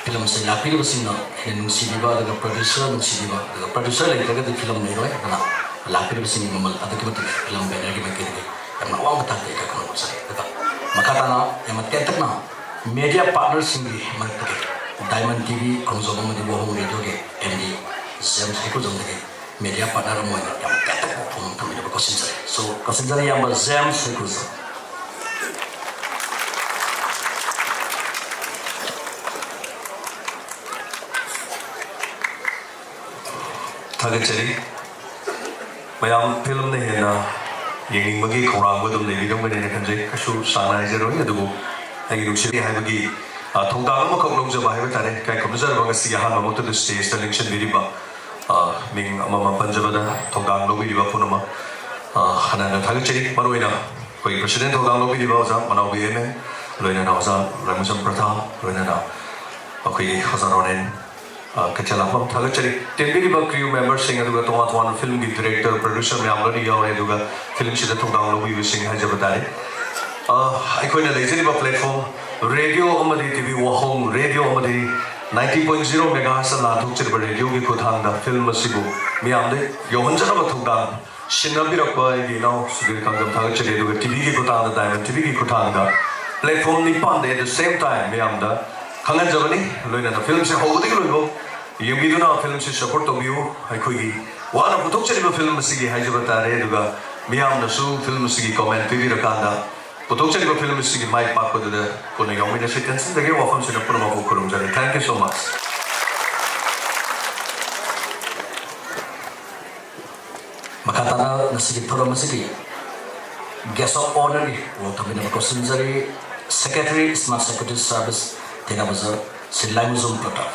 ꯐꯤꯂꯝꯁꯦ ꯂꯥꯛꯄꯤꯔꯤꯕꯁꯤꯡꯅ ꯍꯦꯟꯅ ꯅꯨꯡꯁꯤꯕꯤꯕ, ꯑꯗꯨꯒ ꯄ꯭ꯔꯣꯗ꯭ꯌꯨꯁꯔ ꯅꯨꯡꯁꯤꯕꯤꯕ, ꯑꯗꯨꯒ ꯄ꯭ꯔꯣꯗ꯭ꯌꯨꯁꯔ ꯂꯩꯇ꯭ꯔꯒꯗꯤ ꯐꯤꯂꯝ ꯂꯩꯔꯣꯏ꯫ ꯑꯗꯨꯅ ꯂꯥꯛꯄꯤꯔꯤꯕꯁꯤꯡꯒꯤ ꯃꯃꯜ ꯑꯗꯨꯛꯀꯤ ꯃꯇꯤꯛ ꯐꯤꯂꯝ ꯕꯦꯅꯔꯒꯤ ꯃꯥꯏꯀꯩꯗꯒꯤ ꯌꯥꯝꯅ ꯑꯋꯥꯡꯕ ꯊꯥꯛꯇ ꯏꯀꯥꯏ ꯈꯨꯝꯅꯕ ꯎꯠꯆꯔꯤ꯫ ꯑꯗꯨꯒ ꯃꯈꯥ ꯇꯥꯅ ꯌꯥꯝꯅ ꯇꯦꯟꯇꯛꯅ ꯃꯦꯗꯤꯌꯥ ꯄꯥꯔꯠꯅꯔꯁꯤꯡꯒꯤ ꯃꯔꯛꯇꯒꯤ ꯗꯥꯏꯃꯟ ꯇꯤ ꯚꯤ ꯈꯣꯡꯖꯣꯝ ꯑꯃꯗꯤ ꯋꯥꯍꯣꯡ ꯔꯦꯗꯤꯑꯣꯒꯤ ꯑꯦꯝ ꯗꯤ ꯖꯦꯝꯁ ꯍꯩꯀꯨꯖꯝꯗꯒꯤ ꯃꯦꯗꯤꯌꯥ ꯄꯥꯔꯠꯅꯔ ꯑꯃ ꯑꯣꯏꯅ ꯌꯥꯝ ꯇꯦꯟꯇꯛꯅ ꯋꯥꯐꯝ ꯑꯃ ꯊꯝꯕꯤꯅꯕ ꯀꯣꯠꯁꯤꯟꯖꯔꯤ꯫ So, ꯀꯣꯠꯁꯤꯟꯖꯔꯤ ꯏꯌꯥꯝꯕ ꯖꯦꯝꯁ ꯍꯩꯀꯨꯖꯝ꯫ ꯊꯥꯒꯠꯆꯔꯤ꯫ ꯃꯌꯥꯝ ꯐꯤꯂꯝꯅ ꯍꯦꯟꯅ ꯌꯦꯡꯅꯤꯡꯕꯒꯤ ꯈꯧꯔꯥꯡꯕ ꯑꯗꯨꯝ ꯂꯩꯕꯤꯔꯝꯒꯅꯤꯅ ꯈꯟꯖꯩ꯫ ꯀꯩꯁꯨ ꯁꯥꯡꯅ ꯍꯥꯏꯖꯔꯣꯏ, ꯑꯗꯨꯕꯨ ꯑꯩꯒꯤ ꯅꯨꯡꯁꯤꯕꯤ ꯍꯥꯏꯕꯒꯤ, ꯑ, ꯊꯧꯗꯥꯡ ꯑꯃꯈꯛ ꯂꯧꯖꯕ ꯍꯥꯏꯕ ꯇꯥꯔꯦ꯫ ꯏꯀꯥꯏ ꯈꯨꯝꯅꯖꯔꯕ ꯉꯁꯤꯒꯤ ꯑꯍꯥꯟꯕꯃꯛꯇꯗ ꯁ꯭ꯇꯦꯖꯇ ꯂꯦꯡꯁꯤꯟꯕꯤꯔꯤꯕ, ꯑ, ꯃꯤꯡ ꯑꯃꯃꯝ ꯄꯟꯖꯕꯗ ꯊꯧꯗꯥꯡ ꯂꯧꯕꯤꯔꯤꯕ ꯄꯨꯝꯅꯃꯛ, ꯑ, ꯍꯟꯅ ꯍꯟꯅ ꯊꯥꯒꯠꯆꯔꯤ꯫ ꯃꯔꯨꯑꯣꯏꯅ ꯑꯩꯈꯣꯏꯒꯤ ꯄ꯭ꯔꯁꯤꯗꯦꯟ ꯊꯧꯗꯥꯡ ꯂꯧꯕꯤꯔꯤꯕ ꯑꯣꯖꯥ ꯃꯅꯥꯎꯕꯤ ꯑꯦꯝ ꯑꯦꯟ, ꯂꯣꯏꯅꯅ ꯑꯣꯖꯥ ꯂꯥꯏꯃꯨꯖꯝ ꯄ꯭ꯔꯊꯥꯞ, ꯂꯣꯏꯅꯅ ꯑꯩꯈꯣꯏꯒꯤ ꯑꯣꯖꯥ ꯔꯣꯅꯦꯟ, ꯑ, ꯀꯩꯊꯦꯜ ꯂꯥꯛꯄꯝ ꯊꯥꯒꯠꯆꯔꯤ꯫ ꯇꯦꯟꯕꯤꯔꯤꯕ crew memberꯁꯤꯡ, ꯑꯗꯨꯒ ꯇꯣꯉꯥꯟ ꯇꯣꯉꯥꯟꯕ ꯐꯤꯂꯝꯒꯤ director, producer ꯃꯌꯥꯝ ꯂꯣꯏꯅ ꯌꯥꯎꯔꯦ, ꯑꯗꯨꯒ ꯐꯤꯂꯝꯁꯤꯗ ꯊꯧꯗꯥꯡ ꯂꯧꯕꯤꯕꯁꯤꯡ ꯍꯥꯏꯖꯕ ꯇꯥꯔꯦ꯫ ꯑ, ꯑꯩꯈꯣꯏꯅ ꯂꯩꯖꯔꯤꯕ platform, ꯔꯦꯗꯤꯑꯣ ꯑꯃꯗꯤ ꯇꯤ ꯚꯤ ꯋꯥꯍꯣꯡ ꯔꯦꯗꯤꯑꯣ ꯑꯃꯗꯤ ninety point zero megahertzꯇ ꯂꯥꯟꯊꯣꯛꯆꯔꯤꯕ ꯔꯦꯗꯤꯑꯣꯒꯤ ꯈꯨꯠꯊꯥꯡꯗ ꯐꯤꯂꯝ ꯑꯁꯤꯕꯨ ꯃꯤꯌꯥꯝꯗ ꯌꯧꯍꯟꯖꯅꯕ ꯊꯧꯗꯥꯡ ꯁꯤꯟꯅꯕꯤꯔꯛꯄ ꯑꯩꯒꯤ ꯏꯅꯥꯎ ꯁꯨꯙꯤꯔ ꯈꯥꯡꯖꯝ ꯊꯥꯒꯠꯆꯔꯤ꯫ ꯑꯗꯨꯒ ꯇꯤ ꯚꯤꯒꯤ ꯈꯨꯠꯊꯥꯡꯗ, ꯗꯥꯏꯃꯟ ꯇꯤ ꯚꯤꯒꯤ ꯈꯨꯠꯊꯥꯡꯗ platform ꯅꯤꯄꯥꯟꯗ at the same time ꯃꯌꯥꯝꯗ ꯈꯪꯍꯟꯖꯕꯅꯤ꯫ ꯂꯣꯏꯅꯅ ꯐꯤꯂꯝꯁꯦ ꯍꯧꯕꯗꯒꯤ ꯂꯣꯏꯕ ꯌꯦꯡꯕꯤꯗꯨꯅ ꯐꯤꯂꯝꯁꯤ support ꯇꯧꯕꯤꯌꯨ꯫ ꯑꯩꯈꯣꯏꯒꯤ ꯋꯥꯅ ꯄꯨꯊꯣꯛꯆꯔꯤꯕ ꯐꯤꯂꯝ ꯑꯁꯤꯒꯤ ꯍꯥꯏꯖꯕ ꯇꯥꯔꯦ꯫ ꯑꯗꯨꯒ ꯃꯤꯌꯥꯝꯅꯁꯨ ꯐꯤꯂꯝ ꯑꯁꯤꯒꯤ comment ꯄꯤꯕꯤꯔꯀꯥꯟꯗ ꯄꯨꯊꯣꯛꯆꯔꯤꯕ ꯐꯤꯂꯝ ꯑꯁꯤꯒꯤ ꯃꯥꯏ ꯄꯥꯛꯄꯗꯨꯗ ꯄꯨꯟꯅ ꯌꯥꯎꯃꯤꯟꯅꯁꯤ꯫ ꯇꯦꯟꯁꯤꯟꯖꯒꯦ, ꯋꯥꯐꯝꯁꯤꯅ ꯄꯨꯝꯅꯃꯛꯄꯨ ꯈꯨꯔꯨꯝꯖꯔꯤ꯫ Thank you so much꯫ ꯃꯈꯥ ꯇꯥꯅ ꯉꯁꯤꯒꯤ ꯊꯧꯔꯝ ꯑꯁꯤꯒꯤ guest of honourꯒꯤ ꯋꯥ ꯊꯝꯕꯤꯅꯕ ꯀꯣꯠꯁꯤꯟꯖꯔꯤ꯫ Secretary, Smart Security Service, ꯊꯦꯡꯅ ꯕꯖꯥꯔ, ꯁ꯭ꯔꯤ ꯂꯥꯏꯃꯨꯖꯝ ꯄ꯭ꯔꯇꯥꯞ꯫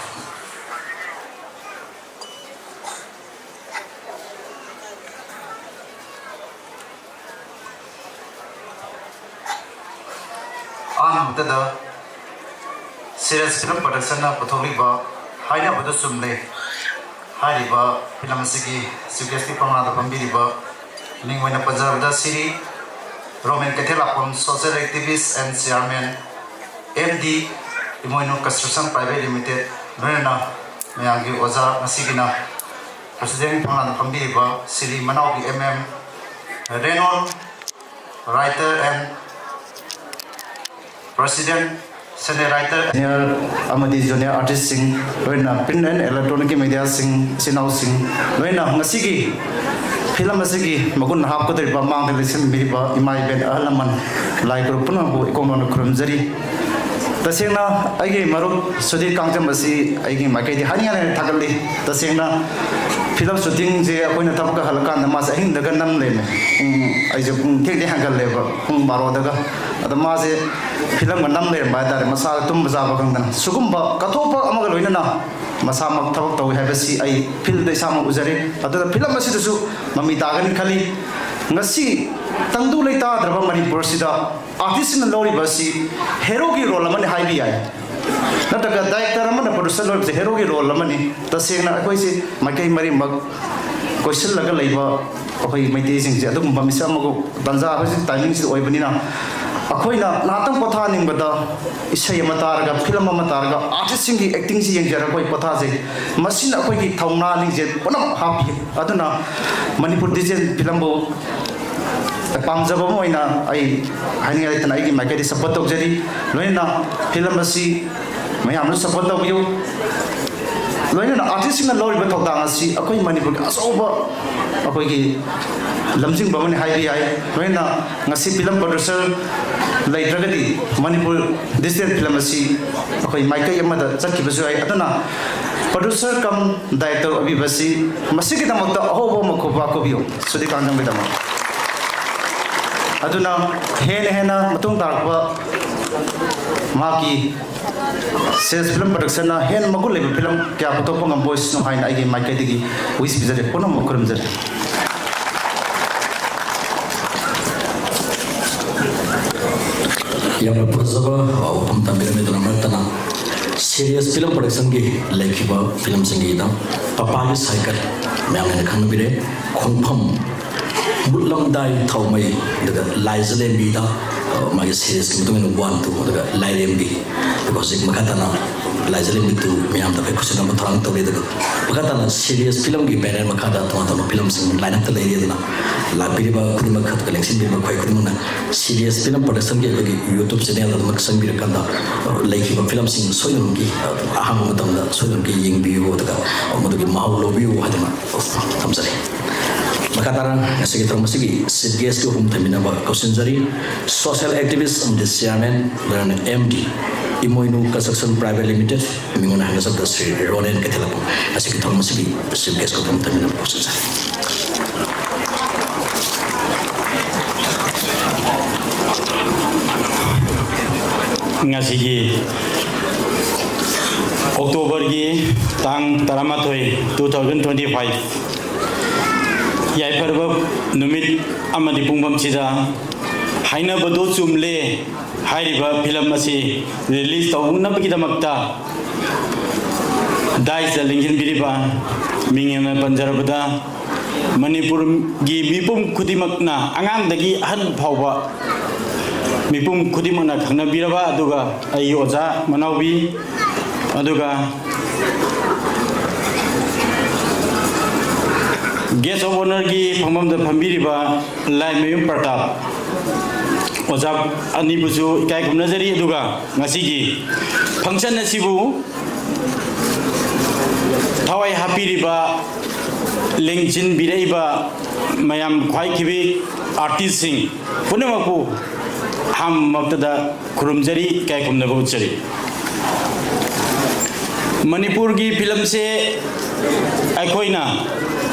ꯑꯍꯥꯟꯕꯗ ꯁꯤꯔꯁ ꯐꯤꯂꯝ ꯄ꯭ꯔꯗꯛꯁꯟꯅ ꯄꯨꯊꯣꯛꯂꯤꯕ ꯍꯥꯏꯅꯕꯗ ꯆꯨꯝꯂꯦ ꯍꯥꯏꯔꯤꯕ ꯐꯤꯂꯝ ꯑꯁꯤꯒꯤ ꯆꯤꯐ ꯒꯦꯁꯀꯤ ꯄꯝꯅꯥꯗ ꯐꯝꯕꯤꯔꯤꯕ ꯃꯤꯡ ꯑꯣꯏꯅ ꯄꯟꯖꯔꯕꯗ Shri Romen Keithellakpam, social activist and chairman, M D, Imoinu construction private limited, ꯂꯣꯏꯅꯅ ꯃꯌꯥꯝꯒꯤ ꯑꯣꯖꯥ, ꯉꯁꯤꯒꯤꯅ ꯄ꯭ꯔꯁꯤꯗꯦꯟ ꯐꯝꯂꯥꯡꯗ ꯐꯝꯕꯤꯔꯤꯕ ꯁꯤꯔꯤ ꯃꯅꯥꯎꯒꯤ ꯑꯦꯝ ꯑꯦꯝ, ꯔꯦꯅꯣꯜ, writer and president, senior writer, senior ꯑꯃꯗꯤ ꯖꯨꯅꯤꯌꯔ ꯑꯥꯔꯇꯤꯁꯁꯤꯡ, ꯂꯣꯏꯅꯅ ꯄ꯭ꯔꯤꯟ ꯑꯦꯟ ꯏꯂꯦꯛꯇ꯭ꯔꯣꯅꯤꯛꯀꯤ ꯃꯦꯗꯤꯌꯥꯁꯤꯡ, ꯏꯆꯤꯟ ꯏꯅꯥꯎꯁꯤꯡ, ꯂꯣꯏꯅꯅ ꯉꯁꯤꯒꯤ ꯐꯤꯂꯝ ꯑꯁꯤꯒꯤ ꯃꯒꯨꯟ ꯍꯥꯞꯀꯗꯧꯔꯤꯕ, ꯃꯥꯡꯗ ꯂꯩꯁꯤꯟꯕꯤꯔꯤꯕ ꯏꯃꯥ ꯏꯕꯦꯟ, ꯑꯍꯜ ꯂꯃꯟ, ꯂꯥꯏ ꯒꯨꯔꯨ ꯄꯨꯝꯅꯃꯛꯄꯨ ꯏꯀꯣꯝ ꯂꯣꯟꯅ ꯈꯨꯔꯨꯝꯖꯔꯤ꯫ ꯇꯁꯦꯡꯅ ꯑꯩꯒꯤ ꯃꯔꯨꯞ ꯁꯨꯙꯤꯔ ꯀꯥꯡꯖꯝ ꯑꯁꯤ ꯑꯩꯒꯤ ꯃꯥꯏꯀꯩꯗꯤ ꯍꯥꯏꯅꯤꯡꯉꯥꯏ ꯂꯩꯅ ꯊꯥꯒꯠꯂꯤ꯫ ꯇꯁꯦꯡꯅ ꯐꯤꯂꯝ ꯁꯨꯇꯤꯡꯁꯦ ꯑꯩꯈꯣꯏꯅ ꯊꯕꯛꯀ ꯍꯜꯂꯀꯥꯟꯗ ꯃꯥꯁꯦ ꯑꯍꯤꯡꯗꯒ ꯅꯝ ꯂꯩꯔꯝꯃꯦ꯫ ꯄꯨꯡ, ꯑꯩꯁꯨ ꯄꯨꯡ ꯊꯦꯡ ꯊꯦꯡ ꯍꯟꯒꯜꯂꯦꯕ, ꯄꯨꯡ ꯕꯥꯔꯣꯗꯒ꯫ ꯑꯗꯣ ꯃꯥꯁꯦ ꯐꯤꯂꯝꯒ ꯅꯝ ꯂꯩꯔꯝꯕ ꯍꯥꯏꯇꯥꯔꯦ, ꯃꯁꯥꯗ ꯇꯨꯝꯕ ꯆꯥꯕ ꯈꯪꯗꯅ꯫ ꯁꯤꯒꯨꯝꯕ ꯀꯠꯊꯣꯛꯄ ꯑꯃꯒ ꯂꯣꯏꯅꯅ ꯃꯁꯥꯃꯛ ꯊꯕꯛ ꯇꯧꯏ ꯍꯥꯏꯕꯁꯤ ꯑꯩ ꯐꯤꯜꯗ ꯏꯁꯥꯃꯛ ꯎꯖꯔꯦ꯫ ꯑꯗꯨꯅ ꯐꯤꯂꯝ ꯑꯁꯤꯗꯁꯨ ꯃꯃꯤ ꯇꯥꯒꯅꯤ ꯈꯜꯂꯤ꯫ ꯉꯁꯤ ꯇꯪꯗꯨ ꯂꯩꯇꯥꯗ꯭ꯔꯕ ꯃꯅꯤꯄꯨꯔꯁꯤꯗ ꯑꯥꯔꯇꯤꯁꯁꯤꯡꯅ ꯂꯧꯔꯤꯕ ꯑꯁꯤ ꯍꯦꯔꯣꯒꯤ ꯔꯣꯜ ꯑꯃꯅꯤ ꯍꯥꯏꯕ ꯌꯥꯏ, ꯅꯠꯇ꯭ꯔꯒ ꯗꯥꯏꯔꯦꯛꯇꯔ ꯑꯃꯅ ꯄ꯭ꯔꯣꯗ꯭ꯌꯨꯁꯔ ꯂꯧꯔꯤꯕꯁꯦ ꯍꯦꯔꯣꯒꯤ ꯔꯣꯜ ꯑꯃꯅꯤ꯫ ꯇꯁꯦꯡꯅ ꯑꯩꯈꯣꯏꯁꯦ ꯃꯥꯏꯀꯩ ꯃꯔꯤꯃꯛ ꯀꯣꯏꯁꯤꯜꯂꯒ ꯂꯩꯕ ꯑꯩꯈꯣꯏ ꯃꯩꯇꯩꯁꯤꯡꯁꯦ ꯑꯗꯨꯒꯨꯝꯕ ꯃꯤꯁꯛ ꯑꯃꯒ ꯇꯥꯟꯖꯥ ꯍꯧꯖꯤꯛ ꯇꯥꯏꯃꯤꯡꯁꯤꯗ ꯑꯣꯏꯕꯅꯤꯅ, ꯑꯩꯈꯣꯏꯅ ꯉꯥꯏꯍꯥꯛꯇꯪ ꯄꯣꯊꯥꯅꯤꯡꯕꯗ ꯏꯁꯩ ꯑꯃ ꯇꯥꯔꯒ, ꯐꯤꯂꯝ ꯑꯃ ꯇꯥꯔꯒ, ꯑꯥꯔꯇꯤꯁꯁꯤꯡꯒꯤ ꯑꯦꯛꯇꯤꯡꯁꯤ ꯌꯦꯡꯖꯔꯒ ꯑꯩꯈꯣꯏ ꯄꯣꯊꯥꯖꯩ꯫ ꯃꯁꯤꯅ ꯑꯩꯈꯣꯏꯒꯤ ꯊꯧꯅꯥ ꯂꯤꯡꯖꯦꯜ ꯄꯨꯝꯅꯃꯛ ꯍꯥꯞꯄꯤ꯫ ꯑꯗꯨꯅ ꯃꯅꯤꯄꯨꯔ ꯗꯤꯖꯤꯇꯦꯜ ꯐꯤꯂꯝꯕꯨ ꯄꯥꯝꯖꯕ ꯑꯃ ꯑꯣꯏꯅ ꯑꯩ ꯍꯥꯏꯅꯤꯡꯉꯥꯏ ꯂꯩꯇꯅ ꯑꯩꯒꯤ ꯃꯥꯏꯀꯩꯗꯒꯤ ꯁꯞꯄꯣꯔꯠ ꯇꯧꯖꯔꯤ꯫ ꯂꯣꯏꯅꯅ ꯐꯤꯂꯝ ꯑꯁꯤ ꯃꯌꯥꯝꯅꯁꯨ ꯁꯞꯄꯣꯔꯠ ꯇꯧꯕꯤꯌꯨ꯫ ꯂꯣꯏꯅꯅ ꯑꯥꯔꯇꯤꯁꯁꯤꯡꯅ ꯂꯧꯔꯤꯕ ꯊꯧꯗꯥꯡ ꯑꯁꯤ ꯑꯩꯈꯣꯏ ꯃꯅꯤꯄꯨꯔꯒꯤ ꯑꯆꯧꯕ ꯑꯩꯈꯣꯏꯒꯤ ꯂꯝꯖꯤꯡꯕ ꯑꯃꯅꯤ ꯍꯥꯏꯕ ꯌꯥꯏ꯫ ꯂꯣꯏꯅꯅ ꯉꯁꯤ ꯐꯤꯂꯝ ꯄ꯭ꯔꯣꯗ꯭ꯌꯨꯁꯔ ꯂꯩꯇ꯭ꯔꯒꯗꯤ ꯃꯅꯤꯄꯨꯔ ꯗꯤꯖꯤꯇꯦꯜ ꯐꯤꯂꯝ ꯑꯁꯤ ꯑꯩꯈꯣꯏ ꯃꯥꯏꯀꯩ ꯑꯃꯗ ꯆꯠꯈꯤꯕꯁꯨ ꯌꯥꯏ꯫ ꯑꯗꯨꯅ ꯄ꯭ꯔꯣꯗ꯭ꯌꯨꯁꯔ ꯀꯝ ꯗꯥꯏꯔꯦꯛꯇꯔ ꯑꯣꯏꯕꯤꯕ ꯑꯁꯤ ꯃꯁꯤꯒꯤꯗꯃꯛꯇ ꯑꯍꯧꯕ ꯑꯃ ꯈꯨꯕꯥꯛ ꯈꯨꯕꯤꯌꯨ ꯁꯨꯗꯤ ꯀꯥꯡꯖꯝꯒꯤꯗꯃꯛ꯫ ꯑꯗꯨꯅ ꯍꯦꯟꯅ ꯍꯦꯟꯅ ꯃꯇꯨꯡ ꯇꯥꯔꯛꯄ ꯃꯍꯥꯛꯀꯤ ꯁꯦꯁ ꯐꯤꯂꯝ ꯄ꯭ꯔꯗꯛꯁꯟꯅ ꯍꯦꯟꯅ ꯃꯒꯨꯟ ꯂꯩꯕ ꯐꯤꯂꯝ ꯀꯌꯥ ꯄꯨꯊꯣꯛꯄ ꯉꯝꯕ ꯑꯣꯏꯁꯅꯨ ꯍꯥꯏꯅ ꯑꯩꯒꯤ ꯃꯥꯏꯀꯩꯗꯒꯤ ꯋꯤꯁ ꯄꯤꯖꯔꯤ, ꯄꯨꯝꯅꯃꯛ ꯈꯨꯔꯨꯝꯖꯔꯤ꯫ ꯌꯥꯝꯅ ꯐꯖꯕ ꯋꯥꯐꯝ ꯊꯝꯕꯤꯔꯝꯃꯤ꯫ ꯑꯗꯨꯅ ꯃꯔꯛꯇꯅ ꯁꯤꯔꯤꯌꯁ ꯐꯤꯂꯝ ꯄ꯭ꯔꯗꯛꯁꯟꯒꯤ ꯂꯩꯈꯤꯕ ꯐꯤꯂꯝꯁꯤꯡꯒꯤꯗ ꯄꯄꯥꯒꯤ ꯁꯥꯏꯀꯜ ꯃꯌꯥꯝꯅ ꯈꯪꯕꯤꯔꯦ, ꯈꯣꯡꯐꯝ, ꯃꯨꯠꯂꯝꯗꯥꯏ ꯊꯥꯎꯃꯩ, ꯑꯗꯨꯒ ꯂꯥꯏꯖꯂꯦꯝꯕꯤꯗ, ꯑ, ꯃꯥꯒꯤ ꯁꯦꯔꯤꯁꯀꯤ ꯃꯇꯨꯡ ꯏꯟꯅ ꯋꯥꯟ, ꯇꯨ, ꯑꯗꯨꯒ ꯂꯥꯏꯔꯦꯝꯕꯤ, ꯑꯗꯨꯒ ꯍꯧꯖꯤꯛ ꯃꯈꯥ ꯇꯥꯅ ꯂꯥꯏꯖꯂꯦꯝꯕꯤ ꯇꯨ ꯃꯌꯥꯝꯗ ꯑꯩꯈꯣꯏ ꯈꯨꯠꯁꯤꯟꯅꯕ ꯊꯧꯔꯥꯡ ꯇꯧꯔꯤ꯫ ꯑꯗꯨꯒ ꯃꯈꯥ ꯇꯥꯅ ꯁꯤꯔꯤꯌꯁ ꯐꯤꯂꯝꯒꯤ ꯕꯦꯅꯔ ꯃꯈꯥꯗ ꯇꯣꯉꯥꯟ ꯇꯣꯉꯥꯟꯕ ꯐꯤꯂꯝꯁꯤꯡ ꯂꯥꯏꯟ ꯑꯞꯇ ꯂꯩꯔꯤ꯫ ꯑꯗꯨꯅ ꯂꯥꯛꯄꯤꯔꯤꯕ ꯈꯨꯗꯤꯡꯃꯛ, ꯑꯗꯨꯒ ꯂꯦꯡꯁꯤꯟꯕꯤꯔꯤꯕ ꯑꯩꯈꯣꯏ ꯈꯨꯗꯤꯡꯃꯛꯅ ꯁꯤꯔꯤꯌꯁ ꯐꯤꯂꯝ ꯄ꯭ꯔꯣꯗꯛꯁꯟꯒꯤ ꯑꯩꯈꯣꯏꯒꯤ ꯌꯨꯇ꯭ꯌꯨꯕ ꯆꯦꯅꯦꯜꯗ ꯑꯗꯨꯃꯛ ꯆꯪꯕꯤꯔꯀꯥꯟꯗ, ꯑ, ꯂꯩꯈꯤꯕ ꯐꯤꯂꯝꯁꯤꯡ ꯁꯣꯏꯗꯅꯃꯛꯀꯤ, ꯑ, ꯑꯍꯥꯡꯕ ꯃꯇꯝꯗ ꯁꯣꯏꯗꯅꯃꯛꯀꯤ ꯌꯦꯡꯕꯤꯌꯨ, ꯑꯗꯨꯒ, ꯑ, ꯃꯗꯨꯒꯤ ꯃꯍꯥꯎ ꯂꯧꯕꯤꯌꯨ ꯍꯥꯏꯗꯨꯅ ꯊꯝꯖꯔꯤ꯫ ꯃꯈꯥ ꯇꯥꯅ ꯉꯁꯤꯒꯤ ꯊꯧꯔꯝ ꯑꯁꯤꯒꯤ ꯆꯤꯐ ꯒꯦꯁꯀꯤ ꯍꯨꯝ ꯊꯝꯃꯤꯟꯅꯕ ꯀꯧꯁꯤꯟꯖꯔꯤ꯫ ꯁꯣꯁꯤꯌꯦꯜ ꯑꯦꯛꯇꯤꯚꯤꯁ ꯑꯃꯗꯤ ꯆꯤꯌꯥꯔꯃꯦꯟ, ꯂꯣꯏꯅꯅ ꯑꯦꯝ ꯗꯤ, ꯏꯃꯣꯏꯅꯨ ꯀꯟꯁꯇ꯭ꯔꯛꯁꯟ ꯄ꯭ꯔꯥꯏꯚꯦꯠ ꯂꯤꯃꯤꯇꯦꯗ, ꯃꯤꯉꯣꯟꯗ ꯍꯥꯏꯅꯖꯕꯗ ꯁ꯭ꯔꯤ ꯔꯣꯅꯦꯟ ꯀꯩꯊꯦꯜꯂꯛꯄ꯫ ꯉꯁꯤꯒꯤ ꯊꯧꯔꯝ ꯑꯁꯤꯒꯤ ꯆꯤꯐ ꯒꯦꯁꯀꯤ ꯍꯨꯝ ꯊꯝꯃꯤꯟꯅꯕ ꯀꯧꯁꯤꯟꯖꯔꯤ꯫ ꯉꯁꯤꯒꯤ ꯑꯣꯛꯇꯣꯕꯔꯒꯤ ꯇꯥꯡ ꯇꯔꯥꯃꯥꯊꯣꯏ, two thousand twenty five, ꯌꯥꯏꯐꯔꯕ ꯅꯨꯃꯤꯠ ꯑꯃꯗꯤ ꯄꯨꯡꯐꯝꯁꯤꯗ ꯍꯥꯏꯅꯕꯗꯣ ꯆꯨꯝꯂꯦ ꯍꯥꯏꯔꯤꯕ ꯐꯤꯂꯝ ꯑꯁꯤ ꯔꯤꯂꯤꯖ ꯇꯧꯅꯕꯒꯤꯗꯃꯛꯇ ꯗꯥꯏꯁꯇ ꯂꯦꯡꯁꯤꯟꯕꯤꯔꯤꯕ ꯃꯤꯡ ꯑꯣꯏꯅ ꯄꯟꯖꯔꯕꯗ ꯃꯅꯤꯄꯨꯔꯒꯤ ꯃꯤꯄꯨꯝ ꯈꯨꯗꯤꯡꯃꯛꯅ, ꯑꯉꯥꯡꯗꯒꯤ ꯑꯍꯟ ꯐꯥꯎꯕ ꯃꯤꯄꯨꯝ ꯈꯨꯗꯤꯡꯃꯛꯅ ꯈꯪꯅꯕꯤꯔꯕ, ꯑꯗꯨꯒ ꯑꯩꯒꯤ ꯑꯣꯖꯥ ꯃꯅꯥꯎꯕꯤ, ꯑꯗꯨꯒ ꯒꯦꯁ ꯑꯣꯐ ꯑꯣꯅꯔꯒꯤ ꯐꯝꯐꯝꯗ ꯐꯝꯕꯤꯔꯤꯕ ꯂꯥꯏꯃꯌꯨꯝ ꯄ꯭ꯔꯇꯥꯞ ꯑꯣꯖꯥ ꯑꯅꯤꯕꯨꯁꯨ ꯏꯀꯥꯏ ꯈꯨꯝꯅꯖꯔꯤ꯫ ꯑꯗꯨꯒ ꯉꯁꯤꯒꯤ ꯐꯪꯁꯟ ꯑꯁꯤꯕꯨ ꯊꯋꯥꯏ ꯍꯥꯞꯄꯤꯔꯤꯕ, ꯂꯦꯡꯁꯤꯟꯕꯤꯔꯛꯏꯕ ꯃꯌꯥꯝ, ꯈ꯭ꯋꯥꯏꯈꯤꯕꯤ ꯑꯥꯔꯇꯤꯁꯁꯤꯡ ꯄꯨꯝꯅꯃꯛꯄꯨ ꯑꯍꯥꯟꯕꯃꯛꯇꯗ ꯈꯨꯔꯨꯝꯖꯔꯤ, ꯏꯀꯥꯏ ꯈꯨꯝꯅꯕ ꯎꯠꯆꯔꯤ꯫ ꯃꯅꯤꯄꯨꯔꯒꯤ ꯐꯤꯂꯝꯁꯦ ꯑꯩꯈꯣꯏꯅ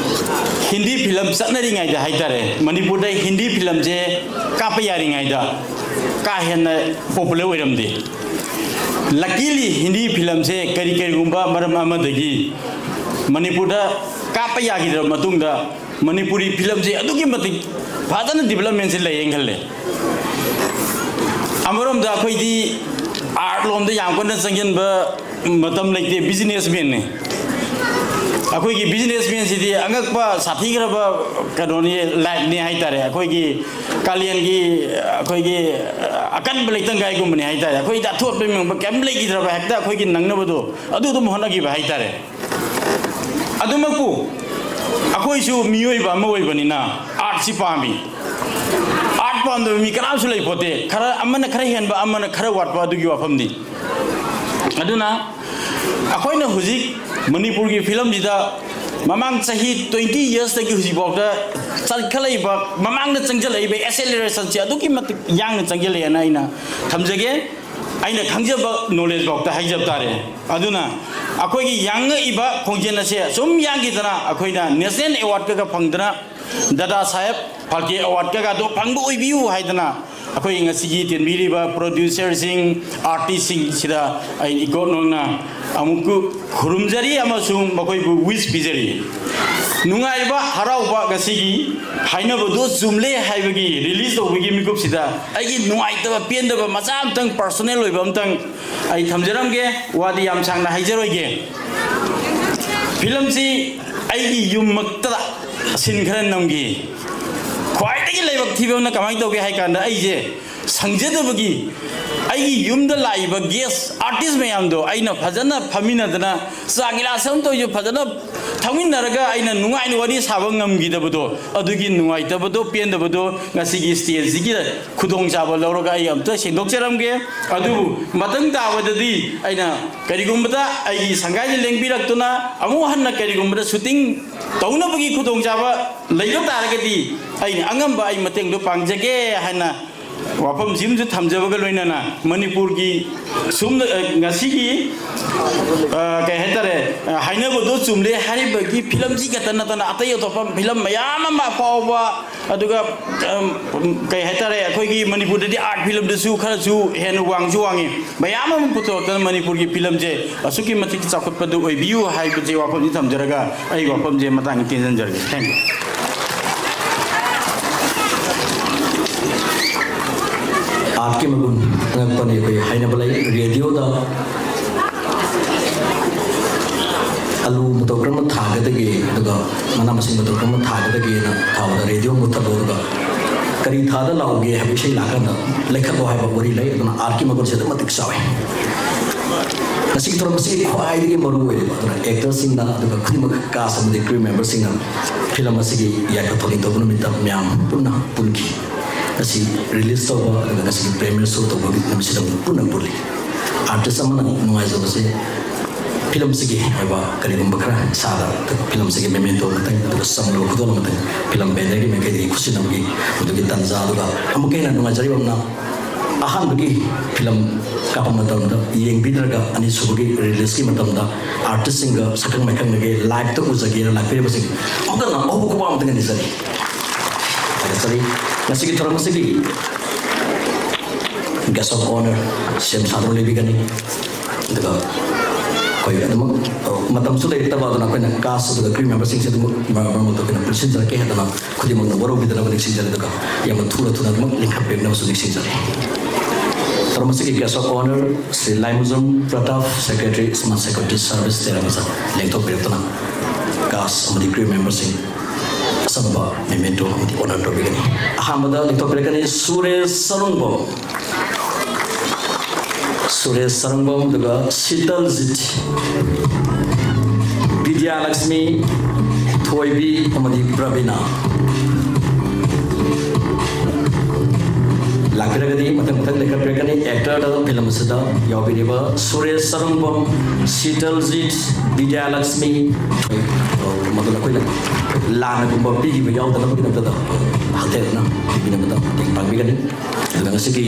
ꯍꯤꯟꯗꯤ ꯐꯤꯂꯝ ꯆꯠꯅꯔꯤꯉꯩꯗ ꯍꯥꯏꯇꯥꯔꯦ, ꯃꯅꯤꯄꯨꯔꯗ ꯍꯤꯟꯗꯤ ꯐꯤꯂꯝꯁꯦ ꯀꯥꯞꯄ ꯌꯥꯔꯤꯉꯩꯗ ꯀꯥ ꯍꯦꯟꯅ ꯄꯣꯄꯨꯂꯔ ꯑꯣꯏꯔꯝꯗꯦ꯫ ꯂꯀꯤꯂꯤ ꯍꯤꯟꯗꯤ ꯐꯤꯂꯝꯁꯦ ꯀꯔꯤ ꯀꯔꯤꯒꯨꯝꯕ ꯃꯔꯝ ꯑꯃꯗꯒꯤ ꯃꯅꯤꯄꯨꯔꯗ ꯀꯥꯞꯄ ꯌꯥꯈꯤꯗ꯭ꯔꯕ ꯃꯇꯨꯡꯗ ꯃꯅꯤꯄꯨꯔꯤ ꯐꯤꯂꯝꯁꯦ ꯑꯗꯨꯛꯀꯤ ꯃꯇꯤꯛ ꯐꯖꯅ ꯗꯤꯕꯂꯞꯃꯦꯟꯁꯦ ꯂꯩꯌꯦꯅ ꯈꯜꯂꯦ꯫ ꯑꯃꯔꯣꯝꯗ ꯑꯩꯈꯣꯏꯗꯤ ꯑꯥꯔꯠ ꯂꯣꯝꯗ ꯌꯥꯝ ꯀꯟꯅ ꯆꯪꯁꯤꯟꯕ ꯃꯇꯝ ꯂꯩꯇꯦ, ꯕꯤꯖꯤꯅꯦꯁꯃꯦꯟꯅꯤ꯫ ꯑꯩꯈꯣꯏꯒꯤ ꯕꯤꯖꯤꯅꯦꯁꯃꯦꯟꯁꯤꯗꯤ ꯑꯉꯛꯄ ꯁꯥꯊꯤꯈ꯭ꯔꯕ ꯀꯩꯅꯣꯅꯤ, ꯂꯥꯏꯐꯅꯤ ꯍꯥꯏꯇꯥꯔꯦ꯫ ꯑꯩꯈꯣꯏꯒꯤ ꯀꯥꯂꯦꯟꯒꯤ ꯑꯩꯈꯣꯏꯒꯤ ꯑꯀꯟꯕ ꯂꯩꯇꯪꯒꯥꯏꯒꯨꯝꯕꯅꯤ ꯍꯥꯏꯇꯥꯔꯦ꯫ ꯑꯩꯈꯣꯏꯗ ꯑꯊꯣꯠꯄ ꯃꯦꯟꯕ ꯀꯩꯝ ꯂꯩꯈꯤꯗ꯭ꯔꯕ, ꯍꯦꯛꯇ ꯑꯩꯈꯣꯏꯒꯤ ꯅꯪꯅꯕꯗꯣ ꯑꯗꯨ ꯑꯗꯨꯝ ꯍꯣꯠꯅꯈꯤꯕ ꯍꯥꯏꯇꯥꯔꯦ꯫ ꯑꯗꯨꯃꯛꯄꯨ ꯑꯩꯈꯣꯏꯁꯨ ꯃꯤꯑꯣꯏꯕ ꯑꯃ ꯑꯣꯏꯕꯅꯤꯅ ꯑꯥꯔꯠꯁꯤ ꯄꯥꯝꯃꯤ꯫ ꯑꯥꯔꯠ ꯄꯥꯝꯗꯕ ꯃꯤ ꯀꯅꯥꯝꯁꯨ ꯂꯩꯄꯣꯠꯇꯦ꯫ ꯈꯔ ꯑꯃꯅ ꯈꯔ ꯍꯦꯟꯕ, ꯑꯃꯅ ꯈꯔ ꯋꯥꯠꯄ, ꯑꯗꯨꯒꯤ ꯋꯥꯐꯝꯅꯤ꯫ ꯑꯗꯨꯅ ꯑꯩꯈꯣꯏꯅ ꯍꯧꯖꯤꯛ ꯃꯅꯤꯄꯨꯔꯒꯤ ꯐꯤꯂꯝꯁꯤꯗ ꯃꯃꯥꯡ ꯆꯍꯤ twenty yearsꯇꯒꯤ ꯍꯧꯖꯤꯛꯐꯥꯎꯗ ꯆꯠꯈꯠꯂꯛꯏꯕ, ꯃꯃꯥꯡꯗ ꯆꯪꯁꯤꯜꯂꯛꯏꯕ accelerationꯁꯦ ꯑꯗꯨꯛꯀꯤ ꯃꯇꯤꯛ ꯌꯥꯡꯅ ꯆꯪꯁꯤꯜꯂꯛꯑꯦꯅ ꯑꯩꯅ ꯊꯝꯖꯒꯦ꯫ ꯑꯩꯅ ꯈꯪꯖꯕ knowledge ꯐꯥꯎꯗ ꯍꯥꯏꯖꯕ ꯇꯥꯔꯦ꯫ ꯑꯗꯨꯅ ꯑꯩꯈꯣꯏꯒꯤ ꯌꯥꯡꯉꯛꯏꯕ ꯈꯣꯡꯖꯦꯜ ꯑꯁꯦ ꯁꯨꯝ ꯌꯥꯡꯈꯤꯗꯅ ꯑꯩꯈꯣꯏꯅ national awardꯀꯒ ꯐꯪꯗꯅ, ꯗꯥꯗꯥ ꯁꯥꯍꯦꯕ ꯐꯥꯜꯀꯦ awardꯀꯒꯗꯣ ꯐꯪꯕ ꯑꯣꯏꯕꯤꯌꯨ ꯍꯥꯏꯗꯅ ꯑꯩꯈꯣꯏ ꯉꯁꯤꯒꯤ ꯇꯦꯟꯕꯤꯔꯤꯕ producerꯁꯤꯡ, artistꯁꯤꯡꯁꯤꯗ ꯑꯩ ꯏꯀꯣꯛ ꯅꯧꯅ ꯑꯃꯨꯛꯀ ꯈꯨꯔꯨꯝꯖꯔꯤ ꯑꯃꯁꯨꯡ ꯃꯈꯣꯏꯕꯨ wish ꯄꯤꯖꯔꯤ꯫ ꯅꯨꯡꯉꯥꯏꯕ, ꯍꯔꯥꯎꯕ ꯉꯁꯤꯒꯤ ꯍꯥꯏꯅꯕꯗꯨ ꯆꯨꯝꯂꯦ ꯍꯥꯏꯕꯒꯤ release ꯇꯧꯕꯒꯤ ꯃꯤꯀꯨꯞꯁꯤꯗ ꯑꯩꯒꯤ ꯅꯨꯡꯉꯥꯏꯇꯕ, ꯄꯦꯟꯗꯕ ꯃꯆꯥ ꯑꯃꯇꯪ, personal ꯑꯣꯏꯕ ꯑꯃꯇꯪ ꯑꯩ ꯊꯝꯖꯔꯝꯒꯦ꯫ ꯋꯥꯗꯤ ꯌꯥꯝ ꯁꯥꯡꯅ ꯍꯥꯏꯖꯔꯣꯏꯒꯦ꯫ ꯐꯤꯂꯝꯁꯤ ꯑꯩꯒꯤ ꯌꯨꯝꯃꯛꯇꯗ scene ꯈꯔ ꯅꯝꯈꯤ꯫ ꯈ꯭ꯋꯥꯏꯗꯒꯤ ꯂꯥꯏꯕꯛ ꯊꯤꯕ ꯑꯃꯅ ꯀꯃꯥꯏꯅ ꯇꯧꯒꯦ ꯍꯥꯏ ꯀꯥꯟꯗ, ꯑꯩꯁꯦ ꯁꯪꯖꯗꯕꯒꯤ ꯑꯩꯒꯤ ꯌꯨꯝꯗ ꯂꯥꯛꯏꯕ guest artist ꯃꯌꯥꯝꯗꯣ ꯑꯩꯅ ꯐꯖꯅ ꯐꯝꯃꯤꯟꯅꯗꯅ ꯆꯥ ꯒꯤꯂꯥꯁ ꯑꯃ ꯇꯧꯔꯁꯨ ꯐꯖꯅ ꯊꯛꯃꯤꯟꯅꯔꯒ ꯑꯩꯅ ꯅꯨꯡꯉꯥꯏꯅ ꯋꯥꯔꯤ ꯁꯥꯕ ꯉꯝꯈꯤꯗꯕꯗꯣ, ꯑꯗꯨꯒꯤ ꯅꯨꯡꯉꯥꯏꯇꯕꯗꯣ, ꯄꯦꯟꯗꯕꯗꯣ ꯉꯁꯤꯒꯤ stageꯁꯤꯒꯤ ꯈꯨꯗꯣꯡꯆꯥꯕ ꯂꯧꯔꯒ ꯑꯩ ꯑꯝꯇ ꯁꯦꯡꯗꯣꯛꯆꯔꯝꯒꯦ꯫ ꯑꯗꯨꯕꯨ ꯃꯊꯪ ꯇꯥꯕꯗꯗꯤ ꯑꯩꯅ ꯀꯔꯤꯒꯨꯝꯕꯗ ꯑꯩꯒꯤ ꯁꯪꯒꯥꯏꯗ ꯂꯦꯡꯕꯤꯔꯛꯇꯨꯅ ꯑꯃꯨꯛ ꯍꯟꯅ ꯀꯔꯤꯒꯨꯝꯕꯗ shooting ꯇꯧꯅꯕꯒꯤ ꯈꯨꯗꯣꯡꯆꯥꯕ ꯂꯩꯕ ꯇꯥꯔꯒꯗꯤ ꯑꯩꯅ ꯑꯉꯝꯕ ꯑꯩ ꯃꯇꯦꯡꯗꯣ ꯄꯥꯡꯖꯒꯦ ꯍꯥꯏꯅ ꯋꯥꯐꯝꯁꯤꯃꯁꯨ ꯊꯝꯖꯕꯒ ꯂꯣꯏꯅꯅ ꯃꯅꯤꯄꯨꯔꯒꯤ ꯁꯨꯝ, ꯑ, ꯉꯁꯤꯒꯤ, ꯑ, ꯀꯩ ꯍꯥꯏꯇꯥꯔꯦ, ꯑ, ꯍꯥꯏꯅꯕꯗꯣ ꯆꯨꯝꯂꯦ ꯍꯥꯏꯔꯤꯕꯒꯤ ꯐꯤꯂꯝꯁꯤ ꯈꯛꯇ ꯅꯠꯇꯅ ꯑꯇꯩ ꯑꯇꯣꯞꯄ ꯐꯤꯂꯝ ꯃꯌꯥꯝ ꯑꯃ ꯑꯐꯥꯎꯕ, ꯑꯗꯨꯒ, ꯑꯝ, ꯀꯩ ꯍꯥꯏꯇꯥꯔꯦ, ꯑꯩꯈꯣꯏꯒꯤ ꯃꯅꯤꯄꯨꯔꯗꯗꯤ art filmꯗꯁꯨ ꯈꯔꯁꯨ ꯍꯦꯟꯅ ꯋꯥꯡꯁꯨ ꯋꯥꯡꯉꯤ꯫ ꯃꯌꯥꯝ ꯑꯃ ꯄꯨꯊꯣꯔꯛꯇꯅ ꯃꯅꯤꯄꯨꯔꯒꯤ ꯐꯤꯂꯝꯁꯦ ꯑꯁꯨꯛꯀꯤ ꯃꯇꯤꯛ ꯆꯥꯎꯈꯠꯄꯗꯨ ꯑꯣꯏꯕꯤꯌꯨ ꯍꯥꯏꯕꯁꯦ ꯋꯥꯐꯝꯁꯤ ꯊꯝꯖꯔꯒ ꯑꯩ ꯋꯥꯐꯝꯁꯦ ꯃꯇꯥꯡ ꯇꯦꯟꯖꯟꯖꯔꯒꯦ꯫ Thank you꯫ ꯑꯥꯔꯠꯀꯤ ꯃꯒꯨꯟ ꯑꯉꯛꯄꯅꯤ꯫ ꯑꯩꯈꯣꯏ ꯍꯥꯏꯅꯕ ꯂꯩ, ꯔꯦꯗꯤꯑꯣꯗ ꯑꯂꯨ ꯃꯇꯧ ꯀꯔꯝꯅ ꯊꯥ ꯃꯅꯥ ꯃꯁꯤꯡ ꯃꯇꯧ ꯀꯔꯝꯅ ꯊꯥꯒꯗꯒꯦꯅ ꯊꯥꯕꯗ ꯔꯦꯗꯤꯑꯣ ꯃꯨꯠꯊꯠꯂꯣ, ꯑꯗꯨꯒ ꯀꯔꯤ ꯊꯥꯗ ꯂꯥꯎꯒꯦ ꯍꯥꯏꯕ ꯏꯁꯩ ꯂꯥꯛꯀꯥꯟꯗ ꯂꯩꯈꯠꯂꯣ ꯍꯥꯏꯕ ꯋꯥꯔꯤ ꯂꯩ꯫ ꯑꯗꯨꯅ ꯑꯥꯔꯠꯀꯤ ꯃꯒꯨꯟꯁꯦ ꯑꯗꯨꯛ ꯃꯇꯤꯛ ꯆꯥꯎꯏ꯫ ꯉꯁꯤꯒꯤ ꯊꯧꯔꯝ ꯑꯁꯤ ꯈ꯭ꯋꯥꯏꯗꯒꯤ ꯃꯔꯨ ꯑꯣꯏꯔꯤꯕ ꯑꯗꯨꯅ ꯑꯦꯛꯇꯔꯁꯤꯡꯅ, ꯑꯗꯨꯒ ꯈꯨꯗꯤꯡꯃꯛ ꯀꯥꯁ ꯑꯃꯗꯤ ꯀ꯭ꯔꯤꯎ ꯃꯦꯝꯕꯔꯁꯤꯡꯅ ꯐꯤꯂꯝ ꯑꯁꯤꯒꯤ ꯌꯥꯏꯐ ꯊꯧꯅꯤ ꯇꯧꯕ ꯅꯨꯃꯤꯠꯇ ꯃꯌꯥꯝ ꯄꯨꯟꯅ ꯄꯨꯟꯈꯤ꯫ ꯉꯁꯤ ꯔꯤꯂꯤꯁ ꯇꯧꯕ, ꯑꯗꯨꯒ ꯉꯁꯤꯒꯤ ꯄ꯭ꯔꯤꯃꯤꯌꯔ ꯁꯣ ꯇꯧꯕꯒꯤ ꯅꯨꯃꯤꯠꯁꯤꯗ ꯑꯃꯨꯛ ꯄꯨꯟꯅ ꯄꯨꯜꯂꯤ꯫ ꯑꯥꯔꯇꯤꯁ ꯑꯃꯅ ꯅꯨꯡꯉꯥꯏꯖꯕꯁꯦ ꯐꯤꯂꯝꯁꯤꯒꯤ ꯑꯣꯏꯕ ꯀꯔꯤꯒꯨꯝꯕ ꯈꯔ ꯏꯁꯥꯗ ꯐꯤꯂꯝꯁꯤꯒꯤ ꯃꯦꯃꯦꯟꯇꯣ ꯑꯃꯇꯪ, ꯑꯗꯨꯒ ꯁꯝꯂꯕ ꯈꯨꯗꯣꯜ ꯑꯃꯇꯪ, ꯐꯤꯂꯝ ꯕꯦꯅꯔꯒꯤ ꯃꯥꯏꯀꯩꯗꯒꯤ ꯈꯨꯠꯁꯤꯟꯅꯕꯒꯤ ꯃꯗꯨꯒꯤ ꯇꯥꯟꯖꯥ, ꯑꯗꯨꯒ ꯑꯃꯨꯛꯀ ꯍꯦꯟꯅ ꯅꯨꯡꯉꯥꯏꯖꯔꯤꯕ ꯑꯃꯅ ꯑꯍꯥꯟꯕꯒꯤ ꯐꯤꯂꯝ ꯀꯥꯞꯄ ꯃꯇꯝꯗ ꯌꯦꯡꯕꯤꯗ꯭ꯔꯒ ꯑꯅꯤꯁꯨꯕꯒꯤ ꯔꯤꯂꯤꯁꯀꯤ ꯃꯇꯝꯗ ꯑꯥꯔꯇꯤꯁꯁꯤꯡꯒ ꯁꯛꯈꯪ ꯃꯥꯏꯈꯪꯅꯒꯦ, ꯂꯥꯏꯞꯇ ꯎꯖꯒꯦꯅ ꯂꯥꯛꯄꯤꯔꯤꯕꯁꯤꯡ ꯑꯃꯨꯛꯀ ꯍꯟꯅ ꯑꯍꯧꯕ ꯈꯨꯕꯥꯛ ꯑꯃꯇꯪ ꯅꯤꯖꯔꯤ꯫ ꯊꯥꯒꯠꯆꯔꯤ꯫ ꯉꯁꯤꯒꯤ ꯊꯧꯔꯝ ꯑꯁꯤꯒꯤ guest of honour ꯁꯤ ꯑꯦꯝ ꯁꯥꯟꯇꯅꯨ ꯂꯩꯕꯤꯒꯅꯤ꯫ ꯑꯗꯨꯒ ꯑꯩꯈꯣꯏ ꯑꯗꯨꯃꯛ, ꯑ, ꯃꯇꯝꯁꯨ ꯂꯩꯔꯛꯇꯕ, ꯑꯗꯨꯅ ꯑꯩꯈꯣꯏꯅ ꯀꯥꯁ ꯑꯗꯨꯒ ꯀ꯭ꯔꯤꯎ ꯃꯦꯝꯕꯔꯁꯤꯡꯁꯦ ꯑꯗꯨꯃꯛ ꯃꯔꯛ ꯃꯔꯛꯇ ꯑꯩꯈꯣꯏꯅ ꯄꯨꯟꯁꯤꯟꯖꯔꯛꯀꯦ ꯍꯥꯏꯗꯅ ꯈꯨꯗꯤꯡꯃꯛꯅ ꯋꯥꯔꯧꯕꯤꯗꯅꯕ ꯅꯤꯡꯁꯤꯡꯖꯔꯤ, ꯑꯗꯨꯒ ꯌꯥꯝꯅ ꯊꯨꯅ ꯊꯨꯅ ꯑꯗꯨꯃꯛ ꯂꯤꯡꯈꯠꯄꯤꯔꯛꯅꯕꯁꯨ ꯅꯤꯡꯁꯤꯡꯖꯔꯤ꯫ ꯊꯧꯔꯝ ꯑꯁꯤꯒꯤ guest of honour Shri ꯂꯥꯏꯃꯖꯝ Pratap, Secretary, Smart Security Service, ꯇꯦꯔꯥꯃꯖ ꯂꯦꯡꯊꯣꯛꯄꯤꯔꯛꯇꯨꯅ ꯀꯥꯁ ꯑꯃꯗꯤ ꯀ꯭ꯔꯤꯎ ꯃꯦꯝꯕꯔꯁꯤꯡ ꯑꯆꯝꯕ ꯃꯦꯃꯦꯟꯇꯣ ꯑꯃꯗꯤ ꯑꯣꯅꯔ ꯇꯧꯕꯤꯒꯅꯤ꯫ ꯑꯍꯥꯟꯕꯗ ꯂꯦꯡꯊꯣꯛꯄꯤꯔꯛꯀꯅꯤ ꯁꯨꯔꯦꯁ ꯁꯔꯨꯡꯕꯝ, ꯁꯨꯔꯦꯁ ꯁꯔꯨꯡꯕꯝ, ꯑꯗꯨꯒ ꯁꯤꯇꯜꯖꯤꯠ, ꯕꯤꯗ꯭ꯌꯥꯂꯛꯁꯃꯤ, ꯊꯣꯏꯕꯤ ꯑꯃꯗꯤ ꯄ꯭ꯔꯕꯤꯅꯥ꯫ ꯂꯥꯛꯄꯤꯔꯒꯗꯤ ꯃꯊꯪ ꯃꯊꯪ ꯂꯦꯡꯈꯠꯄꯤꯔꯛꯀꯅꯤ꯫ ꯑꯦꯛꯇꯔꯗ ꯐꯤꯂꯝ ꯑꯁꯤꯗ ꯌꯥꯎꯕꯤꯔꯤꯕ ꯁꯨꯔꯦꯁ ꯁꯔꯨꯡꯕꯝ, ꯁꯤꯇꯜꯖꯤꯠ, ꯕꯤꯗ꯭ꯌꯥꯂꯛꯁꯃꯤ, ꯃꯗꯨ ꯑꯩꯈꯣꯏꯅ ꯂꯥꯟꯅꯒꯨꯝꯕ ꯄꯤꯈꯤꯕ ꯌꯥꯎꯗꯅꯕꯒꯤꯗꯃꯛꯇ ꯍꯛꯊꯦꯡꯅꯅ ꯄꯤꯕꯤꯅꯕꯗ ꯃꯇꯦꯡ ꯄꯥꯡꯕꯤꯒꯅꯤ꯫ ꯑꯗꯨꯒ ꯉꯁꯤꯒꯤ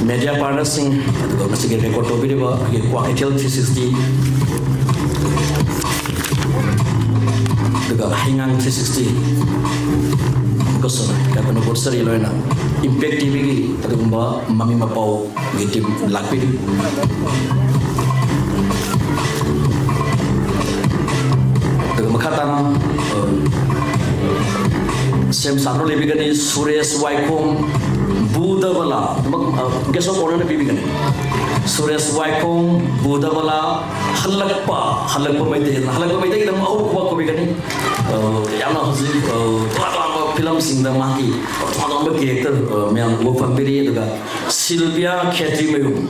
ꯃꯦꯗꯤꯌꯥ ꯄꯥꯔꯠꯅꯔꯁꯤꯡ, ꯑꯗꯨꯒ ꯉꯁꯤꯒꯤ ꯔꯦꯀꯣꯔꯠ ꯇꯧꯕꯤꯔꯤꯕ ꯑꯩꯈꯣꯏꯒꯤ ꯀ꯭ꯋꯥꯀꯩꯊꯦꯜ ꯊ꯭ꯔꯤ ꯁꯤꯛꯁꯇꯤ, ꯑꯗꯨꯒ ꯍꯩꯉꯥꯡ ꯊ꯭ꯔꯤ ꯁꯤꯛꯁꯇꯤ, ꯑꯃꯨꯛꯀꯁꯨ ꯀꯥꯏꯄꯟ ꯒꯣꯗꯁꯔꯤ ꯂꯣꯏꯅ ꯏꯝꯄꯦꯛ ꯇꯤꯚꯤꯒꯤ ꯑꯗꯨꯒꯨꯝꯕ ꯃꯃꯤ ꯃꯄꯥꯎꯒꯤ ꯇꯤꯝ ꯂꯥꯛꯄꯤꯔꯤ꯫ ꯑꯗꯨꯒ ꯃꯈꯥ ꯇꯥꯅ, ꯑ, ꯁꯤ ꯑꯦꯝ ꯁꯥꯟꯇꯅꯨ ꯂꯩꯕꯤꯒꯅꯤ, ꯁꯨꯔꯦꯁ ꯋꯥꯏꯈꯣꯝ, ꯕꯨ ꯕꯨꯙꯕꯂꯥ, ꯑꯗꯨꯃꯛ, ꯑ, guest of honourꯅ ꯄꯤꯕꯤꯒꯅꯤ꯫ ꯁꯨꯔꯦꯁ ꯋꯥꯏꯈꯣꯝ, ꯕꯨꯙꯕꯂꯥ, ꯍꯜꯂꯛꯄ, ꯍꯜꯂꯛꯄ ꯃꯩꯇꯩ, ꯍꯜꯂꯛꯄ ꯃꯩꯇꯩꯒꯤꯗꯃꯛ ꯑꯍꯧꯕ ꯈꯨꯕꯥꯛ ꯈꯨꯕꯤꯒꯅꯤ꯫ ꯑ, ꯌꯥꯝꯅ ꯍꯧꯖꯤꯛ, ꯑ, ꯇꯣꯉꯥꯟ ꯇꯣꯉꯥꯟꯕ ꯐꯤꯂꯝꯁꯤꯡꯗ ꯃꯍꯥꯛꯀꯤ ꯇꯣꯉꯥꯟ ꯇꯣꯉꯥꯟꯕ character, ꯑ, ꯃꯌꯥꯝ ꯎꯕ ꯐꯪꯕꯤꯔꯤ꯫ ꯑꯗꯨꯒ ꯁꯤꯜꯚꯤꯌꯥ ꯈꯦꯇ꯭ꯔꯤꯃꯌꯨꯝ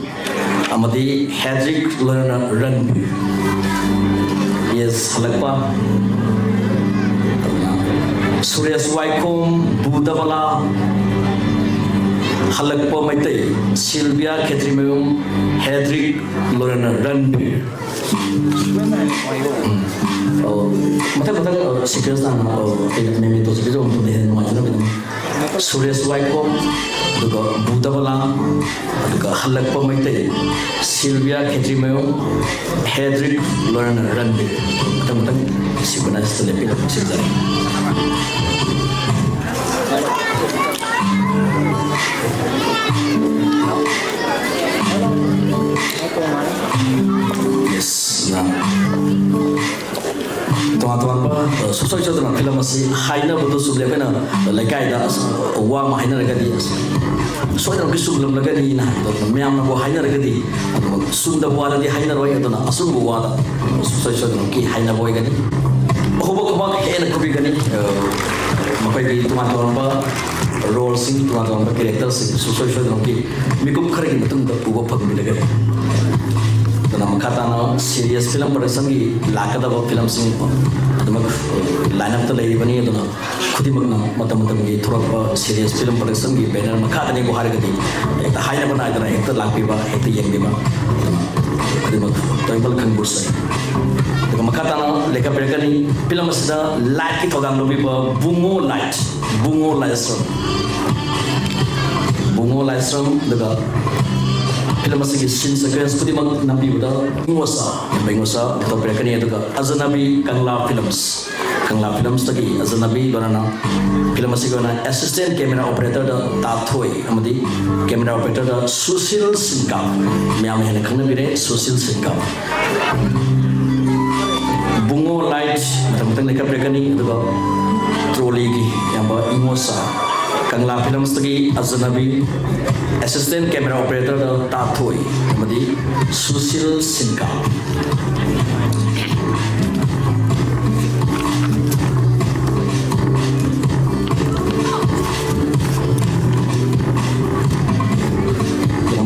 ꯑꯃꯗꯤ ꯍꯦꯗ꯭ꯔꯤꯛ ꯂꯣꯏꯅꯅ ꯔꯟꯕꯤꯔ꯫ Yes, ꯍꯜꯂꯛꯄ꯫ ꯁꯨꯔꯦꯁ ꯋꯥꯏꯈꯣꯝ, ꯕꯨꯙꯕꯂꯥ, ꯍꯜꯂꯛꯄ ꯃꯩꯇꯩ, ꯁꯤꯜꯚꯤꯌꯥ ꯈꯦꯇ꯭ꯔꯤꯃꯌꯨꯝ, ꯍꯦꯗ꯭ꯔꯤꯛ ꯂꯣꯏꯅꯅ ꯔꯟꯕꯤꯔ꯫ ꯎꯝ꯫ ꯑꯣ, ꯃꯊꯪ ꯃꯊꯪ, ꯑ, sequence ꯇꯥꯅ, ꯑ, ꯑꯩꯅ mementoꯁꯦ ꯄꯤꯖꯕ ꯃꯇꯝꯗ ꯍꯦꯟꯅ ꯅꯨꯡꯉꯥꯏꯖꯅꯕꯒꯤꯗꯃꯛ꯫ ꯁꯨꯔꯦꯁ ꯋꯥꯏꯈꯣꯝ, ꯑꯗꯨꯒ ꯕꯨꯙꯕꯂꯥ, ꯑꯗꯨꯒ ꯍꯜꯂꯛꯄ ꯃꯩꯇꯩ, ꯁꯤꯜꯚꯤꯌꯥ ꯈꯦꯇ꯭ꯔꯤꯃꯌꯨꯝ, ꯍꯦꯗ꯭ꯔꯤꯛ ꯂꯣꯏꯅꯅ ꯔꯟꯕꯤꯔ꯫ ꯃꯊꯪ ꯃꯊꯪ sequenceꯇ ꯂꯦꯞꯄꯤꯔꯛꯄ ꯁꯤꯟꯖꯔꯤ꯫ Yes, ꯇꯣꯉꯥꯟ ꯇꯣꯉꯥꯟꯕ, ꯑ, ꯁꯨꯡꯁꯣꯏ ꯁꯣꯏꯗꯅ ꯐꯤꯂꯝ ꯑꯁꯤ ꯍꯥꯏꯅꯕꯗꯨ ꯆꯨꯝꯂꯦ꯫ ꯑꯩꯈꯣꯏꯅ ꯂꯩꯀꯥꯏꯗ, ꯑꯁ, ꯋꯥ ꯑꯃ ꯍꯥꯏꯅꯔꯒꯗꯤ, ꯑꯁ, ꯁꯣꯏꯗꯅꯃꯛꯀꯤ ꯆꯨꯝꯂꯝꯂꯒꯅꯤꯅ ꯍꯥꯏꯕꯗꯣ ꯃꯌꯥꯝꯅꯕꯨ ꯍꯥꯏꯅꯔꯒꯗꯤ, ꯑꯗꯨꯒ ꯆꯨꯝꯗꯕ ꯋꯥꯗꯗꯤ ꯍꯥꯏꯅꯔꯣꯏ꯫ ꯑꯗꯨꯅ ꯑꯆꯨꯝꯕ ꯋꯥꯗ ꯁꯨꯡꯁꯣꯏ ꯁꯣꯏꯗꯅꯃꯛꯀꯤ ꯍꯥꯏꯅꯕ ꯑꯣꯏꯒꯅꯤ꯫ ꯑꯍꯧꯕ ꯈꯨꯕꯥꯛ ꯍꯦꯟꯅ ꯈꯨꯕꯤꯒꯅꯤ꯫ ꯑ, ꯃꯈꯣꯏꯒꯤ ꯇꯣꯉꯥꯟ ꯇꯣꯉꯥꯟꯕ roleꯁꯤꯡ, ꯇꯣꯉꯥꯟ ꯇꯣꯉꯥꯟꯕ characterꯁꯤꯡ ꯁꯨꯡꯁꯣꯏ ꯁꯣꯏꯗꯅꯃꯛꯀꯤ ꯃꯤꯀꯨꯞ ꯈꯔꯒꯤ ꯃꯇꯨꯡꯗ ꯎꯕ ꯐꯪꯕꯤꯔꯒꯅꯤ꯫ ꯑꯗꯨꯅ ꯃꯈꯥ ꯇꯥꯅ ꯁꯤꯔꯤꯌꯁ ꯐꯤꯂꯝ ꯄ꯭ꯔꯗꯛꯁꯟꯒꯤ ꯂꯥꯛꯀꯗꯕ ꯐꯤꯂꯝꯁꯤꯡ ꯑꯗꯨꯃꯛ line upꯇ ꯂꯩꯔꯤꯕꯅꯤ꯫ ꯑꯗꯨꯅ ꯈꯨꯗꯤꯡꯃꯛꯅ ꯃꯇꯝ ꯃꯇꯝꯒꯤ ꯊꯣꯔꯛꯄ ꯁꯤꯔꯤꯌꯁ ꯐꯤꯂꯝ ꯄ꯭ꯔꯗꯛꯁꯟꯒꯤ bannerꯅꯕꯨ ꯍꯥꯏꯔꯒꯗꯤ ꯍꯦꯛꯇ ꯍꯥꯏꯅꯕ ꯅꯥꯏꯗꯅ ꯍꯦꯛꯇ ꯂꯥꯛꯄꯤꯕ, ꯍꯦꯛꯇ ꯌꯦꯡꯕꯤꯕ꯫ ꯑꯗꯨꯅ ꯈꯨꯗꯤꯡꯃꯛ ꯇꯣꯏꯃꯜ ꯈꯪꯕꯨꯔꯁꯦ꯫ ꯑꯗꯨꯒ ꯃꯈꯥ ꯇꯥꯅ ꯂꯩꯈꯠꯄꯤꯔꯛꯀꯅꯤ ꯐꯤꯂꯝ ꯑꯁꯤꯗ lightꯀꯤ ꯊꯧꯗꯥꯡ ꯂꯧꯕꯤꯕ ꯕꯨꯡꯉꯣ Light, ꯕꯨꯡꯉꯣ ꯂꯥꯏꯁ꯭ꯔꯝ꯫ ꯕꯨꯡꯉꯣ ꯂꯥꯏꯁ꯭ꯔꯝ, ꯑꯗꯨꯒ ꯐꯤꯂꯝ ꯑꯁꯤꯒꯤ scene sequence ꯈꯨꯗꯤꯡꯃꯛ ꯅꯝꯕꯤꯕꯗ ꯏꯉꯣꯁꯥ, ꯏꯉꯣꯁꯥ ꯄꯨꯊꯣꯛꯄꯤꯔꯛꯀꯅꯤ꯫ ꯑꯗꯨꯒ ꯑꯖꯅꯕꯤ ꯀꯪꯂꯥ ꯐꯤꯂꯝꯁ, ꯀꯪꯂꯥ ꯐꯤꯂꯝꯁꯇꯒꯤ ꯑꯖꯅꯕꯤ ꯂꯣꯏꯅꯅ ꯐꯤꯂꯝ ꯑꯁꯤꯒꯤ ꯑꯣꯏꯅ assistant camera operatorꯗ ꯇꯥꯊꯣꯏ ꯑꯃꯗꯤ camera operatorꯗ ꯁꯨꯁꯤꯜ ꯁꯤꯟꯀꯥꯞ, ꯃꯌꯥꯝꯅ ꯍꯦꯟꯅ ꯈꯪꯅꯕꯤꯔꯦ ꯁꯨꯁꯤꯜ ꯁꯤꯟꯀꯥꯞ꯫ ꯕꯨꯡꯉꯣ Light ꯃꯊꯪ ꯃꯊꯪ ꯂꯩꯈꯠꯄꯤꯔꯛꯀꯅꯤ꯫ ꯑꯗꯨꯒ ꯇ꯭ꯔꯣꯂꯤꯒꯤ ꯏꯌꯥꯝꯕ ꯏꯉꯣꯁꯥ, ꯀꯪꯂꯥ ꯐꯤꯂꯝꯁꯇꯒꯤ ꯑꯖꯅꯕꯤ, ꯑꯦꯁꯤꯁꯇꯦꯟ ꯀꯦꯃꯦꯔꯥ ꯑꯣꯄꯔꯦꯇꯔꯗ ꯇꯥꯊꯣꯏ ꯑꯃꯗꯤ ꯁꯨꯁꯤꯜ ꯁꯤꯟꯀꯥ꯫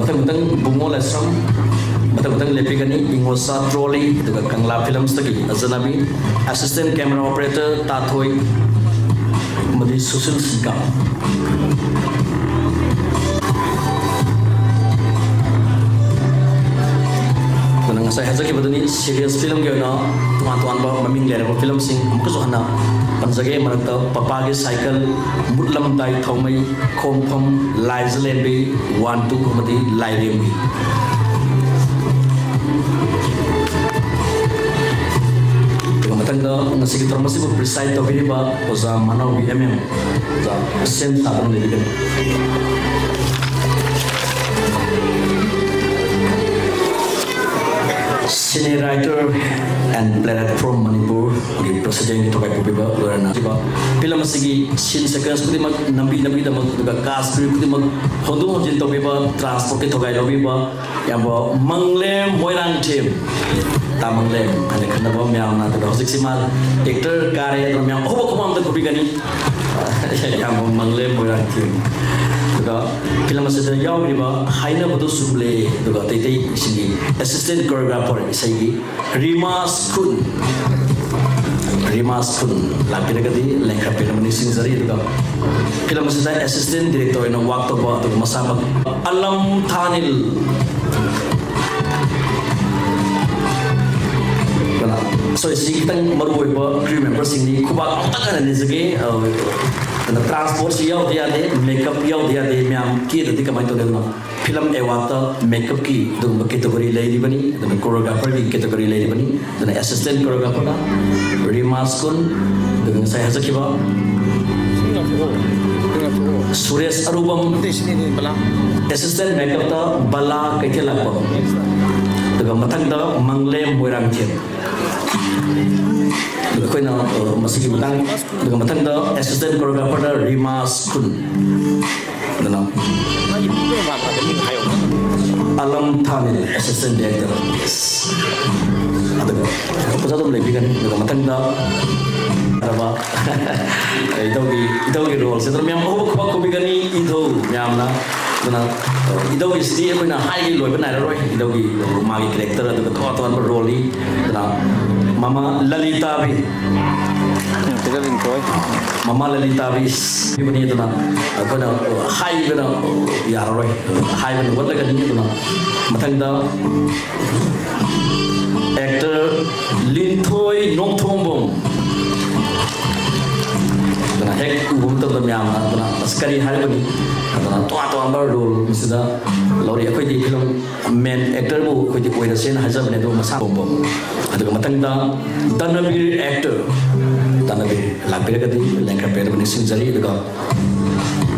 ꯃꯊꯪ ꯃꯊꯪ ꯕꯨꯡꯉꯣ ꯂꯥꯏꯁ꯭ꯔꯝ, ꯃꯊꯪ ꯃꯊꯪ ꯂꯦꯞꯄꯤꯒꯅꯤ꯫ ꯏꯉꯣꯆꯥ ꯇ꯭ꯔꯣꯂꯤ, ꯑꯗꯨꯒ ꯀꯪꯂꯥ ꯐꯤꯂꯝꯁꯇꯒꯤ ꯑꯖꯅꯕꯤ, ꯑꯦꯁꯤꯁꯇꯦꯟ ꯀꯦꯃꯦꯔꯥ ꯑꯣꯄꯔꯦꯇꯔ ꯇꯥꯊꯣꯏ ꯑꯃꯗꯤ ꯁꯨꯁꯤꯜ ꯁꯤꯡꯒꯥ꯫ ꯑꯗꯨꯅ ꯉꯁꯥꯏ ꯍꯥꯏꯖꯈꯤꯕꯗꯨꯅꯤ, ꯁꯤꯔꯤꯌꯁ ꯐꯤꯂꯝꯒꯤ ꯑꯣꯏꯅ ꯇꯣꯉꯥꯟ ꯇꯣꯉꯥꯟꯕ ꯃꯃꯤꯡ ꯂꯩꯔꯕ ꯐꯤꯂꯝꯁꯤꯡ ꯑꯃꯨꯛꯀꯁꯨ ꯍꯟꯅ ꯄꯟꯖꯒꯦ꯫ ꯃꯔꯛꯇ ꯄꯄꯥꯒꯤ ꯁꯥꯏꯀꯜ, ꯃꯨꯠꯂꯝꯗꯥꯏ ꯊꯧꯃꯩ, ꯈꯣꯡꯐꯝ, ꯂꯥꯏꯖꯂꯦꯝꯕꯤ ꯋꯥꯟ ꯇꯨ ꯑꯃꯗꯤ ꯂꯥꯏꯔꯦꯝꯕꯤ꯫ ꯑꯗꯨꯒ ꯃꯊꯪꯗ ꯉꯁꯤꯒꯤ ꯊꯧꯔꯝ ꯑꯁꯤꯕꯨ ꯄ꯭ꯔꯤꯁꯥꯏꯗ ꯇꯧꯕꯤꯔꯤꯕ ꯑꯣꯖꯥ ꯃꯅꯥꯎꯕꯤ ꯑꯦꯝ ꯑꯦꯝ, ꯑꯣꯖꯥ ꯁꯦꯝ ꯁꯥꯗꯨꯅ ꯂꯩꯕꯤꯒꯅꯤ꯫ Cine Writer and Playwright from ꯃꯅꯤꯄꯨꯔꯒꯤ ꯄ꯭ꯔꯁꯤꯗꯦꯟꯒꯤ ꯊꯧꯒꯥꯏ ꯄꯨꯕꯤꯕ ꯂꯣꯏꯅꯅ ꯐꯤꯂꯝ ꯑꯁꯤꯒꯤ ꯁꯤꯟ ꯁꯦꯀ꯭ꯋꯦꯟꯁ ꯈꯨꯗꯤꯡꯃꯛ ꯅꯝꯕꯤ ꯅꯝꯕꯤꯗꯃꯛ, ꯑꯗꯨꯒ ꯀꯥꯁ ꯀ꯭ꯔꯤꯌꯨ ꯈꯨꯗꯤꯡꯃꯛ ꯍꯣꯟꯗꯣꯛ ꯍꯣꯟꯖꯤꯟ ꯇꯧꯕꯤꯕ, ꯇ꯭ꯔꯥꯟꯁꯄꯣꯔꯠꯀꯤ ꯊꯧꯒꯥꯏ ꯂꯧꯕꯤꯕ ꯏꯌꯥꯝꯕ ꯃꯪꯂꯦꯝ ꯃꯣꯏꯔꯥꯡꯊꯦꯝ, ꯇꯥ ꯃꯪꯂꯦꯝ ꯍꯥꯏꯅ ꯈꯪꯅꯕ ꯃꯌꯥꯝꯅ, ꯑꯗꯨꯒ ꯍꯧꯖꯤꯛꯁꯤ ꯃꯥ ꯑꯦꯛꯇꯔ ꯀꯥꯔꯦ, ꯑꯗꯨꯅ ꯃꯌꯥꯝ ꯑꯍꯨꯝ ꯑꯃ ꯑꯝꯇ ꯈꯨꯕꯤꯒꯅꯤ꯫ ꯏꯌꯥꯝꯕ ꯃꯪꯂꯦꯝ ꯃꯣꯏꯔꯥꯡꯊꯦꯝ꯫ ꯑꯗꯨꯒ ꯐꯤꯂꯝ ꯑꯁꯤꯗ ꯌꯥꯎꯔꯤꯕ ꯍꯥꯏꯅꯕꯗꯨ ꯆꯨꯝꯂꯦ, ꯑꯗꯨꯒ ꯑꯇꯩ ꯑꯇꯩꯁꯤꯡꯒꯤ ꯑꯦꯁꯤꯁꯇꯦꯟ ꯀꯣꯔꯤꯌꯣꯒ꯭ꯔꯥꯐꯔ ꯏꯁꯩꯒꯤ ꯔꯤꯃꯥꯁ ꯈꯨꯟ, ꯔꯤꯃꯥꯁ ꯈꯨꯟ ꯂꯥꯛꯄꯤꯔꯒꯗꯤ ꯂꯦꯡꯈꯠꯄꯤꯔꯝꯕ ꯅꯤꯡꯁꯤꯡꯖꯔꯤ꯫ ꯑꯗꯨꯒ ꯐꯤꯂꯝ ꯑꯁꯤꯗ ꯑꯦꯁꯤꯁꯇꯦꯟ ꯗꯤꯔꯦꯛꯇꯔ ꯑꯣꯏꯅ ꯋꯥꯛ ꯇꯧꯕ, ꯑꯗꯨꯒ ꯃꯁꯥꯃꯛ ꯑꯂꯝ ꯊꯥꯅꯤꯜ꯫ ꯁꯣꯔꯤ, ꯁꯤ ꯈꯤꯇꯪ ꯃꯔꯨ ꯑꯣꯏꯕ ꯀ꯭ꯔꯤꯌꯨ ꯃꯦꯝꯕꯔꯁꯤꯡꯅꯤ꯫ ꯈꯨꯕꯥꯛ ꯑꯃꯨꯛꯇꯪ ꯍꯥꯟꯅ ꯅꯤꯖꯒꯦ꯫ ꯑ, ꯑꯗꯨꯅ ꯇ꯭ꯔꯥꯟꯁꯄꯣꯔꯠꯁꯤ ꯌꯥꯎꯗ ꯌꯥꯗꯦ, ꯃꯦꯀꯞ ꯌꯥꯎꯗ ꯌꯥꯗꯦ꯫ ꯃꯌꯥꯝ ꯀꯦꯗ꯭ꯔꯗꯤ ꯀꯃꯥꯏꯅ ꯇꯧꯅꯤ? ꯑꯗꯨꯅ ꯐꯤꯂꯝ ꯑꯦꯋꯥꯔꯗꯇ ꯃꯦꯀꯞꯀꯤ ꯑꯗꯨꯒꯨꯝꯕ ꯀꯦꯇꯒꯣꯔꯤ ꯂꯩꯔꯤꯕꯅꯤ, ꯑꯗꯨꯅ ꯀꯣꯔꯤꯌꯣꯒ꯭ꯔꯥꯐꯔꯒꯤ ꯀꯦꯇꯒꯣꯔꯤ ꯂꯩꯔꯤꯕꯅꯤ, ꯑꯗꯨꯅ ꯑꯦꯁꯤꯁꯇꯦꯟ ꯀꯣꯔꯤꯌꯣꯒ꯭ꯔꯥꯐꯔꯅ ꯔꯤꯃꯥꯁ ꯈꯨꯟ, ꯑꯗꯨꯒ ꯉꯁꯥꯏ ꯍꯥꯏꯖꯈꯤꯕ ꯁꯨꯔꯦꯁ ꯑꯔꯨꯕꯝ, ꯑꯦꯁꯤꯁꯇꯦꯟ ꯃꯦꯀꯞꯇ ꯕꯂꯥ ꯀꯩꯊꯦꯜꯂꯥꯛꯄꯝ, ꯑꯗꯨꯒ ꯃꯊꯪꯗ ꯃꯪꯂꯦꯝ ꯃꯣꯏꯔꯥꯡꯊꯦꯝ꯫ ꯑꯩꯈꯣꯏꯅ, ꯑ, ꯃꯁꯤꯒꯤ ꯃꯇꯥꯡ, ꯑꯗꯨꯒ ꯃꯊꯪꯗ assistant choreographer ꯗ ꯔꯤꯃꯥꯁ ꯈꯨꯟ꯫ ꯑꯗꯨꯅ ꯑꯂꯝ ꯊꯥꯅꯤꯜ assistant director꯫ ꯑꯗꯨꯒ ꯑꯣꯖꯥ ꯑꯗꯨꯝ ꯂꯩꯕꯤꯒꯅꯤ꯫ ꯑꯗꯨꯒ ꯃꯊꯪꯗ ꯏꯙꯧꯒꯤ, ꯏꯙꯧꯒꯤ role ꯁꯦ ꯑꯗꯨꯝ ꯃꯌꯥꯝ ꯑꯍꯧꯕ ꯈꯨꯕꯥꯛ ꯈꯨꯕꯤꯒꯅꯤ꯫ ꯏꯙꯧ ꯃꯌꯥꯝꯅ꯫ ꯑꯗꯨꯅ ꯏꯙꯧꯒꯤꯁꯤꯗꯤ ꯑꯩꯈꯣꯏꯅ ꯍꯥꯏꯒꯤ ꯂꯣꯏꯕ ꯅꯥꯏꯔꯔꯣꯏ꯫ ꯏꯙꯧꯒꯤ ꯃꯥꯒꯤ character ꯑꯗꯨꯒ ꯇꯣꯉꯥꯟ ꯇꯣꯉꯥꯟꯕ role ꯅꯤ꯫ ꯑꯗꯨꯅ ꯃꯃꯥ ꯂꯂꯤꯇꯥꯕꯤ꯫ ꯎꯝ, ꯁꯤꯗ ꯂꯤꯟꯊꯣꯏ꯫ ꯃꯃꯥ ꯂꯂꯤꯇꯥꯕꯤ ꯄꯤꯕꯅꯤ꯫ ꯑꯗꯨꯅ ꯑꯩꯈꯣꯏꯅ ꯍꯥꯏꯕꯅ ꯌꯥꯔꯔꯣꯏ꯫ ꯍꯥꯏꯕꯅ ꯋꯥꯠꯂꯒꯅꯤ꯫ ꯑꯗꯨꯅ ꯃꯊꯪꯗ actor ꯂꯤꯟꯊꯣꯏ ꯅꯣꯡꯊꯣꯡꯕꯝ꯫ ꯑꯗꯨꯅ ꯍꯦꯛ ꯎꯕ ꯃꯇꯝꯗ ꯃꯌꯥꯝꯅ ꯑꯗꯨꯅ ꯑꯁ ꯀꯔꯤ ꯍꯥꯏꯔꯨꯒꯅꯤ? ꯑꯗꯨꯅ ꯇꯣꯉꯥꯟ ꯇꯣꯉꯥꯟꯕ role ꯁꯤꯗ ꯂꯧꯔꯤ꯫ ꯑꯩꯈꯣꯏꯗꯤ film main actor ꯕꯨ ꯑꯩꯈꯣꯏꯗꯤ ꯑꯣꯏꯔꯁꯦꯅ ꯍꯥꯏꯖꯕꯅꯦ, ꯑꯗꯨ ꯃꯁꯥ ꯄꯣꯝꯕ꯫ ꯑꯗꯨꯒ ꯃꯊꯪꯗ ꯗꯅꯕꯤꯔ actor, ꯗꯅꯕꯤꯔ ꯂꯥꯛꯄꯤꯔꯒꯗꯤ ꯂꯦꯡꯈꯠꯄꯤꯔꯒ ꯅꯤꯡꯁꯤꯡꯖꯔꯤ꯫ ꯑꯗꯨꯒ,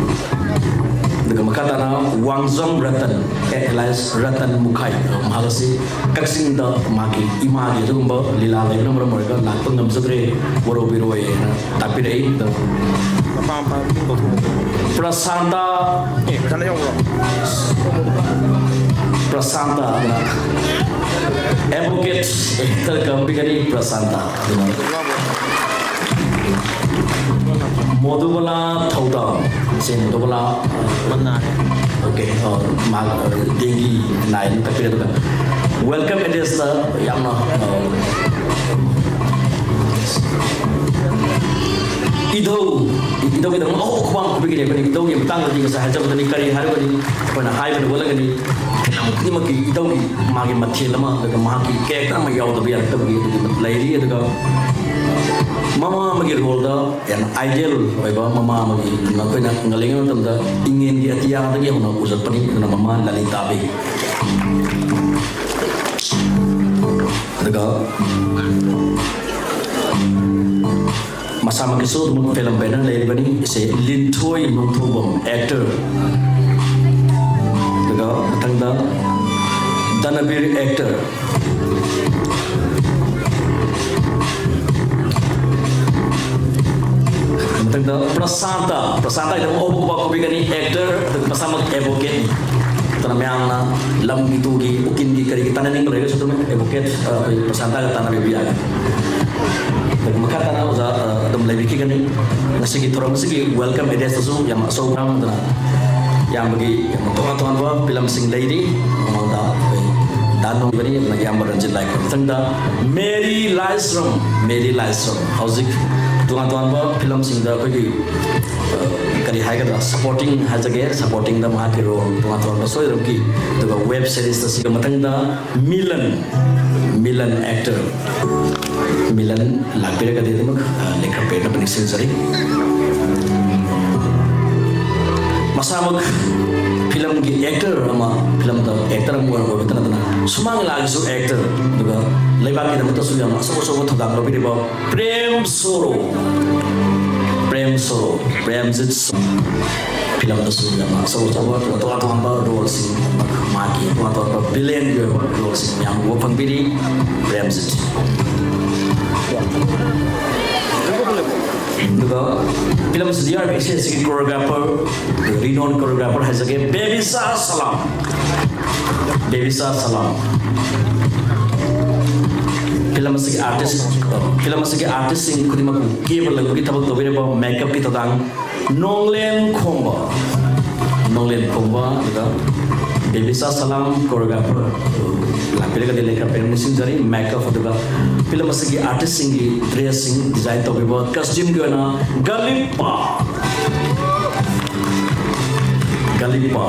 ꯑꯗꯨꯒ ꯃꯈꯥ ꯇꯥꯅ ꯋꯥꯡꯖꯝ ꯔꯇꯟ, alias ꯔꯇꯟ ꯃꯨꯈꯥꯏ, ꯃꯍꯥꯛ ꯑꯁꯤ ꯀꯛꯆꯤꯡꯗ ꯃꯥꯒꯤ ꯏꯃꯥꯒꯤ ꯑꯗꯨꯒꯨꯝꯕ ꯂꯤꯂꯥ ꯂꯩꯕꯅ ꯃꯔꯝ ꯑꯣꯏꯔꯒ ꯂꯥꯛꯄ ꯉꯝꯖꯗ꯭ꯔꯦ, ꯋꯥꯔꯧꯕꯤꯔꯣꯏꯅ ꯇꯥꯛꯄꯤꯔꯛꯏ꯫ ꯑꯗꯣ ꯃꯄꯥ ꯃꯄꯥ ꯑꯗꯨꯝ ꯀꯧꯊꯣꯛꯑꯣ꯫ ꯄ꯭ꯔꯁꯥꯟꯇ꯫ ꯑꯦ, ꯄ꯭ꯔꯁꯥꯟꯇ ꯌꯥꯎꯕ꯭ꯔꯣ? ꯄ꯭ꯔꯁꯥꯟꯇ ꯑꯗꯨꯅ advocate ꯍꯦꯛꯇ ꯀꯝꯕꯤꯒꯅꯤ꯫ ꯄ꯭ꯔꯁꯥꯟꯇ ꯑꯗꯨꯅ ꯃꯣꯗꯨꯕꯂꯥ ꯊꯧꯗꯥꯝ꯫ ꯁꯦ ꯃꯣꯗꯨꯕꯂꯥ꯫ ꯃꯅꯥꯔꯦ꯫ Okay, ꯑ, ꯃꯥ, ꯑ, dengue ꯅꯥꯏꯅ ꯇꯥꯛꯄꯤꯔꯦ꯫ ꯑꯗꯨꯒ welcome address ꯇ ꯌꯥꯝꯅ, ꯑ, ꯏꯙꯧ, ꯏꯙꯧꯒꯤꯗꯃꯛ ꯑꯍꯧꯕ ꯈꯨꯕꯥꯛ ꯈꯨꯕꯤꯒꯅꯤ ꯑꯩꯈꯣꯏꯅ꯫ ꯏꯙꯧꯒꯤ ꯃꯇꯥꯡꯗꯗꯤ ꯉꯁꯥꯏ ꯍꯥꯏꯖꯕꯗꯅꯤ, ꯀꯔꯤ ꯍꯥꯏꯔꯨꯒꯅꯤ? ꯑꯩꯈꯣꯏꯅ ꯍꯥꯏꯕꯅ ꯑꯣꯜꯂꯒꯅꯤ꯫ Film ꯈꯨꯗꯤꯡꯃꯛꯀꯤ ꯏꯙꯧꯒꯤ ꯃꯥꯒꯤ ꯃꯊꯦꯜ ꯑꯃ, ꯑꯗꯨꯒ ꯃꯍꯥꯛꯀꯤ character ꯑꯃ ꯌꯥꯎꯗꯕ ꯌꯥꯔꯛꯇꯕꯒꯤ ꯑꯗꯨꯒꯤ ꯂꯩꯔꯤ꯫ ꯑꯗꯨꯒ ꯃꯃꯥ ꯑꯃꯒꯤ role ꯗ ꯌꯥꯝꯅ ideal ꯑꯣꯏꯕ ꯃꯃꯥ ꯑꯃꯒꯤ ꯑꯩꯈꯣꯏꯅ ꯉꯜꯂꯤꯉꯩ ꯃꯇꯝꯗ ꯏꯉꯦꯟꯒꯤ ꯑꯇꯤꯌꯥꯗꯒꯤ ꯍꯧꯅ ꯎꯖꯔꯛꯄꯅꯤ꯫ ꯑꯗꯨꯅ ꯃꯃꯥ ꯂꯂꯤꯇꯥꯕꯤ꯫ ꯑꯗꯨꯒ ꯃꯁꯥꯃꯛꯀꯤꯁꯨ ꯑꯗꯨꯝ film banner ꯂꯩꯔꯤꯕꯅꯤ꯫ ꯏꯆꯦ ꯂꯤꯟꯊꯣꯏ ꯅꯣꯡꯊꯣꯡꯕꯝ, actor꯫ ꯑꯗꯨꯒ ꯃꯊꯪꯗ ꯗꯅꯕꯤꯔ, actor꯫ ꯃꯊꯪꯗ ꯄ꯭ꯔꯁꯥꯟꯇ, ꯄ꯭ꯔꯁꯥꯟꯇ ꯍꯥꯏꯗꯤ ꯑꯃꯨꯛ ꯍꯧꯕ ꯀꯣꯕꯤ ꯒꯅꯤ, ꯑꯦꯛꯇꯔ, ꯑꯗꯨꯒ ꯃꯁꯥꯃꯛ ꯑꯦꯗꯚꯣꯀꯦꯠꯅꯤ꯫ ꯑꯗꯨꯅ ꯃꯌꯥꯝꯅ ꯂꯝꯒꯤ ꯇꯨꯒꯤ ꯎꯀꯤꯜꯒꯤ ꯀꯔꯤꯒꯤ ꯇꯥꯟꯅꯅꯤꯡꯕ ꯂꯩꯔꯒꯁꯨ ꯑꯗꯨꯝ ꯑꯦꯗꯚꯣꯀꯦꯠ, ꯑ, ꯑꯩꯈꯣꯏ ꯄ꯭ꯔꯁꯥꯟꯇꯒ ꯇꯥꯟꯅꯕꯤꯕ ꯌꯥꯒꯅꯤ꯫ ꯑꯗꯨꯒ ꯃꯈꯥ ꯇꯥꯅ ꯑꯣꯖꯥ, ꯑ, ꯑꯗꯨꯝ ꯂꯩꯕꯤꯈꯤꯒꯅꯤ꯫ ꯉꯁꯤꯒꯤ ꯊꯧꯔꯝ ꯑꯁꯤꯒꯤ ꯋꯦꯜꯀꯝ ꯑꯦꯗ꯭ꯔꯦꯁꯇꯁꯨ ꯌꯥꯝ ꯑꯆꯧꯕ ꯃꯔꯝ ꯑꯗꯨꯅ ꯏꯌꯥꯝꯕꯒꯤ ꯌꯥꯝꯅ ꯇꯣꯉꯥꯟ ꯇꯣꯉꯥꯟꯕ ꯐꯤꯂꯝꯁꯤꯡ ꯂꯩꯔꯤ꯫ ꯃꯉꯣꯟꯗ ꯑꯩꯈꯣꯏ ꯗꯥ ꯅꯣꯡꯕꯅꯤ, ꯑꯗꯨꯅ ꯏꯌꯥꯝꯕ ꯔꯟꯖꯤꯠ ꯂꯥꯏꯀ꯭ꯔꯝ꯫ ꯃꯊꯪꯗ ꯃꯦꯔꯤ ꯂꯥꯏꯁ꯭ꯔꯝ, ꯃꯦꯔꯤ ꯂꯥꯏꯁ꯭ꯔꯝ꯫ ꯍꯧꯖꯤꯛ ꯇꯣꯉꯥꯟ ꯇꯣꯉꯥꯟꯕ ꯐꯤꯂꯝꯁꯤꯡꯗ ꯑꯩꯈꯣꯏꯒꯤ, ꯑ, ꯀꯔꯤ ꯍꯥꯏꯒꯗ꯭ꯔꯥ, ꯁꯄꯣꯔꯇꯤꯡ ꯍꯥꯏꯖꯒꯦ, ꯁꯄꯣꯔꯇꯤꯡꯗ ꯃꯍꯥꯛꯀꯤ ꯔꯣꯜ ꯇꯣꯉꯥꯟ ꯇꯣꯉꯥꯟꯕ ꯁꯣꯏꯗꯅꯃꯛꯀꯤ꯫ ꯑꯗꯨꯒ ꯋꯦꯕ ꯁꯤꯔꯤꯁꯇ ꯁꯤꯒ ꯃꯊꯪꯗ ꯃꯤꯂꯟ, ꯃꯤꯂꯟ ꯑꯦꯛꯇꯔ ꯃꯤꯂꯟ ꯂꯥꯛꯄꯤꯔꯒꯗꯤ ꯑꯗꯨꯃꯛ, ꯑ, ꯂꯦꯡꯈꯠꯄꯤꯔꯛꯅꯕ ꯅꯤꯡꯁꯤꯡꯖꯔꯤ꯫ ꯃꯁꯥꯃꯛ ꯐꯤꯂꯝꯒꯤ ꯑꯦꯛꯇꯔ ꯑꯃ, ꯐꯤꯂꯝꯗ ꯑꯦꯛꯇꯔ ꯑꯃ ꯑꯣꯏꯔꯕ ꯅꯠꯇꯅ ꯁꯨꯃꯥꯡ ꯂꯤꯂꯥꯒꯤꯁꯨ ꯑꯦꯛꯇꯔ, ꯑꯗꯨꯒ ꯂꯩꯕꯥꯛꯀꯤꯗꯃꯛꯇꯁꯨ ꯌꯥꯝꯅ ꯑꯆꯧ ꯑꯆꯧꯕ ꯊꯧꯗꯥꯡ ꯂꯧꯕꯤꯔꯤꯕ ꯄ꯭ꯔꯦꯝ ꯁꯣꯔꯣ, ꯄ꯭ꯔꯦꯝ ꯁꯣꯔꯣ, ꯄ꯭ꯔꯦꯝꯖꯤꯠ ꯁꯣꯔꯣ꯫ ꯐꯤꯂꯝꯗꯁꯨ ꯌꯥꯝꯅ ꯑꯆꯧ ꯑꯆꯧꯕ, ꯇꯣꯉꯥꯟ ꯇꯣꯉꯥꯟꯕ ꯔꯣꯜꯁꯤꯡ, ꯃꯥꯒꯤ ꯇꯣꯉꯥꯟ ꯇꯣꯉꯥꯟꯕ ꯚꯤꯂꯦꯟꯒꯤ ꯑꯣꯏꯕ ꯔꯣꯜꯁꯤꯡ ꯃꯌꯥꯝ ꯎꯕ ꯐꯪꯕꯤꯔꯤ ꯄ꯭ꯔꯦꯝꯖꯤꯠ꯫ ꯑꯗꯨꯒ ꯐꯤꯂꯝ ꯑꯁꯤꯗ ꯌꯥꯎꯔꯤꯕ ꯏꯁꯩ ꯑꯁꯤꯒꯤ ꯀꯣꯔꯤꯌꯣꯒ꯭ꯔꯥꯐꯔ, ꯔꯤꯅꯣꯟ ꯀꯣꯔꯤꯌꯣꯒ꯭ꯔꯥꯐꯔ ꯍꯥꯏꯖꯒꯦ, ꯕꯦꯕꯤꯁꯥ ꯁꯂꯥꯝ꯫ ꯕꯦꯕꯤꯁꯥ ꯁꯂꯥꯝ꯫ ꯐꯤꯂꯝ ꯑꯁꯤꯒꯤ ꯑꯥꯔꯇꯤꯁ, ꯐꯤꯂꯝ ꯑꯁꯤꯒꯤ ꯑꯥꯔꯇꯤꯁꯁꯤꯡ ꯈꯨꯗꯤꯡꯃꯛꯄꯨ ꯀꯦꯕ ꯂꯪꯕꯒꯤ ꯊꯕꯛ ꯇꯧꯕꯤꯔꯤꯕ ꯃꯦꯀꯞꯀꯤ ꯊꯧꯗꯥꯡ ꯅꯣꯡꯂꯦꯟ ꯈꯣꯡꯕ, ꯅꯣꯡꯂꯦꯟ ꯈꯣꯡꯕ, ꯑꯗꯨꯒ ꯕꯦꯕꯤꯁꯥ ꯁꯂꯥꯝ ꯀꯣꯔꯤꯌꯣꯒ꯭ꯔꯥꯐꯔ ꯂꯥꯛꯄꯤꯔꯒꯗꯤ ꯂꯩꯈ꯭ꯔ ꯄꯦꯟꯅ ꯅꯤꯡꯁꯤꯡꯖꯔꯤ꯫ ꯃꯦꯀꯞ ꯑꯗꯨꯒ ꯐꯤꯂꯝ ꯑꯁꯤꯒꯤ ꯑꯥꯔꯇꯤꯁꯁꯤꯡꯒꯤ ꯗ꯭ꯔꯦꯁꯁꯤꯡ ꯗꯤꯖꯥꯏꯟ ꯇꯧꯕꯤꯕ ꯀꯁꯇ꯭ꯌꯨꯝꯒꯤ ꯑꯣꯏꯅ ꯒꯂꯤꯞꯄꯥ, ꯒꯂꯤꯞꯄꯥ꯫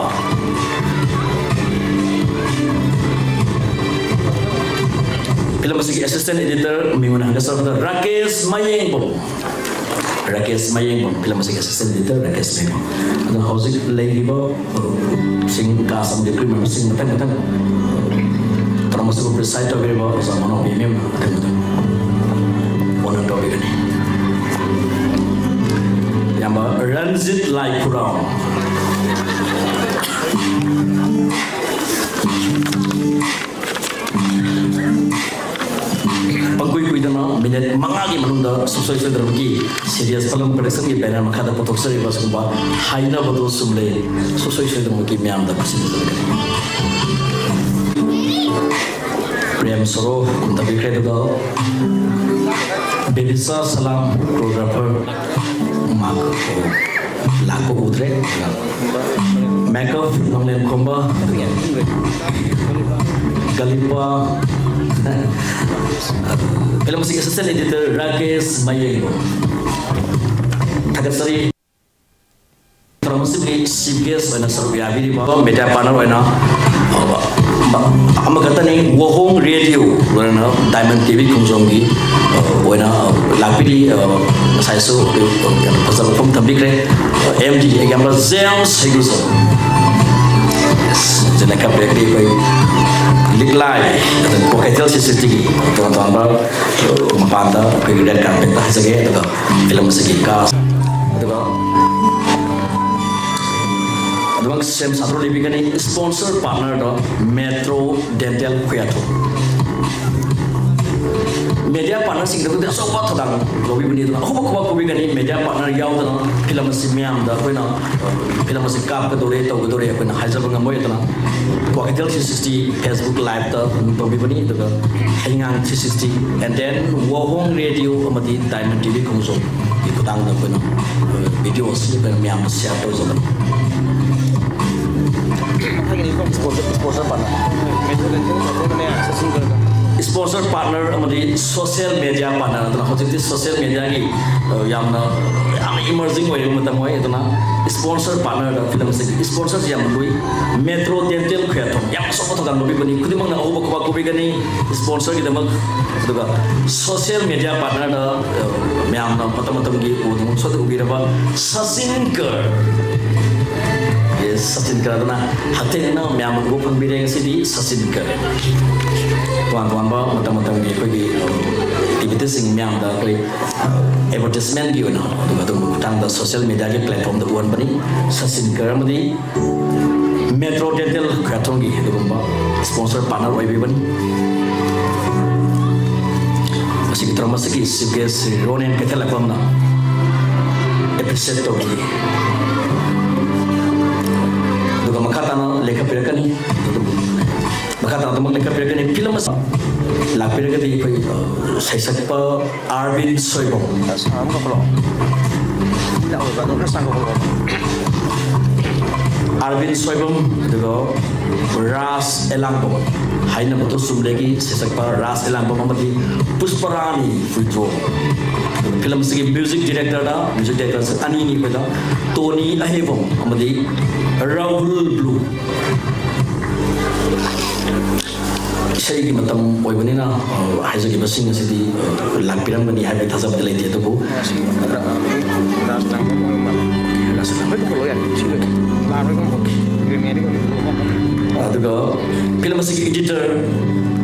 ꯐꯤꯂꯝ ꯑꯁꯤꯒꯤ ꯑꯦꯁꯤꯁꯇꯦꯟ ꯏꯗꯤꯇꯔ ꯃꯤꯉꯣꯟꯗ ꯍꯪꯒꯠꯆꯔꯛꯄꯗ ꯔꯥꯀꯦꯁ ꯃꯌꯦꯡꯕꯝ꯫ ꯔꯥꯀꯦꯁ ꯃꯌꯦꯡꯕꯝ, ꯐꯤꯂꯝ ꯑꯁꯤꯒꯤ ꯑꯦꯁꯤꯁꯇꯦꯟ ꯏꯗꯤꯇꯔ ꯔꯥꯀꯦꯁ ꯃꯌꯦꯡꯕꯝ꯫ ꯑꯗꯣ ꯍꯧꯖꯤꯛ ꯂꯩꯔꯤꯕ ꯃꯔꯨꯞꯁꯤꯡ, ꯀꯥꯁ ꯑꯃꯗꯤ ꯀ꯭ꯔꯨ ꯃꯦꯝꯕꯔꯁꯤꯡ ꯃꯊꯪ ꯃꯊꯪ ꯊꯧꯔꯝ ꯑꯁꯤꯕꯨ ꯄ꯭ꯔꯤꯁꯥꯏꯗ ꯇꯧꯕꯤꯔꯤꯕ ꯑꯣꯖꯥ ꯃꯅꯣꯍꯔ ꯃꯦꯝ ꯃꯊꯪ ꯃꯊꯪ ꯑꯣꯅꯔ ꯇꯧꯕꯤꯒꯅꯤ꯫ ꯏꯌꯥꯝꯕ ꯔꯟꯖꯤꯠ ꯂꯥꯏꯈꯨꯔꯥꯎ꯫ ꯄꯪꯀꯨꯏ ꯀꯨꯏ ꯃꯤꯅꯤꯠ ꯃꯉꯥꯒꯤ ꯃꯅꯨꯡꯗ ꯁꯨꯡꯁꯣꯏ ꯁꯣꯏꯗꯅꯃꯛꯀꯤ ꯁꯤꯔꯤꯌꯁ ꯐꯤꯂꯝ ꯄ꯭ꯔꯗꯛꯁꯟꯒꯤ ꯕꯦꯅꯔ ꯃꯈꯥꯗ ꯄꯨꯊꯣꯛꯆꯔꯤꯕ ꯑꯁꯤꯒꯨꯝꯕ ꯍꯥꯏꯅꯕꯗꯣ ꯁꯨꯝ ꯂꯩ꯫ ꯁꯨꯡꯁꯣꯏ ꯁꯣꯏꯗꯅꯃꯛꯀꯤ ꯃꯌꯥꯝꯗ ꯈꯨꯠꯁꯤꯟꯅꯖꯔꯛꯀꯅꯤ꯫ ꯄ꯭ꯔꯦꯝ ꯁꯣꯔꯣ ꯀꯨꯝꯊꯕꯤꯈ꯭ꯔꯦ, ꯑꯗꯨꯒ ꯕꯦꯕꯤꯆꯥ ꯁꯂꯥꯝ, ꯀꯣꯔꯤꯌꯣꯒ꯭ꯔꯥꯐꯔ, ꯃꯍꯥꯛ ꯂꯥꯛꯄ ꯎꯗ꯭ꯔꯦ꯫ ꯃꯦꯀꯞ ꯅꯣꯡꯂꯦꯟ ꯈꯣꯝꯕ, ꯒꯂꯤꯄꯥ, ꯐꯤꯂꯝ ꯑꯁꯤꯒꯤ ꯑꯦꯁꯤꯁꯇꯦꯟ ꯏꯗꯤꯇꯔ ꯔꯥꯀꯦꯁ ꯃꯌꯦꯡ꯫ ꯊꯥꯒꯠꯆꯔꯤ꯫ ꯊꯧꯔꯝ ꯑꯁꯤꯒꯤ ꯆꯤꯐ ꯒꯦꯁ ꯑꯣꯏꯅ ꯁꯔꯨꯛ ꯌꯥꯕꯤꯔꯤꯕ ꯃꯦꯗꯤꯌꯥ ꯄꯥꯔꯠꯅꯔ ꯑꯣꯏꯅ ꯑꯃꯈꯛꯇꯅꯤ, ꯋꯥꯍꯣꯡ ꯔꯦꯗꯤꯑꯣ, ꯂꯣꯏꯅꯅ ꯗꯥꯏꯃꯟ ꯇꯤ ꯚꯤ ꯈꯣꯡꯖꯣꯝꯒꯤ ꯑꯣꯏꯅ ꯂꯥꯛꯄꯤꯔꯤ꯫ ꯉꯁꯥꯏꯁꯨ ꯌꯥꯝ ꯐꯖꯕ ꯃꯐꯝ ꯊꯝꯕꯤꯈ꯭ꯔꯦ꯫ M D example James Heigrujam. Yes, ꯍꯧꯖꯤꯛꯅ ꯈꯔ ꯄꯤꯔꯛꯂꯤ ꯑꯩꯈꯣꯏ ꯂꯤꯛꯂꯥꯏ, ꯑꯗꯨꯒ ꯀ꯭ꯋꯥꯀꯩꯊꯦꯜ ꯁꯤ ꯁꯤꯇꯤꯒꯤ ꯇꯣꯉꯥꯟ ꯇꯣꯉꯥꯟꯕ ꯃꯄꯥꯟꯗ ꯑꯩꯈꯣꯏꯒꯤ ꯔꯦꯗ ꯀꯥꯔꯄꯦꯠꯇ ꯍꯥꯏꯖꯒꯦ꯫ ꯑꯗꯨꯒ ꯐꯤꯂꯝ ꯑꯁꯤꯒꯤ ꯀꯥꯁ, ꯑꯗꯨꯒ ꯑꯗꯨꯃꯛ ꯁꯦꯝ ꯁꯥꯗꯨꯅ ꯂꯩꯕꯤꯒꯅꯤ꯫ ꯁ꯭ꯄꯣꯟꯁꯔ ꯄꯥꯔꯠꯅꯔꯗ ꯃꯦꯇ꯭ꯔꯣ ꯗꯦꯟꯇꯦꯜ ꯈꯨꯌꯥꯊꯣꯡ꯫ ꯃꯦꯗꯤꯌꯥ ꯄꯥꯔꯠꯅꯔꯁꯤꯡꯗꯕꯨꯗꯤ ꯑꯆꯧꯕ ꯊꯧꯗꯥꯡ ꯂꯧꯕꯤꯕꯅꯤ꯫ ꯑꯗꯨꯅ ꯑꯍꯧꯕ ꯈꯨꯕꯥꯛ ꯈꯨꯕꯤꯒꯅꯤ꯫ ꯃꯦꯗꯤꯌꯥ ꯄꯥꯔꯠꯅꯔ ꯌꯥꯎꯗꯅ ꯐꯤꯂꯝ ꯑꯁꯤ ꯃꯤꯌꯥꯝꯗ ꯑꯩꯈꯣꯏꯅ, ꯑ, ꯐꯤꯂꯝ ꯑꯁꯤ ꯀꯥꯞꯀꯗꯧꯔꯦ, ꯇꯧꯒꯗꯧꯔꯦ ꯑꯩꯈꯣꯏꯅ ꯍꯥꯏꯖꯕ ꯉꯝꯃꯣꯏ꯫ ꯑꯗꯨꯅ ꯀ꯭ꯋꯥꯀꯩꯊꯦꯜ ꯊ꯭ꯔꯤ ꯁꯤꯛꯁꯇꯤ ꯐꯦꯁꯕꯨꯛ ꯂꯥꯏꯚꯇ ꯑꯗꯨꯝ ꯇꯧꯕꯤꯕꯅꯤ, ꯑꯗꯨꯒ ꯍꯩꯉꯥꯡ three sixty, and then Wahong radio ꯑꯃꯗꯤ ꯗꯥꯏꯃꯟ ꯇꯤ ꯚꯤ ꯈꯣꯡꯖꯣꯝꯒꯤ ꯈꯨꯊꯥꯡꯗ ꯑꯩꯈꯣꯏꯅ, ꯑ, ꯚꯤꯗꯤꯑꯣ ꯑꯁꯤ ꯑꯩꯈꯣꯏꯅ ꯃꯌꯥꯝꯗ ꯁꯤꯌꯥꯔ ꯇꯧꯖꯕꯅꯤ꯫ Sponsor partner. ꯁ꯭ꯄꯣꯟꯁꯔ ꯄꯥꯔꯠꯅꯔ ꯑꯃꯗꯤ ꯁꯣꯁꯤꯌꯦꯜ ꯃꯦꯗꯤꯌꯥ ꯄꯥꯔꯠꯅꯔ ꯑꯗꯨꯅ ꯍꯧꯖꯤꯛꯇꯤ ꯁꯣꯁꯤꯌꯦꯜ ꯃꯦꯗꯤꯌꯥꯒꯤ, ꯑ, ꯌꯥꯝꯅ, ꯌꯥꯝꯅ ꯏꯃꯔꯖꯤꯡ ꯑꯣꯏꯔꯤꯕ ꯃꯇꯝ ꯑꯣꯏ꯫ ꯑꯗꯨꯅ ꯁ꯭ꯄꯣꯟꯁꯔ ꯄꯥꯔꯠꯅꯔꯗ ꯐꯤꯂꯝ ꯑꯁꯤꯒꯤ ꯁ꯭ꯄꯣꯟꯁꯔꯁꯤ ꯌꯥꯝꯅ ꯂꯨꯏ꯫ ꯃꯦꯇ꯭ꯔꯣ ꯗꯦꯟꯇꯦꯜ ꯈꯨꯌꯥꯊꯣꯡ ꯌꯥꯝ ꯑꯆꯧꯕ ꯊꯧꯗꯥꯡ ꯂꯧꯕꯤꯕꯅꯤ꯫ ꯈꯨꯗꯤꯡꯃꯛꯅ ꯑꯍꯧꯕ ꯈꯨꯕꯥꯛ ꯈꯨꯕꯤꯒꯅꯤ ꯁ꯭ꯄꯣꯟꯁꯔꯒꯤꯗꯃꯛ꯫ ꯑꯗꯨꯒ ꯁꯣꯁꯤꯌꯦꯜ ꯃꯦꯗꯤꯌꯥ ꯄꯥꯔꯠꯅꯔꯗ, ꯑ, ꯃꯌꯥꯝꯅ ꯃꯇꯝ ꯃꯇꯝꯒꯤ ꯎꯗꯨꯃꯛ ꯁꯣꯏꯗ ꯎꯕꯤꯔꯕ ꯁꯆꯤꯟ ꯀꯔ꯫ ꯌꯦꯁ, ꯁꯆꯤꯟ ꯀꯔ ꯑꯗꯨꯅ ꯍꯛꯊꯦꯡꯅꯅ ꯃꯌꯥꯝꯅ ꯎꯕ ꯐꯪꯕꯤꯔꯦ ꯉꯁꯤꯗꯤ ꯁꯆꯤꯟ ꯀꯔ꯫ ꯇꯣꯉꯥꯟ ꯇꯣꯉꯥꯟꯕ ꯃꯇꯝ ꯃꯇꯝꯒꯤ ꯑꯩꯈꯣꯏꯒꯤ, ꯑ, ꯑꯦꯛꯇꯤꯚꯤꯇꯤꯁꯁꯤꯡ ꯃꯌꯥꯝꯗ ꯑꯩꯈꯣꯏ, ꯑ, ꯑꯦꯗꯚꯔꯇꯤꯁꯃꯦꯟꯒꯤ ꯑꯣꯏꯅ, ꯑꯗꯨꯒ ꯑꯗꯨꯒꯨꯝꯕ ꯃꯇꯥꯡꯗ ꯁꯣꯁꯤꯌꯦꯜ ꯃꯦꯗꯤꯌꯥꯒꯤ ꯄ꯭ꯂꯦꯠꯐꯣꯝꯗ ꯎꯍꯟꯕꯅꯤ꯫ ꯁꯆꯤꯟ ꯀꯔ ꯑꯃꯗꯤ ꯃꯦꯇ꯭ꯔꯣ ꯗꯦꯟꯇꯦꯜ ꯈꯨꯌꯥꯊꯣꯡꯒꯤ ꯑꯗꯨꯒꯨꯝꯕ ꯁ꯭ꯄꯣꯟꯁꯔ ꯄꯥꯔꯠꯅꯔ ꯑꯣꯏꯕꯤꯕꯅꯤ꯫ ꯑꯁꯤꯒꯤ ꯊꯧꯔꯝ ꯑꯁꯤꯒꯤ chief guest ꯁ꯭ꯔꯤ ꯔꯣꯅꯦꯟ ꯀꯩꯊꯦꯜꯂꯛꯄꯝꯅ appreciate ꯇꯧꯕꯤ꯫ ꯑꯗꯨꯒ ꯃꯈꯥ ꯇꯥꯅ ꯂꯦꯡꯈꯠꯄꯤꯔꯛꯀꯅꯤ꯫ ꯃꯈꯥ ꯇꯥꯅ ꯑꯗꯨꯃꯛ ꯂꯦꯡꯈꯠꯄꯤꯔꯛꯀꯅꯤ꯫ ꯐꯤꯂꯝ ꯑꯁꯤ ꯂꯥꯛꯄꯤꯔꯒꯗꯤ ꯑꯩꯈꯣꯏ, ꯑ, ꯁꯩꯁꯛꯄ ꯑꯥꯔꯕꯤꯟ ꯁꯣꯏꯕꯝ꯫ ꯁꯥꯡ ꯑꯃ ꯀꯛꯈꯠꯂꯣ꯫ ꯃꯤ ꯂꯥꯛꯑꯣꯏꯕ, ꯑꯗꯣ ꯈꯔ ꯁꯥꯡ ꯀꯛꯈꯠꯂꯣ꯫ ꯑꯥꯔꯕꯤꯟ ꯁꯣꯏꯕꯝ, ꯑꯗꯨꯒ ꯔꯥꯖ ꯑꯦꯂꯥꯡꯕꯝ꯫ ꯍꯥꯏꯅꯕꯗꯣ ꯆꯨꯝꯂꯦꯒꯤ ꯁꯩꯁꯛꯄ ꯔꯥꯖ ꯑꯦꯂꯥꯡꯕꯝ ꯑꯃꯗꯤ ꯄꯨꯁꯄꯔꯥꯅꯤ ꯍꯨꯏꯗ꯭ꯔꯣ꯫ ꯑꯗꯨꯒ ꯐꯤꯂꯝ ꯑꯁꯤꯒꯤ music director ꯗ, music director ꯁꯦ ꯑꯅꯤꯅꯤ ꯑꯩꯈꯣꯏꯗ, ꯇꯣꯅꯤ ꯑꯍꯦꯕꯝ ꯑꯃꯗꯤ ꯔꯥꯍꯨꯜ ꯕ꯭ꯂꯨ꯫ ꯏꯁꯩꯒꯤ ꯃꯇꯝ ꯑꯣꯏꯕꯅꯤꯅ, ꯑ, ꯍꯥꯏꯖꯈꯤꯕꯁꯤꯡ ꯑꯁꯤꯗꯤ, ꯑ, ꯂꯥꯛꯄꯤꯔꯝꯒꯅꯤ ꯍꯥꯏꯕꯒꯤ ꯊꯥꯖꯕꯗꯤ ꯂꯩꯇꯦ, ꯑꯗꯨꯕꯨ ꯔꯥꯖ ꯂꯥꯡꯕꯝ ꯑꯣꯏꯕ ꯃꯥꯜꯂꯦ꯫ ꯔꯥꯖ ꯂꯥꯡꯕꯝ꯫ ꯂꯣꯏ ꯄꯨꯈꯠꯂꯣ ꯌꯥꯔꯦ, ꯁꯤ ꯂꯣꯏ ꯂꯥꯛꯑꯔꯣꯏ ꯀꯣ꯫ ꯑꯗꯨꯒ ꯐꯤꯂꯝ ꯑꯁꯤꯒꯤ editor,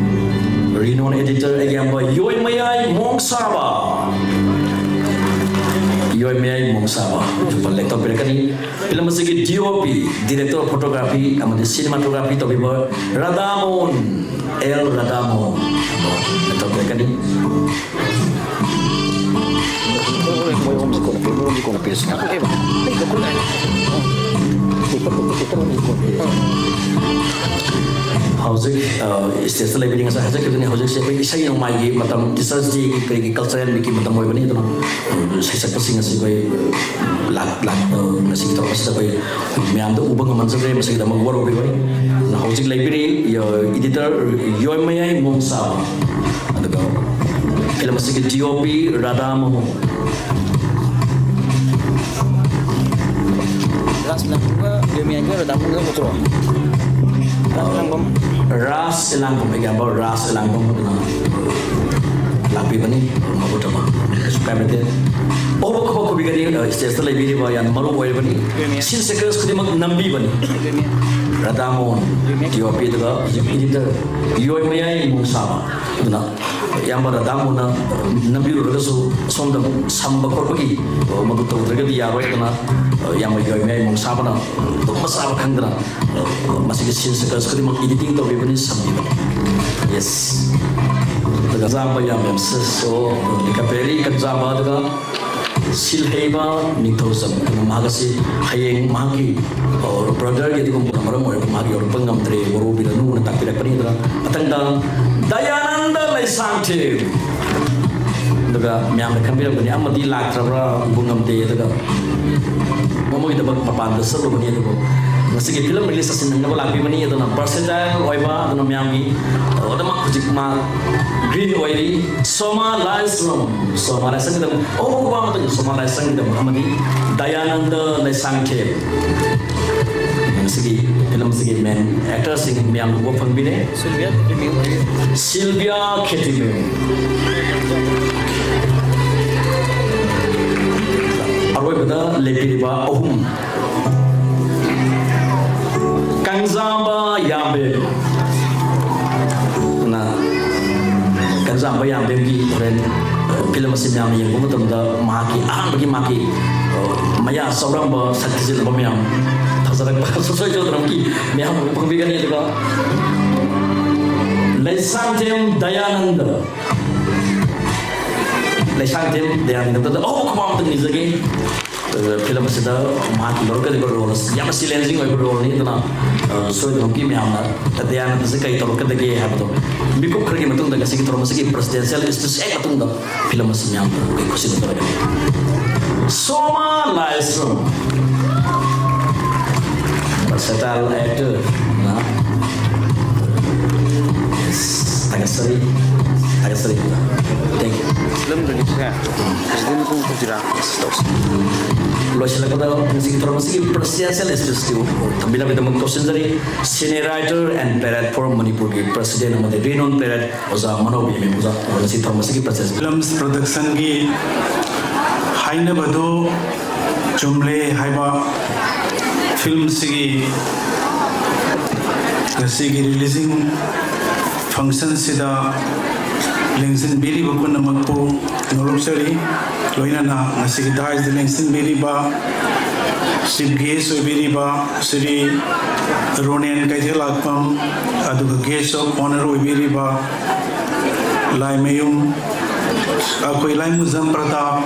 renowned editor, ꯑꯩꯒꯤ ꯏꯌꯥꯝꯕ ꯌꯣꯏꯃꯌꯥꯏ ꯃꯣꯡꯁꯥꯕ꯫ ꯌꯣꯏꯃꯌꯥꯏ ꯃꯣꯡꯁꯥꯕ ꯂꯦꯡꯊꯣꯛꯄꯤꯔꯛꯀꯅꯤ꯫ ꯐꯤꯂꯝ ꯑꯁꯤꯒꯤ D O P, director of photography ꯑꯃꯗꯤ cinematography ꯇꯧꯕꯤꯕ ꯔꯥꯙꯥꯃꯣꯍꯟ, ꯑꯦꯜ ꯔꯥꯙꯥꯃꯣꯍꯟ ꯇꯧꯕꯤꯔꯛꯀꯅꯤ꯫ ꯃꯣꯏ ꯑꯍꯨꯝꯁꯦ ꯀꯣꯟꯅ ꯄꯤꯔꯣ, ꯃꯣꯏ ꯑꯍꯨꯝꯁꯦ ꯀꯣꯟꯅ ꯄꯤꯔꯁꯤ꯫ ꯍꯧꯖꯤꯛ, ꯑ, stage ꯇ ꯂꯩꯕꯤꯔꯤ, ꯉꯁꯥꯏ ꯍꯥꯏꯖꯈꯤꯕꯗꯨꯅꯤ, ꯍꯧꯖꯤꯛꯁꯦ ꯑꯩꯈꯣꯏ ꯏꯁꯩ ꯅꯣꯡꯃꯥꯏꯒꯤ ꯃꯇꯝ, Teachers Day ꯒꯤ ꯀꯔꯤꯒꯤ cultural meet ꯀꯤ ꯃꯇꯝ ꯑꯣꯏꯕꯅꯤ, ꯑꯗꯨꯅ, ꯑ, ꯁꯩꯁꯛꯄꯁꯤꯡ ꯑꯁꯤ ꯑꯩꯈꯣꯏ ꯂꯥꯛ-, ꯂꯥꯛ-, ꯑ, ꯉꯁꯤꯒꯤ ꯊꯧꯔꯝ ꯑꯁꯤꯗ ꯑꯩꯈꯣꯏ ꯃꯌꯥꯝꯗ ꯎꯕ ꯉꯝꯍꯟꯖꯗ꯭ꯔꯦ, ꯃꯁꯤꯒꯤꯗꯃꯛ ꯋꯥꯔꯧꯕꯤꯔꯣꯏ꯫ ꯑꯗꯨꯅ ꯍꯧꯖꯤꯛ ꯂꯩꯕꯤꯔꯤ, ꯑ, editor ꯌꯣꯏꯃꯌꯥꯏ ꯃꯣꯡꯁꯥꯕ, ꯑꯗꯨꯒ ꯐꯤꯂꯝ ꯑꯁꯤꯒꯤ D O P Radha Mohan. ꯔꯥꯖ ꯂꯥꯡꯕꯝꯒ ꯌꯣꯏꯃꯌꯥꯏꯒ ꯔꯥꯙꯥ ꯃꯣꯍꯟꯒ ꯄꯨꯊꯣꯔꯛꯑꯣ꯫ ꯔꯥꯖ ꯂꯥꯡꯕꯝ꯫ ꯔꯥꯖ ꯑꯦꯂꯥꯡꯕꯝ, ꯑꯩꯒꯤ ꯏꯌꯥꯝꯕ ꯔꯥꯖ ꯑꯦꯂꯥꯡꯕꯝ ꯑꯗꯨꯅ ꯂꯥꯛꯄꯤꯕꯅꯤ꯫ ꯃꯈꯨꯠ ꯊꯝꯃ ꯀꯩꯁꯨ ꯀꯥꯏꯕ ꯂꯩꯇꯦ꯫ ꯑꯍꯣꯕ ꯈꯨꯕꯥꯛ ꯈꯨꯕꯤꯒꯅꯤ, ꯑ, stage ꯇ ꯂꯩꯕꯤꯔꯤꯕ ꯌꯥꯝꯅ ꯃꯔꯨ ꯑꯣꯏꯔꯕꯅꯤ꯫ Scene sequence ꯈꯨꯗꯤꯡꯃꯛ ꯅꯝꯕꯤꯕꯅꯤ꯫ Radha Mohan, D O P, ꯑꯗꯨꯒ ꯍꯧꯖꯤꯛ editor ꯌꯣꯏꯃꯌꯥꯏ ꯃꯣꯡꯁꯥꯕ꯫ ꯑꯗꯨꯅ ꯏꯌꯥꯝꯕ ꯔꯥꯙꯥ ꯃꯣꯍꯟꯅ ꯅꯝꯕꯤꯔꯨꯔꯒꯁꯨ ꯁꯣꯝꯗ ꯑꯃꯨꯛ ꯁꯝꯕ ꯈꯣꯠꯄꯒꯤ, ꯑ, ꯃꯗꯨ ꯇꯧꯗ꯭ꯔꯒꯗꯤ ꯌꯥꯔꯣꯏ꯫ ꯑꯗꯨꯅ, ꯑ, ꯏꯌꯥꯝꯕ ꯌꯣꯏꯃꯌꯥꯏ ꯃꯣꯡꯁꯥꯕꯅ ꯇꯨꯝꯕ ꯆꯥꯕ ꯈꯪꯗꯅ, ꯑ, ꯃꯁꯤꯒꯤ scene sequence ꯈꯨꯗꯤꯡꯃꯛ editing ꯇꯧꯕꯤꯕꯅꯤ, ꯁꯝꯕꯤꯕꯅꯤ꯫ Yes꯫ ꯀꯟꯖꯥꯝꯕ ꯌꯥꯝꯕꯦꯝ ꯁꯤꯁꯣ, ꯂꯤꯀꯄꯦꯔꯤ ꯀꯟꯖꯥꯝꯕ, ꯑꯗꯨꯒ ꯁꯤꯜꯍꯩꯕ ꯅꯤꯡꯊꯧꯖꯝ꯫ ꯑꯗꯨꯅ ꯃꯍꯥꯛ ꯑꯁꯤ ꯍꯌꯦꯡ ꯃꯍꯥꯛꯀꯤ, ꯑ, ꯕ꯭ꯔꯗꯔꯒꯤ ꯑꯗꯨꯒꯨꯝꯕ ꯃꯔꯝ ꯑꯣꯏꯔꯒ ꯃꯍꯥꯛ ꯌꯧꯔꯛꯄ ꯉꯝꯗ꯭ꯔꯦ, ꯋꯥꯔꯧꯕꯤꯔꯅꯨꯅ ꯇꯥꯛꯄꯤꯔꯛꯄꯅꯤ꯫ ꯑꯗꯨꯅ ꯃꯊꯪꯗ ꯗꯌꯥꯅꯟꯗ ꯂꯩꯁꯥꯡꯊꯦꯝ꯫ ꯑꯗꯨꯒ ꯃꯌꯥꯝꯅ ꯈꯟꯕꯤꯔꯝꯒꯅꯤ, ꯑꯃꯗꯤ ꯂꯥꯛꯇ꯭ꯔꯕ꯭ꯔꯥ ꯎꯕ ꯉꯝꯗꯦ꯫ ꯑꯗꯨꯒ ꯃꯃꯣꯏꯒꯤꯗꯃꯛ ꯃꯄꯥꯟꯗ ꯆꯠꯂꯨꯕꯅꯤ, ꯑꯗꯨꯕꯨ ꯉꯁꯤꯒꯤ ꯐꯤꯂꯝ ꯔꯤꯂꯤꯁ ꯑꯁꯤ ꯅꯪꯅꯕ ꯂꯥꯛꯄꯤꯕꯅꯤ꯫ ꯑꯗꯨꯅ ꯚꯔꯁꯦꯇꯥꯏꯜ ꯑꯣꯏꯕ, ꯑꯗꯨꯅ ꯃꯌꯥꯝꯒꯤ, ꯑ, ꯑꯗꯨꯃꯛ ꯍꯧꯖꯤꯛ ꯃꯥ ꯒ꯭ꯔꯤꯟ ꯑꯣꯏꯔꯤ꯫ ꯁꯣꯃꯥ ꯂꯥꯏꯁ꯭ꯔꯝ, ꯁꯣꯃꯥ ꯂꯥꯏꯁ꯭ꯔꯝꯒꯤꯗꯃꯛ, ꯑꯣ, ꯋꯥ ꯑꯃꯇꯪ, ꯁꯣꯃꯥ ꯂꯥꯏꯁ꯭ꯔꯝꯒꯤꯗꯃꯛ ꯑꯃꯗꯤ ꯗꯌꯥꯅꯟꯗ ꯂꯩꯁꯥꯡꯊꯦꯝ꯫ ꯃꯁꯤꯒꯤ ꯐꯤꯂꯝ ꯑꯁꯤꯒꯤ ꯃꯦꯟ ꯑꯦꯛꯇꯔꯁꯤꯡ ꯃꯌꯥꯝ ꯎꯕ ꯐꯪꯕꯤꯔꯦ꯫ ꯁꯤꯜꯚꯤꯌꯥ ꯈꯦꯇꯤꯃꯌꯨ꯫ ꯁꯤꯜꯚꯤꯌꯥ ꯈꯦꯇꯤꯃꯌꯨ꯫ ꯑꯔꯣꯏꯕꯗ ꯂꯦꯞꯄꯤꯔꯤꯕ ꯑꯍꯨꯝ꯫ ꯀꯪꯖꯥꯝꯕ ꯌꯥꯝꯕꯦꯝ꯫ ꯑꯗꯨꯅ ꯀꯪꯖꯥꯝꯕ ꯌꯥꯝꯕꯦꯝꯒꯤ ꯍꯣꯔꯦꯟ, ꯑ, ꯐꯤꯂꯝ ꯑꯁꯤ ꯃꯌꯥꯝꯅ ꯌꯦꯡꯕ ꯃꯇꯝꯗ ꯃꯍꯥꯛꯀꯤ ꯑꯍꯥꯟꯕꯒꯤ ꯃꯍꯥꯛꯀꯤ, ꯑ, ꯃꯌꯥ ꯆꯥꯎꯔꯝꯕ ꯁꯛ ꯊꯤꯖꯤꯜꯂꯕ ꯃꯌꯥꯝ ꯐꯖꯔꯛꯄ ꯁꯨꯡꯁꯣꯏ ꯁꯣꯏꯗꯅꯃꯛꯀꯤ ꯃꯌꯥꯝ ꯎꯕ ꯐꯪꯕꯤꯒꯅꯤ꯫ ꯑꯗꯨꯒ ꯂꯩꯁꯥꯡꯊꯦꯝ ꯗꯌꯥꯅꯟꯗ, ꯂꯩꯁꯥꯡꯊꯦꯝ ꯗꯌꯥꯅꯟꯗꯗ ꯑꯍꯧꯕ ꯈꯨꯕꯥꯛ ꯑꯃꯇꯪ ꯅꯤꯖꯒꯦ꯫ ꯑꯗꯨꯒ ꯐꯤꯂꯝ ꯑꯁꯤꯗ ꯃꯍꯥꯛꯀꯤ ꯂꯧꯔꯛꯀꯗꯧꯔꯤꯕ ꯔꯣꯜ ꯑꯁꯤ ꯌꯥꯝꯅ ꯆꯦꯂꯦꯟꯖꯤꯡ ꯑꯣꯏꯕ ꯔꯣꯜꯅꯤ꯫ ꯑꯗꯨꯅ, ꯑ, ꯁꯣꯏꯗꯅꯃꯛꯀꯤ ꯃꯌꯥꯝꯅ ꯗꯌꯥꯅꯟꯗꯁꯦ ꯀꯩ ꯇꯧꯔꯛꯀꯗꯒꯦ ꯍꯥꯏꯕꯗꯣ ꯃꯤꯀꯨꯞ ꯈꯔꯒꯤ ꯃꯇꯨꯡꯗ ꯉꯁꯤꯒꯤ ꯊꯧꯔꯝ ꯑꯁꯤꯒꯤ ꯄ꯭ꯔꯦꯁꯤꯗꯦꯟꯁꯤꯌꯦꯜ ꯁ꯭ꯄꯤꯆ ꯍꯦꯛ ꯃꯇꯨꯡꯗ ꯐꯤꯂꯝ ꯑꯁꯤ ꯃꯌꯥꯝ ꯑꯩꯈꯣꯏ ꯈꯨꯠꯁꯤꯗ ꯇꯧꯔꯒꯅꯤ꯫ ꯁꯣꯃꯥ ꯂꯥꯏꯁ꯭ꯔꯝ, ꯚꯔꯁꯦꯇꯥꯏꯜ ꯑꯦꯛꯇꯔ꯫ ꯊꯥꯒꯠꯆꯔꯤ, ꯊꯥꯒꯠꯆꯔꯤ꯫ Thank you꯫ ꯐꯤꯂꯝ ꯔꯤꯂꯤꯁꯁꯦ ꯄ꯭ꯔꯦꯁꯤꯗꯦꯟ ꯃꯇꯨꯡ ꯇꯧꯁꯤꯔꯥ? ꯇꯧꯁꯤ꯫ ꯂꯣꯏꯁꯤꯜꯂꯛꯄꯗ ꯉꯁꯤꯒꯤ ꯊꯧꯔꯝ ꯑꯁꯤꯒꯤ ꯄ꯭ꯔꯦꯁꯤꯗꯦꯟꯁꯤꯌꯦꯜ ꯁ꯭ꯄꯤꯆꯇꯨ ꯊꯝꯕꯤꯅꯕꯒꯤꯗꯃꯛ ꯀꯧꯁꯤꯟꯖꯔꯤ꯫ Senior writer and playwright for ꯃꯅꯤꯄꯨꯔꯒꯤ ꯄ꯭ꯔꯦꯁꯤꯗꯦꯟ ꯑꯃꯗꯤ renowned playwright ꯑꯣꯖꯥ ꯃꯅꯧꯕꯤ ꯃꯦꯝ꯫ ꯑꯣꯖꯥ, ꯉꯁꯤ ꯊꯧꯔꯝ ꯑꯁꯤꯒꯤ ꯄ꯭ꯔꯦꯁꯤꯗꯦꯟꯁꯤꯌꯦꯜ ꯐꯤꯂꯝꯁ ꯄ꯭ꯔꯗꯛꯁꯟꯒꯤ ꯍꯥꯏꯅꯕꯗꯨ ꯆꯨꯝꯂꯦ ꯍꯥꯏꯕ ꯐꯤꯂꯝꯁꯤꯒꯤ ꯉꯁꯤꯒꯤ ꯔꯤꯂꯤꯖꯤꯡ ꯐꯪꯁꯟꯁꯤꯗ ꯂꯦꯡꯁꯤꯟꯕꯤꯔꯤꯕ ꯄꯨꯝꯅꯃꯛꯄꯨ ꯅꯣꯂꯨꯛꯆꯔꯤ꯫ ꯂꯣꯏꯅꯅ ꯉꯁꯤꯒꯤ ꯗꯥꯏꯁꯇ ꯂꯦꯡꯁꯤꯟꯕꯤꯔꯤꯕ ꯆꯤꯐ ꯒꯦꯁ ꯑꯣꯏꯕꯤꯔꯤꯕ ꯁ꯭ꯔꯤ ꯔꯣꯅꯦꯟ ꯀꯩꯊꯦꯜꯂꯥꯛꯄꯝ, ꯑꯗꯨꯒ ꯒꯦꯁ ꯑꯣꯐ ꯑꯣꯅꯔ ꯑꯣꯏꯕꯤꯔꯤꯕ ꯂꯥꯏꯃꯌꯨꯝ, ꯑꯩꯈꯣꯏ ꯂꯥꯏꯃꯨꯖꯝ ꯄ꯭ꯔꯇꯥꯞ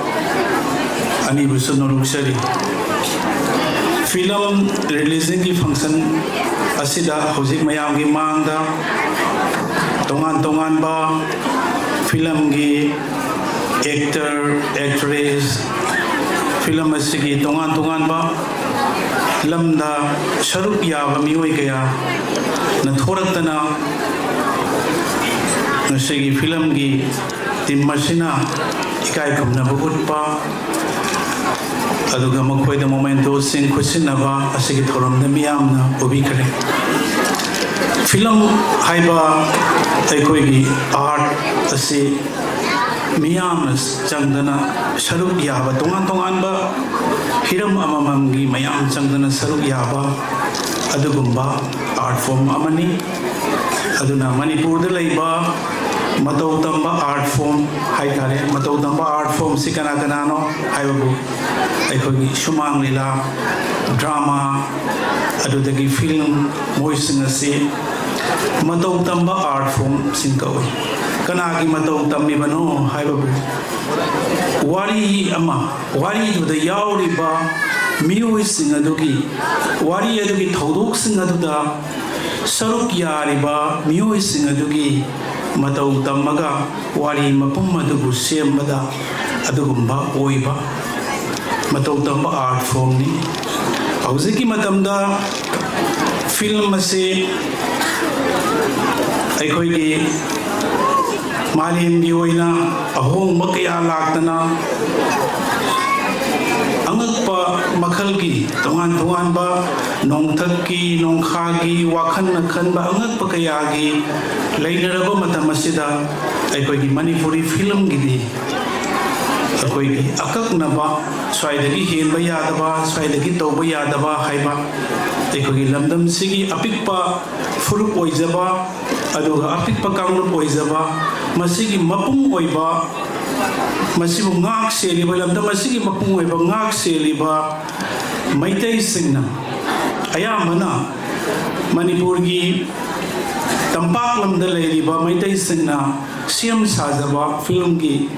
ꯑꯅꯤꯕꯨꯁꯨ ꯅꯣꯂꯨꯛꯆꯔꯤ꯫ ꯐꯤꯂꯝ ꯔꯤꯂꯤꯖꯤꯡꯒꯤ ꯐꯪꯁꯟ ꯑꯁꯤꯗ ꯍꯧꯖꯤꯛ ꯃꯌꯥꯝꯒꯤ ꯃꯥꯡꯗ ꯇꯣꯉꯥꯟ ꯇꯣꯉꯥꯟꯕ ꯐꯤꯂꯝꯒꯤ ꯑꯦꯛꯇꯔ, ꯑꯦꯛꯇ꯭ꯔꯦꯁ, ꯐꯤꯂꯝ ꯑꯁꯤꯒꯤ ꯇꯣꯉꯥꯟ ꯇꯣꯉꯥꯟꯕ ꯂꯝꯗ ꯁꯔꯨꯛ ꯌꯥꯕ ꯃꯤꯑꯣꯏ ꯀꯌꯥꯅ ꯊꯣꯔꯛꯇꯅ ꯉꯁꯤꯒꯤ ꯐꯤꯂꯝꯒꯤ ꯇꯤꯝ ꯑꯁꯤꯅ ꯏꯀꯥꯏ ꯈꯨꯝꯅꯕ ꯎꯠꯄ, ꯑꯗꯨꯒ ꯃꯈꯣꯏꯗ ꯃꯣꯃꯦꯟꯇꯣꯁꯤꯡ ꯈꯨꯠꯁꯤꯟꯅꯕ ꯑꯁꯤꯒꯤ ꯊꯧꯔꯝꯗ ꯃꯤꯌꯥꯝꯅ ꯎꯕꯤꯈ꯭ꯔꯦ꯫ ꯐꯤꯂꯝ ꯍꯥꯏꯕ ꯑꯩꯈꯣꯏꯒꯤ ꯑꯥꯔꯠ ꯑꯁꯤ ꯃꯤꯌꯥꯝꯅ ꯆꯪꯗꯅ ꯁꯔꯨꯛ ꯌꯥꯕ, ꯇꯣꯉꯥꯟ ꯇꯣꯉꯥꯟꯕ ꯍꯤꯔꯝ ꯑꯃꯃꯝꯒꯤ ꯃꯌꯥꯝ ꯆꯪꯗꯅ ꯁꯔꯨꯛ ꯌꯥꯕ ꯑꯗꯨꯒꯨꯝꯕ ꯑꯥꯔꯠ ꯐꯣꯝ ꯑꯃꯅꯤ꯫ ꯑꯗꯨꯅ ꯃꯅꯤꯄꯨꯔꯗ ꯂꯩꯕ ꯃꯇꯧ ꯇꯝꯕ ꯑꯥꯔꯠ ꯐꯣꯝ ꯍꯥꯏꯇꯥꯔꯦ, ꯃꯇꯧ ꯇꯝꯕ ꯑꯥꯔꯠ ꯐꯣꯝꯁꯤ ꯀꯅꯥ ꯀꯅꯥꯅꯣ ꯍꯥꯏꯕꯕꯨ ꯑꯩꯈꯣꯏꯒꯤ ꯁꯨꯃꯥꯡ ꯂꯤꯂꯥ, ꯗ꯭ꯔꯥꯃꯥ, ꯑꯗꯨꯗꯒꯤ ꯐꯤꯂꯝ, ꯃꯣꯏꯁꯤꯡ ꯑꯁꯤ ꯃꯇꯧ ꯇꯝꯕ ꯑꯥꯔꯠ ꯐꯣꯝꯁꯤꯡ ꯀꯧꯏ꯫ ꯀꯅꯥꯒꯤ ꯃꯇꯧ ꯇꯝꯃꯤꯕꯅꯣ ꯍꯥꯏꯕꯕꯨ ꯋꯥꯔꯤ ꯑꯃ, ꯋꯥꯔꯤꯗꯨꯗ ꯌꯥꯎꯔꯤꯕ ꯃꯤꯑꯣꯏꯁꯤꯡ ꯑꯗꯨꯒꯤ, ꯋꯥꯔꯤ ꯑꯗꯨꯒꯤ ꯊꯧꯗꯣꯛꯁꯤꯡ ꯑꯗꯨꯗ ꯁꯔꯨꯛ ꯌꯥꯔꯤꯕ ꯃꯤꯑꯣꯏꯁꯤꯡ ꯑꯗꯨꯒꯤ ꯃꯇꯧ ꯇꯝꯃꯒ ꯋꯥꯔꯤ ꯃꯄꯨꯝ ꯑꯗꯨꯕꯨ ꯁꯦꯝꯕꯗ ꯑꯗꯨꯒꯨꯝꯕ ꯑꯣꯏꯕ ꯃꯇꯧ ꯇꯝꯕ ꯑꯥꯔꯠ ꯐꯣꯝꯅꯤ꯫ ꯍꯧꯖꯤꯛꯀꯤ ꯃꯇꯝꯗ ꯐꯤꯂꯝ ꯑꯁꯤ ꯑꯩꯈꯣꯏꯒꯤ ꯃꯥꯂꯦꯝꯒꯤ ꯑꯣꯏꯅ ꯑꯍꯣꯡꯕ ꯀꯌꯥ ꯂꯥꯛꯇꯅ ꯑꯉꯛꯄ ꯃꯈꯜꯒꯤ ꯇꯣꯉꯥꯟ ꯇꯣꯉꯥꯟꯕ ꯅꯣꯡꯊꯛꯀꯤ, ꯅꯣꯡꯈꯥꯒꯤ, ꯋꯥꯈꯜꯅ ꯈꯟꯕ ꯑꯉꯛꯄ ꯀꯌꯥꯒꯤ ꯂꯩꯅꯔꯕ ꯃꯇꯝ ꯑꯁꯤꯗ ꯑꯩꯈꯣꯏꯒꯤ ꯃꯅꯤꯄꯨꯔꯤ ꯐꯤꯂꯝꯒꯤꯗꯤ ꯑꯩꯈꯣꯏꯒꯤ ꯑꯀꯛꯅꯕ, ꯁ꯭ꯋꯥꯏꯗꯒꯤ ꯍꯦꯟꯕ ꯌꯥꯗꯕ, ꯁ꯭ꯋꯥꯏꯗꯒꯤ ꯇꯧꯕ ꯌꯥꯗꯕ ꯍꯥꯏꯕ ꯑꯩꯈꯣꯏꯒꯤ ꯂꯝꯗꯝꯁꯤꯒꯤ ꯑꯄꯤꯛꯄ ꯐꯨꯔꯨꯞ ꯑꯣꯏꯖꯕ, ꯑꯗꯨꯒ ꯑꯄꯤꯛꯄ ꯀꯥꯡꯂꯨꯞ ꯑꯣꯏꯖꯕ, ꯃꯁꯤꯒꯤ ꯃꯄꯨꯡ ꯑꯣꯏꯕ, ꯃꯁꯤꯕꯨ ꯉꯥꯛ ꯁꯦꯜꯂꯤꯕ, ꯂꯝꯗꯝ ꯑꯁꯤꯒꯤ ꯃꯄꯨꯡ ꯑꯣꯏꯕ ꯉꯥꯛ ꯁꯦꯜꯂꯤꯕ ꯃꯩꯇꯩꯁꯤꯡꯅ, ꯑꯌꯥꯝꯕꯅ ꯃꯅꯤꯄꯨꯔꯒꯤ ꯇꯝꯄꯥꯛ ꯂꯝꯗ ꯂꯩꯔꯤꯕ ꯃꯩꯇꯩꯁꯤꯡꯅ ꯁꯦꯝ ꯁꯥꯖꯕ ꯐꯤꯂꯝꯒꯤ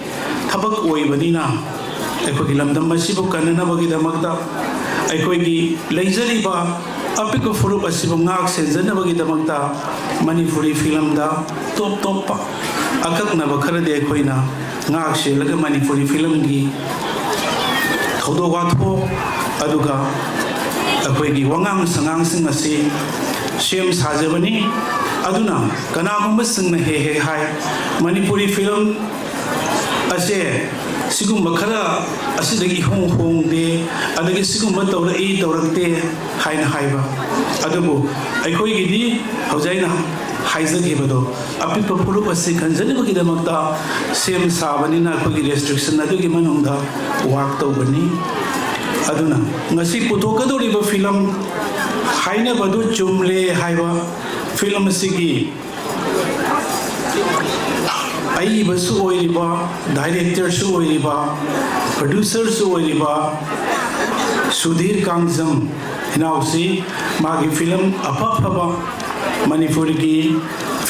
ꯊꯕꯛ ꯑꯣꯏꯕꯅꯤꯅ, ꯑꯩꯈꯣꯏꯒꯤ ꯂꯝꯗꯝ ꯑꯁꯤꯕꯨ ꯀꯟꯅꯅꯕꯒꯤꯗꯃꯛꯇ, ꯑꯩꯈꯣꯏꯒꯤ ꯂꯩꯖꯔꯤꯕ ꯑꯄꯤꯛꯄ ꯐꯨꯔꯨꯞ ꯑꯁꯤꯕꯨ ꯉꯥꯛ ꯁꯦꯟꯖꯅꯕꯒꯤꯗꯃꯛꯇ ꯃꯅꯤꯄꯨꯔꯤ ꯐꯤꯂꯝꯗ ꯇꯣꯞ ꯇꯣꯞꯄ ꯑꯀꯛꯅꯕ ꯈꯔꯗꯤ ꯑꯩꯈꯣꯏꯅ ꯉꯥꯛ ꯁꯦꯜꯂꯒ ꯃꯅꯤꯄꯨꯔꯤ ꯐꯤꯂꯝꯒꯤ ꯊꯧꯗꯣꯛ ꯋꯥꯊꯣꯛ, ꯑꯗꯨꯒ ꯑꯩꯈꯣꯏꯒꯤ ꯋꯥꯉꯥꯡ ꯁꯉꯥꯡꯁꯤꯡ ꯑꯁꯤ ꯁꯦꯝ ꯁꯥꯖꯕꯅꯤ꯫ ꯑꯗꯨꯅ ꯀꯅꯥꯒꯨꯝꯕꯁꯤꯡꯅ ꯍꯦꯛ ꯍꯦꯛ ꯍꯥꯏ, "ꯃꯅꯤꯄꯨꯔꯤ ꯐꯤꯂꯝ ꯑꯁꯦ ꯁꯤꯒꯨꯝꯕ ꯈꯔ ꯑꯁꯤꯗꯒꯤ ꯏꯍꯣꯡ ꯍꯣꯡꯗꯦ, ꯑꯗꯒꯤ ꯁꯤꯒꯨꯝꯕ ꯇꯧꯔꯛꯏ ꯇꯧꯔꯛꯇꯦ" ꯍꯥꯏꯅ ꯍꯥꯏꯕ꯫ ꯑꯗꯨꯕꯨ ꯑꯩꯈꯣꯏꯒꯤꯗꯤ ꯍꯧꯖꯤꯛ ꯑꯩꯅ ꯍꯥꯏꯖꯈꯤꯕꯗꯣ, ꯑꯄꯤꯛꯄ ꯐꯨꯔꯨꯞ ꯑꯁꯤ ꯀꯟꯖꯅꯕꯒꯤꯗꯃꯛꯇ ꯁꯦꯝ ꯁꯥꯕꯅꯤꯅ ꯑꯩꯈꯣꯏꯒꯤ ꯔꯦꯁꯇ꯭ꯔꯤꯛꯁꯟ ꯑꯗꯨꯒꯤ ꯃꯅꯨꯡꯗ ꯋꯥꯔꯛ ꯇꯧꯕꯅꯤ꯫ ꯑꯗꯨꯅ ꯉꯁꯤ ꯄꯨꯊꯣꯛꯀꯗꯧꯔꯤꯕ ꯐꯤꯂꯝ ꯍꯥꯏꯅꯕꯗꯨ ꯆꯨꯝꯂꯦ ꯍꯥꯏꯕ ꯐꯤꯂꯝ ꯑꯁꯤꯒꯤ ꯑꯏꯕꯁꯨ ꯑꯣꯏꯔꯤꯕ, ꯗꯥꯏꯔꯦꯛꯇꯔꯁꯨ ꯑꯣꯏꯔꯤꯕ, ꯄ꯭ꯔꯣꯗ꯭ꯌꯨꯁꯔꯁꯨ ꯑꯣꯏꯔꯤꯕ ꯁꯨꯙꯤꯔ ꯀꯥꯡꯖꯝ ꯏꯅꯥꯎꯁꯤ ꯃꯥꯒꯤ ꯐꯤꯂꯝ ꯑꯐ ꯑꯐꯕ ꯃꯅꯤꯄꯨꯔꯒꯤ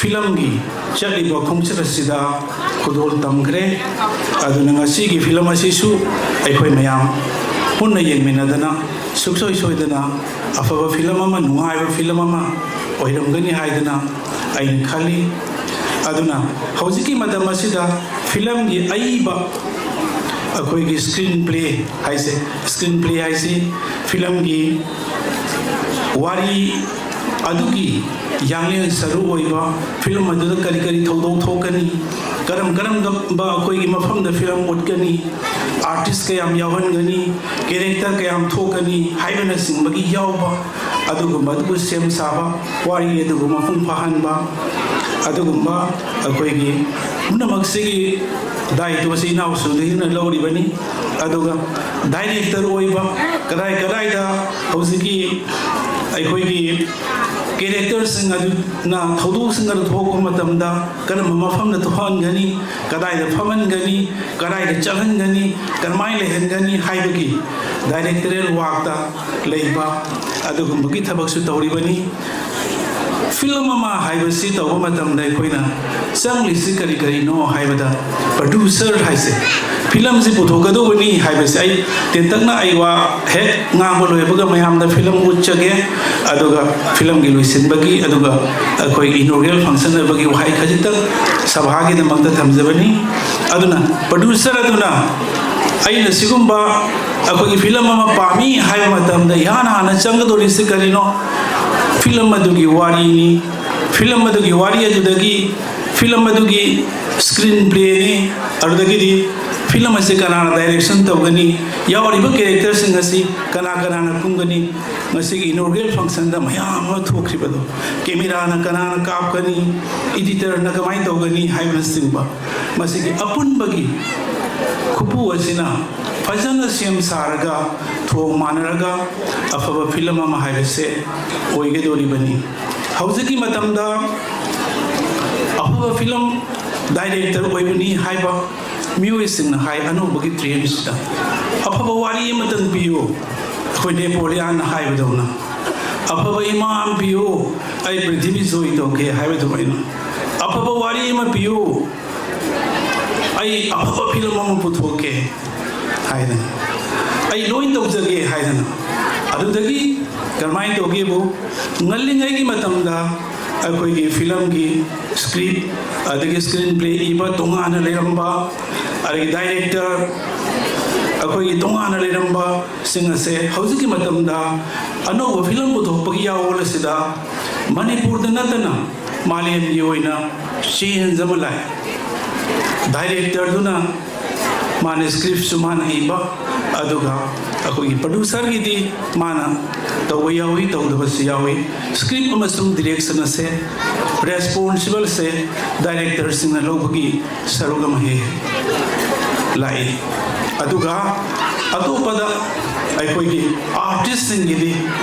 ꯐꯤꯂꯝꯒꯤ ꯆꯠꯂꯤꯕ ꯈꯣꯡꯆꯠ ꯑꯁꯤꯗ ꯈꯨꯗꯣꯜ ꯇꯝꯈ꯭ꯔꯦ꯫ ꯑꯗꯨꯅ ꯉꯁꯤꯒꯤ ꯐꯤꯂꯝ ꯑꯁꯤꯁꯨ ꯑꯩꯈꯣꯏ ꯃꯌꯥꯝ ꯄꯨꯟꯅ ꯌꯦꯡꯃꯤꯟꯅꯗꯅ ꯁꯨꯡꯁꯣꯏ ꯁꯣꯏꯗꯅ ꯑꯐꯕ ꯐꯤꯂꯝ ꯑꯃ, ꯅꯨꯡꯉꯥꯏꯕ ꯐꯤꯂꯝ ꯑꯃ ꯑꯣꯏꯔꯝꯒꯅꯤ ꯍꯥꯏꯗꯅ ꯑꯩꯅ ꯈꯜꯂꯤ꯫ ꯑꯗꯨꯅ ꯍꯧꯖꯤꯛꯀꯤ ꯃꯇꯝ ꯑꯁꯤꯗ ꯐꯤꯂꯝꯒꯤ ꯑꯏꯕ ꯑꯩꯈꯣꯏꯒꯤ ꯁ꯭ꯀ꯭ꯔꯤꯟ ꯄ꯭ꯂꯦ ꯍꯥꯏꯁꯦ, ꯁ꯭ꯀ꯭ꯔꯤꯟ ꯄ꯭ꯂꯦ ꯍꯥꯏꯁꯤ ꯐꯤꯂꯝꯒꯤ ꯋꯥꯔꯤ ꯑꯗꯨꯒꯤ ꯌꯥꯡꯂꯦꯟ ꯁꯔꯨ ꯑꯣꯏꯕ, ꯐꯤꯂꯝ ꯑꯗꯨꯗ ꯀꯔꯤ ꯀꯔꯤ ꯊꯧꯗꯣꯛ ꯊꯣꯛꯀꯅꯤ, ꯀꯔꯝ ꯀꯔꯝꯕ ꯑꯩꯈꯣꯏꯒꯤ ꯃꯐꯝꯗ ꯐꯤꯂꯝ ꯎꯠꯀꯅꯤ, ꯑꯥꯔꯇꯤꯁ ꯀꯌꯥꯝ ꯌꯥꯎꯍꯟꯒꯅꯤ, ꯀꯦꯔꯦꯛꯇꯔ ꯀꯌꯥꯝ ꯊꯣꯛꯀꯅꯤ ꯍꯥꯏꯕꯅꯆꯤꯡꯕꯒꯤ ꯌꯥꯎꯕ, ꯑꯗꯨꯒꯨꯝꯕ ꯑꯗꯨꯕꯨ ꯁꯦꯝ ꯁꯥꯕ, ꯋꯥꯔꯤ ꯑꯗꯨꯕꯨ ꯃꯄꯨꯡ ꯐꯥꯍꯟꯕ, ꯑꯗꯨꯒꯨꯝꯕ ꯑꯩꯈꯣꯏꯒꯤ ꯄꯨꯝꯅꯃꯛꯁꯤꯒꯤ ꯗꯥꯏꯇꯣꯁꯤ ꯏꯅꯥꯎꯁꯨꯗꯒꯤꯅ ꯂꯧꯔꯤꯕꯅꯤ꯫ ꯑꯗꯨꯒ ꯗꯥꯏꯔꯦꯛꯇꯔ ꯑꯣꯏꯕ, ꯀꯗꯥꯏ ꯀꯗꯥꯏꯗ ꯍꯧꯖꯤꯛꯀꯤ ꯑꯩꯈꯣꯏꯒꯤ ꯀꯦꯔꯦꯛꯇꯔꯁꯤꯡ ꯑꯗꯨꯅ ꯊꯧꯗꯣꯛꯁꯤꯡ ꯑꯗꯨ ꯊꯣꯛꯄ ꯃꯇꯝꯗ ꯀꯔꯝꯕ ꯃꯐꯝꯗ ꯊꯣꯛꯍꯟꯒꯅꯤ, ꯀꯗꯥꯏꯗ ꯐꯝꯍꯟꯒꯅꯤ, ꯀꯗꯥꯏꯗ ꯆꯠꯍꯟꯒꯅꯤ, ꯀꯔꯝꯍꯥꯏꯅ ꯂꯩꯍꯟꯒꯅꯤ ꯍꯥꯏꯕꯒꯤ ꯗꯥꯏꯔꯦꯛꯇꯔꯦꯜ ꯋꯥꯔꯛꯇ ꯂꯩꯕ ꯑꯗꯨꯒꯨꯝꯕꯒꯤ ꯊꯕꯛꯁꯨ ꯇꯧꯔꯤꯕꯅꯤ꯫ ꯐꯤꯂꯝ ꯑꯃ ꯍꯥꯏꯕꯁꯤ ꯇꯧꯕ ꯃꯇꯝꯗ ꯑꯩꯈꯣꯏꯅ ꯆꯪꯂꯤꯁꯤ ꯀꯔꯤ ꯀꯔꯤꯅꯣ ꯍꯥꯏꯕꯗ, ꯄ꯭ꯔꯗ꯭ꯌꯨꯁꯔ ꯍꯥꯏꯁꯦ, ꯐꯤꯂꯝꯁꯤ ꯄꯨꯊꯣꯛꯀꯗꯧꯕꯅꯤ ꯍꯥꯏꯕꯁꯦ ꯑꯩ ꯇꯦꯟꯇꯛꯅ ꯑꯩ ꯋꯥ ꯍꯦꯛ ꯉꯥꯡꯕ ꯂꯣꯏꯕꯒ ꯃꯌꯥꯝꯗ ꯐꯤꯂꯝ ꯎꯠꯆꯒꯦ꯫ ꯑꯗꯨꯒ ꯐꯤꯂꯝꯒꯤ ꯂꯣꯏꯁꯤꯟꯕꯒꯤ, ꯑꯗꯨꯒ ꯑꯩꯈꯣꯏ ꯏꯅꯣꯒ꯭ꯔꯦꯜ ꯐꯪꯁꯟ ꯑꯣꯏꯕꯒꯤ ꯋꯥꯍꯩ ꯈꯖꯤꯛꯇꯪ ꯁꯚꯥꯒꯤꯗꯃꯛꯇ ꯊꯝꯖꯕꯅꯤ꯫ ꯑꯗꯨꯅ ꯄ꯭ꯔꯗ꯭ꯌꯨꯁꯔ ꯑꯗꯨꯅ ꯑꯩꯅ ꯁꯤꯒꯨꯝꯕ ꯑꯩꯈꯣꯏꯒꯤ ꯐꯤꯂꯝ ꯑꯃ ꯄꯥꯝꯃꯤ ꯍꯥꯏꯕ ꯃꯇꯝꯗ ꯏꯍꯥꯟ ꯍꯥꯟꯅ ꯆꯪꯒꯗꯧꯔꯤꯁꯤ ꯀꯔꯤꯅꯣ? ꯐꯤꯂꯝ ꯑꯗꯨꯒꯤ ꯋꯥꯔꯤꯅꯤ꯫ ꯐꯤꯂꯝ ꯑꯗꯨꯒꯤ ꯋꯥꯔꯤ ꯑꯗꯨꯗꯒꯤ ꯐꯤꯂꯝ ꯑꯗꯨꯒꯤ ꯁ꯭ꯀ꯭ꯔꯤꯟ ꯄ꯭ꯂꯦꯅꯤ꯫ ꯑꯗꯨꯗꯒꯤꯗꯤ ꯐꯤꯂꯝ ꯑꯁꯤ ꯀꯅꯥꯅ ꯗꯥꯏꯔꯦꯛꯁꯟ ꯇꯧꯒꯅꯤ, ꯌꯥꯎꯔꯤꯕ ꯀꯦꯔꯦꯛꯇꯔꯁꯤꯡ ꯑꯁꯤ ꯀꯅꯥ ꯀꯅꯥꯅ ꯀꯨꯝꯒꯅꯤ, ꯉꯁꯤꯒꯤ ꯏꯅꯣꯒ꯭ꯔꯦꯜ ꯐꯪꯁꯟꯗ ꯃꯌꯥꯝ ꯑꯃ ꯊꯣꯛꯈ꯭ꯔꯤꯕꯗꯣ, ꯀꯦꯃꯦꯔꯥꯅ ꯀꯅꯥꯅ ꯀꯥꯞꯀꯅꯤ, ꯏꯗꯤꯇꯔꯅ ꯀꯃꯥꯏꯅ ꯇꯧꯒꯅꯤ ꯍꯥꯏꯕꯅꯆꯤꯡꯕ, ꯃꯁꯤꯒꯤ ꯑꯄꯨꯟꯕꯒꯤ ꯈꯨꯄꯨ ꯑꯁꯤꯅ ꯐꯖꯅ ꯁꯦꯝ ꯁꯥꯔꯒ, ꯊꯣꯡ ꯃꯥꯟꯅꯔꯒ ꯑꯐꯕ ꯐꯤꯂꯝ ꯑꯃ ꯍꯥꯏꯕꯁꯦ ꯑꯣꯏꯒꯗꯧꯔꯤꯕꯅꯤ꯫ ꯍꯧꯖꯤꯛꯀꯤ ꯃꯇꯝꯗ ꯑꯐꯕ ꯐꯤꯂꯝ ꯗꯥꯏꯔꯦꯛꯇꯔ ꯑꯣꯏꯕꯅꯤ ꯍꯥꯏꯕ ꯃꯤꯑꯣꯏꯁꯤꯡꯅ ꯍꯥꯏ, ꯑꯅꯧꯕꯒꯤ ꯇ꯭ꯔꯦꯟꯁꯤꯗ, "ꯑꯐꯕ ꯋꯥꯔꯤ ꯑꯃꯇꯪ ꯄꯤꯌꯨ", ꯑꯩꯈꯣꯏ ꯅꯦꯄꯣꯂꯤꯌꯥꯟꯅ ꯍꯥꯏꯕꯗꯧꯅ, "ꯑꯐꯕ ꯏꯃꯥ ꯑꯃ ꯄꯤꯌꯨ, ꯑꯩ ꯄ꯭ꯔꯤꯊꯤꯕꯤ ꯖꯣꯏ ꯇꯧꯒꯦ" ꯍꯥꯏꯕ ꯑꯗꯨꯃꯥꯏꯅ, "ꯑꯐꯕ ꯋꯥꯔꯤ ꯑꯃ ꯄꯤꯌꯨ, ꯑꯩ ꯑꯐꯕ ꯐꯤꯂꯝ ꯑꯃ ꯄꯨꯊꯣꯛꯀꯦ" ꯍꯥꯏꯗꯅ, "ꯑꯩ ꯂꯣꯏ ꯇꯧꯖꯒꯦ" ꯍꯥꯏꯗꯅ꯫ ꯑꯗꯨꯗꯒꯤ ꯀꯔꯝꯍꯥꯏꯅ ꯇꯧꯒꯦꯕꯨ, ꯉꯜꯂꯤꯉꯩꯒꯤ ꯃꯇꯝꯗ ꯑꯩꯈꯣꯏꯒꯤ ꯐꯤꯂꯝꯒꯤ ꯁ꯭ꯀ꯭ꯔꯤꯞ, ꯑꯗꯒꯤ ꯁ꯭ꯀ꯭ꯔꯤꯟ ꯄ꯭ꯂꯦ ꯏꯕ ꯇꯣꯉꯥꯟꯅ ꯂꯩꯔꯝꯕ, ꯑꯗꯒꯤ ꯗꯥꯏꯔꯦꯛꯇꯔ ꯑꯩꯈꯣꯏꯒꯤ ꯇꯣꯉꯥꯟꯅ ꯂꯩꯔꯝꯕꯁꯤꯡ ꯑꯁꯦ ꯍꯧꯖꯤꯛꯀꯤ ꯃꯇꯝꯗ ꯑꯅꯧꯕ ꯐꯤꯂꯝ ꯄꯨꯊꯣꯛꯄꯒꯤ ꯌꯥꯋꯣꯜ ꯑꯁꯤꯗ ꯃꯅꯤꯄꯨꯔꯗ ꯅꯠꯇꯅ ꯃꯥꯂꯦꯝꯒꯤ ꯑꯣꯏꯅ ꯆꯦꯟꯖ ꯑꯃ ꯂꯥꯛꯑꯦ꯫ ꯗꯥꯏꯔꯦꯛꯇꯔꯗꯨꯅ ꯃꯥꯅ ꯁ꯭ꯀ꯭ꯔꯤꯞꯁꯨ ꯃꯥꯅ ꯏꯕ, ꯑꯗꯨꯒ ꯑꯩꯈꯣꯏꯒꯤ ꯄ꯭ꯔꯗ꯭ꯌꯨꯁꯔꯒꯤꯗꯤ ꯃꯥꯅ ꯇꯧꯕ ꯌꯥꯎꯏ, ꯇꯧꯗꯕꯁꯨ ꯌꯥꯎꯏ꯫ ꯁ꯭ꯀ꯭ꯔꯤꯞ ꯑꯃꯁꯨꯡ ꯗꯤꯔꯦꯛꯁꯟ ꯑꯁꯦ, ꯔꯦꯁꯄꯣꯟꯁꯤꯕꯜꯁꯦ ꯗꯥꯏꯔꯦꯛꯇꯔꯁꯤꯡꯅ ꯂꯧꯕꯒꯤ ꯁꯔꯨꯛ ꯑꯃ ꯍꯦꯛ ꯂꯥꯛꯏ꯫ ꯑꯗꯨꯒ ꯑꯇꯣꯞꯄꯗ ꯑꯩꯈꯣꯏꯒꯤ ꯑꯥꯔꯇꯤꯁꯁꯤꯡꯒꯤꯗꯤ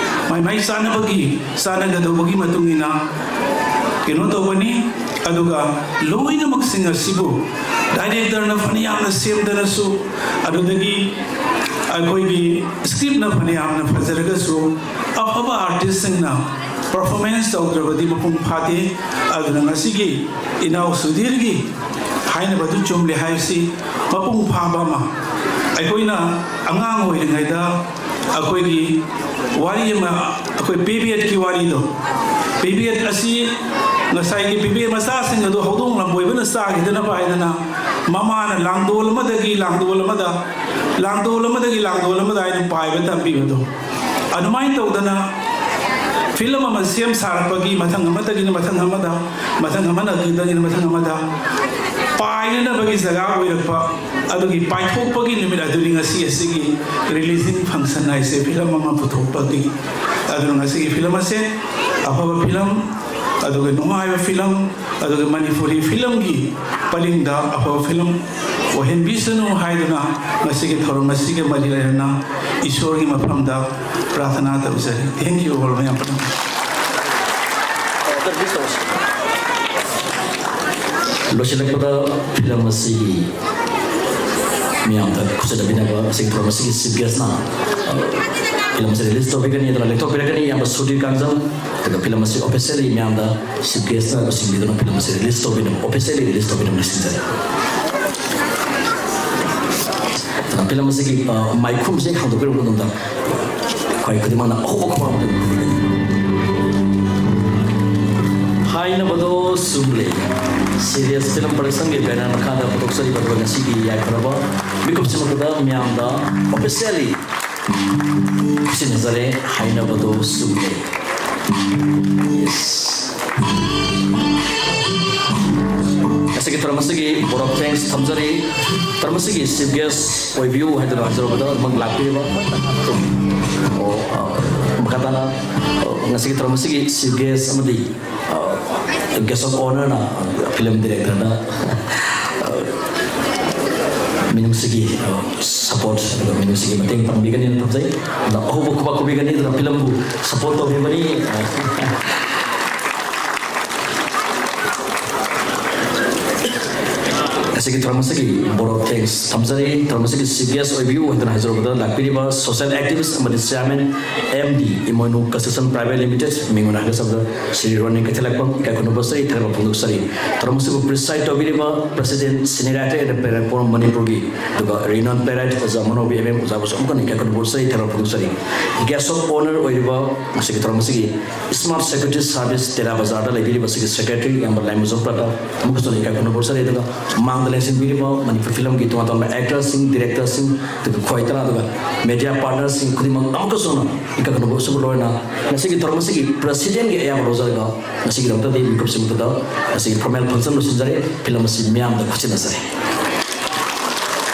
ꯃꯥꯏ ꯃꯥꯏ ꯆꯥꯟꯅꯕꯒꯤ, ꯆꯥꯟꯅꯒꯗꯧꯕꯒꯤ ꯃꯇꯨꯡ ꯏꯟꯅ ꯀꯩꯅꯣ ꯇꯧꯒꯅꯤ꯫ ꯑꯗꯨꯒ ꯂꯣꯏꯅꯃꯛꯁꯤꯡ ꯑꯁꯤꯕꯨ ꯗꯥꯏꯔꯦꯛꯇꯔꯅ ꯐꯅ ꯌꯥꯝꯅ ꯁꯦꯝꯗꯅꯁꯨ, ꯑꯗꯨꯗꯒꯤ ꯑꯩꯈꯣꯏꯒꯤ ꯁ꯭ꯀ꯭ꯔꯤꯞꯅ ꯐꯅ ꯌꯥꯝꯅ ꯐꯖꯔꯒꯁꯨ, ꯑꯐꯕ ꯑꯥꯔꯇꯤꯁꯁꯤꯡꯅ ꯄꯔꯐꯣꯔꯃꯦꯟꯁ ꯇꯧꯗ꯭ꯔꯕꯗꯤ ꯃꯄꯨꯡ ꯐꯥꯗꯦ꯫ ꯑꯗꯨꯅ ꯉꯁꯤꯒꯤ ꯏꯅꯥꯎ ꯁꯨꯙꯤꯔꯒꯤ ꯍꯥꯏꯅꯕꯗꯨ ꯆꯨꯝꯂꯦ ꯍꯥꯏꯕꯁꯤ ꯃꯄꯨꯡ ꯐꯥꯕ ꯑꯃ꯫ ꯑꯩꯈꯣꯏꯅ ꯑꯉꯥꯡ ꯑꯣꯏꯔꯤꯉꯩꯗ ꯑꯩꯈꯣꯏꯒꯤ ꯋꯥꯔꯤ ꯑꯃ, ꯑꯩꯈꯣꯏ ꯄꯦꯕꯦꯠꯀꯤ ꯋꯥꯔꯤꯗꯣ, ꯄꯦꯕꯦꯠ ꯑꯁꯤ ꯉꯁꯥꯏꯒꯤ ꯄꯦꯕꯦꯠ ꯃꯆꯥꯁꯤꯡ ꯑꯗꯨ ꯍꯧꯗꯣꯡ ꯂꯝꯕꯣꯏꯕꯅ ꯆꯥꯈꯤꯗꯅꯕ ꯍꯥꯏꯗꯅ ꯃꯃꯥꯅ ꯂꯥꯡꯗꯣꯜ ꯑꯃꯗꯒꯤ ꯂꯥꯡꯗꯣꯜ ꯑꯃꯗ, ꯂꯥꯡꯗꯣꯜ ꯑꯃꯗꯒꯤ ꯂꯥꯡꯗꯣꯜ ꯑꯃꯗ ꯍꯥꯏꯅ ꯄꯥꯏꯕ ꯇꯝꯕꯤꯕꯗꯣ꯫ ꯑꯗꯨꯃꯥꯏꯅ ꯇꯧꯗꯅ ꯐꯤꯂꯝ ꯑꯃ ꯁꯦꯝ ꯁꯥꯔꯛꯄꯒꯤ ꯃꯊꯪ ꯑꯃꯗꯒꯤꯅ ꯃꯊꯪ ꯑꯃꯗ, ꯃꯊꯪ ꯑꯃꯗꯒꯤꯅ ꯃꯊꯪ ꯑꯃꯗ ꯄꯥꯏꯅꯅꯕꯒꯤ ꯖꯒꯥ ꯑꯣꯏꯔꯛꯄ ꯑꯗꯨꯒꯤ ꯄꯥꯏꯊꯣꯛꯄꯒꯤ ꯅꯨꯃꯤꯠ ꯑꯗꯨꯅꯤ ꯉꯁꯤ ꯑꯁꯤꯒꯤ ꯔꯤꯂꯤꯖꯤꯡ ꯐꯪꯁꯟ ꯍꯥꯏꯁꯦ, ꯐꯤꯂꯝ ꯑꯃ ꯄꯨꯊꯣꯛꯄꯒꯤ꯫ ꯑꯗꯨꯅ ꯉꯁꯤꯒꯤ ꯐꯤꯂꯝ ꯑꯁꯦ ꯑꯐꯕ ꯐꯤꯂꯝ, ꯑꯗꯨꯒ ꯅꯨꯡꯉꯥꯏꯕ ꯐꯤꯂꯝ, ꯑꯗꯨꯒ ꯃꯅꯤꯄꯨꯔꯤ ꯐꯤꯂꯝꯒꯤ ꯄꯔꯤꯡꯗ ꯑꯐꯕ ꯐꯤꯂꯝ ꯑꯣꯏꯍꯟꯕꯤꯁꯅꯨ ꯍꯥꯏꯗꯨꯅ ꯉꯁꯤꯒꯤ ꯊꯧꯔꯝ ꯑꯁꯤꯒ ꯃꯔꯤ ꯂꯩꯅꯅ ꯏꯁꯣꯔꯒꯤ ꯃꯐꯝꯗ ꯄ꯭ꯔꯥꯊꯅꯥ ꯇꯧꯖꯔꯤ꯫ Thank you all ꯃꯌꯥꯝ ꯄꯨꯝꯅꯃꯛ꯫ ꯂꯣꯏꯁꯤꯜꯂꯛꯄꯗ ꯐꯤꯂꯝ ꯑꯁꯤꯒꯤ ꯃꯤꯌꯥꯝꯗ ꯈꯨꯠꯁꯗ ꯄꯤꯅꯕ ꯑꯁꯤꯒꯤ ꯊꯧꯔꯝ ꯑꯁꯤꯒꯤ ꯆꯤꯐ ꯒꯦꯁꯅ ꯐꯤꯂꯝ ꯑꯁꯤ ꯔꯤꯂꯤꯖ ꯇꯧꯕꯤꯒꯅꯤ, ꯑꯗꯨꯅ ꯂꯦꯞꯊꯣꯛꯄꯤꯔꯛꯀꯅꯤ ꯏꯌꯥꯝꯕ ꯁꯨꯙꯤꯔ ꯀꯥꯡꯖꯝ꯫ ꯑꯗꯨꯒ ꯐꯤꯂꯝ ꯑꯁꯤ ꯑꯣꯐꯤꯁꯤꯌꯦꯜꯂꯤ ꯃꯤꯌꯥꯝꯗ ꯆꯤꯐ ꯒꯦꯁꯅ ꯂꯣꯏꯁꯤꯟꯕꯤꯗꯨꯅ ꯐꯤꯂꯝ ꯑꯁꯤ ꯔꯤꯂꯤꯖ ꯇꯧꯕꯤꯅꯕ, ꯑꯣꯐꯤꯁꯤꯌꯦꯜꯂꯤ ꯔꯤꯂꯤꯖ ꯇꯧꯕꯤꯅꯕ ꯅꯤꯡꯁꯤꯡꯖꯔꯤ꯫ ꯑꯗꯨꯅ ꯐꯤꯂꯝ ꯑꯁꯤꯒꯤ, ꯑ, ꯃꯥꯏꯈꯨꯝꯁꯦ ꯍꯦꯛ ꯍꯥꯡꯗꯣꯛꯄꯤꯔꯕ ꯃꯇꯨꯡꯗ ꯑꯩꯈꯣꯏ ꯈꯨꯗꯤꯡꯃꯛꯅ ꯑꯍꯧꯕ ꯈꯨꯕꯥꯛ ꯑꯃ ꯍꯥꯏꯅꯕꯗꯣ ꯆꯨꯝꯂꯦ꯫ ꯁꯤꯔꯤꯌꯁ ꯐꯤꯂꯝ ꯄ꯭ꯔꯗꯛꯁꯟꯒꯤ ꯕꯦꯅꯔ ꯃꯈꯥꯗ ꯄꯨꯊꯣꯛꯆꯔꯤꯕ ꯑꯗꯨꯒ ꯉꯁꯤꯒꯤ ꯌꯥꯏꯐꯔꯕ ꯃꯤꯀꯨꯞꯁꯤꯃꯛꯇꯗ ꯃꯤꯌꯥꯝꯗ ꯑꯣꯐꯤꯁꯤꯌꯦꯜꯂꯤ ꯁꯤꯟꯅꯖꯔꯦ ꯍꯥꯏꯅꯕꯗꯣ ꯆꯨꯝꯂꯦ꯫ Yes꯫ ꯉꯁꯤꯒꯤ ꯊꯧꯔꯝ ꯑꯁꯤꯒꯤ vote of thanks ꯊꯝꯖꯔꯤ꯫ ꯊꯧꯔꯝ ꯑꯁꯤꯒꯤ ꯆꯤꯐ ꯒꯦꯁ ꯑꯣꯏꯕꯤꯌꯨ ꯍꯥꯏꯗꯨꯅ ꯍꯥꯏꯖꯔꯕꯗ ꯑꯗꯨꯃꯛ ꯂꯥꯛꯄꯤꯔꯤꯕ, ꯑꯣ, ꯑ, ꯃꯈꯥ ꯇꯥꯅ, ꯑ, ꯉꯁꯤꯒꯤ ꯊꯧꯔꯝ ꯑꯁꯤꯒꯤ ꯆꯤꯐ ꯒꯦꯁ ꯑꯃꯗꯤ, ꯑ, ꯒꯦꯁ ꯑꯣꯐ ꯑꯣꯅꯔꯅ, ꯑ, ꯐꯤꯂꯝ ꯗꯤꯔꯦꯛꯇꯔꯅ, ꯑ, ꯃꯤꯅꯨꯡꯁꯤꯒꯤ, ꯑ, ꯁꯄꯣꯔꯠ ꯑꯗꯨꯒ ꯃꯤꯅꯨꯡꯁꯤꯒꯤ ꯃꯇꯦꯡ ꯄꯥꯡꯕꯤꯒꯅꯤꯅ ꯊꯝꯖꯩ꯫ ꯑꯗ ꯑꯍꯧꯕ ꯈꯨꯕꯥꯛ ꯈꯨꯕꯤꯒꯅꯤ, ꯑꯗꯨꯅ ꯐꯤꯂꯝꯕꯨ ꯁꯄꯣꯔꯠ ꯇꯧꯕꯤꯕꯅꯤ꯫ ꯁꯤꯒꯤ ꯊꯧꯔꯝ ꯑꯁꯤꯒꯤ board of thanks ꯊꯝꯖꯔꯤ꯫ ꯊꯧꯔꯝ ꯑꯁꯤꯒꯤ chief guest ꯑꯣꯏꯕꯤꯌꯨ ꯍꯥꯏꯗꯨꯅ ꯍꯥꯏꯖꯔꯛꯄꯗ ꯂꯥꯛꯄꯤꯔꯤꯕ social activist ꯑꯃꯗꯤ chairman M D Imoinu Construction Private Limited ꯃꯤꯡ ꯑꯣꯏꯅ ꯍꯥꯏꯒꯗꯕꯗ ꯁ꯭ꯔꯤ ꯔꯣꯅꯤ ꯀꯩꯊꯦꯜꯂꯛꯄꯝ ꯏꯀꯥꯏ ꯈꯨꯝꯅꯕ ꯆꯩ ꯊꯥꯒꯠꯄ ꯐꯣꯡꯗꯣꯛꯆꯔꯤ꯫ ꯊꯧꯔꯝ ꯑꯁꯤꯕꯨ preside ꯇꯧꯕꯤꯔꯤꯕ president Senior Writer and Playwright Forum ꯃꯅꯤꯄꯨꯔꯒꯤ ꯑꯗꯨꯒ renowned playwright ꯑꯣꯖꯥ ꯃꯅꯣꯕꯤ ꯑꯦꯝ ꯑꯦꯝ ꯑꯣꯖꯥꯕꯨꯁꯨ ꯑꯃꯨꯛꯀ ꯍꯟꯅ ꯏꯀꯥꯏ ꯈꯨꯝꯅꯕ ꯆꯩ ꯊꯥꯒꯠꯄ ꯐꯣꯡꯗꯣꯛꯆꯔꯤ꯫ Guest of honour ꯑꯣꯏꯔꯤꯕ ꯉꯁꯤꯒꯤ ꯊꯧꯔꯝ ꯑꯁꯤꯒꯤ Smart Security Service ꯇꯦꯔꯥ ꯕꯖꯥꯔꯗ ꯂꯩꯕꯤꯔꯤꯕ ꯑꯁꯤꯒꯤ secretary ꯏꯌꯥꯝꯕ ꯂꯥꯏꯃꯖꯝ ꯄ꯭ꯔꯇꯥꯞ ꯑꯃꯨꯛꯀꯁꯨ ꯏꯀꯥꯏ ꯈꯨꯝꯅꯕ ꯐꯣꯡꯗꯣꯛꯆꯔꯤ꯫ ꯑꯗꯨꯒ ꯃꯥꯡꯗ ꯂꯦꯡꯁꯤꯟꯕꯤꯔꯤꯕ ꯃꯅꯤꯄꯨꯔ ꯐꯤꯂꯝꯒꯤ ꯇꯣꯉꯥꯟ ꯇꯣꯉꯥꯟꯕ actorꯁꯤꯡ, directorꯁꯤꯡ, ꯑꯗꯨꯒ ꯈ꯭ꯋꯥꯏ ꯇꯔꯥ, ꯑꯗꯨꯒ media partnerꯁꯤꯡ ꯈꯨꯗꯤꯡꯃꯛ ꯑꯃꯨꯛꯀꯁꯨ ꯍꯟꯅ ꯏꯀꯥꯏ ꯈꯨꯝꯅꯕ ꯑꯁꯤꯕꯨ ꯂꯣꯏꯅ ꯉꯁꯤꯒꯤ ꯊꯧꯔꯝ ꯑꯁꯤꯒꯤ presidentꯀꯤ ꯑꯌꯥꯕ ꯂꯧꯖꯔꯒ ꯉꯁꯤꯒꯤꯗꯃꯛꯇꯗꯤ ꯃꯤꯀꯨꯞꯁꯤꯃꯛꯇꯗ ꯉꯁꯤꯒꯤ formal function ꯂꯣꯏꯁꯤꯟꯖꯔꯦ꯫ ꯐꯤꯂꯝ ꯑꯁꯤ ꯃꯤꯌꯥꯝꯗ ꯈꯨꯠꯁꯤꯟꯅꯖꯔꯦ꯫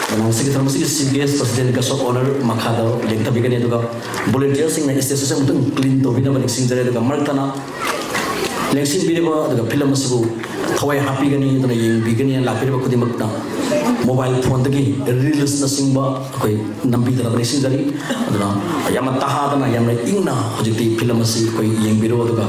ꯑꯗꯨꯅ ꯉꯁꯤꯒꯤ ꯊꯧꯔꯝ ꯑꯁꯤꯒꯤ chief guest president guest of honour ꯃꯈꯥꯗ ꯂꯦꯡꯊꯕꯤꯒꯅꯤ꯫ ꯑꯗꯨꯒ volunteerꯁꯤꯡꯅ stage ꯑꯁꯤ ꯑꯃꯨꯛꯇꯪ clean ꯇꯧꯕꯤꯅꯕ ꯅꯤꯡꯁꯤꯡꯖꯔꯤ꯫ ꯑꯗꯨꯒ ꯃꯔꯛ ꯊꯠꯅ ꯂꯦꯡꯁꯤꯟꯕꯤꯔꯤꯕ ꯑꯗꯨꯒ ꯐꯤꯂꯝ ꯑꯁꯤꯕꯨ ꯊꯋꯥꯏ ꯍꯥꯞꯄꯤꯒꯅꯤ, ꯑꯗꯨꯅ ꯌꯦꯡꯕꯤꯒꯅꯤ ꯂꯥꯛꯄꯤꯔꯤꯕ ꯈꯨꯗꯤꯡꯃꯛꯅ mobile phoneꯗꯒꯤ reelsꯅꯆꯤꯡꯕ ꯑꯩꯈꯣꯏ ꯅꯝꯕꯤꯗꯅꯕ ꯅꯤꯡꯁꯤꯡꯖꯔꯤ꯫ ꯑꯗꯨꯅ ꯌꯥꯝꯅ ꯇꯍꯥꯗꯅ, ꯌꯥꯝꯅ ꯏꯪꯅ ꯍꯧꯖꯤꯛꯇꯤ ꯐꯤꯂꯝ ꯑꯁꯤ ꯑꯩꯈꯣꯏ ꯌꯦꯡꯕꯤꯔꯣ꯫ ꯑꯗꯨꯒ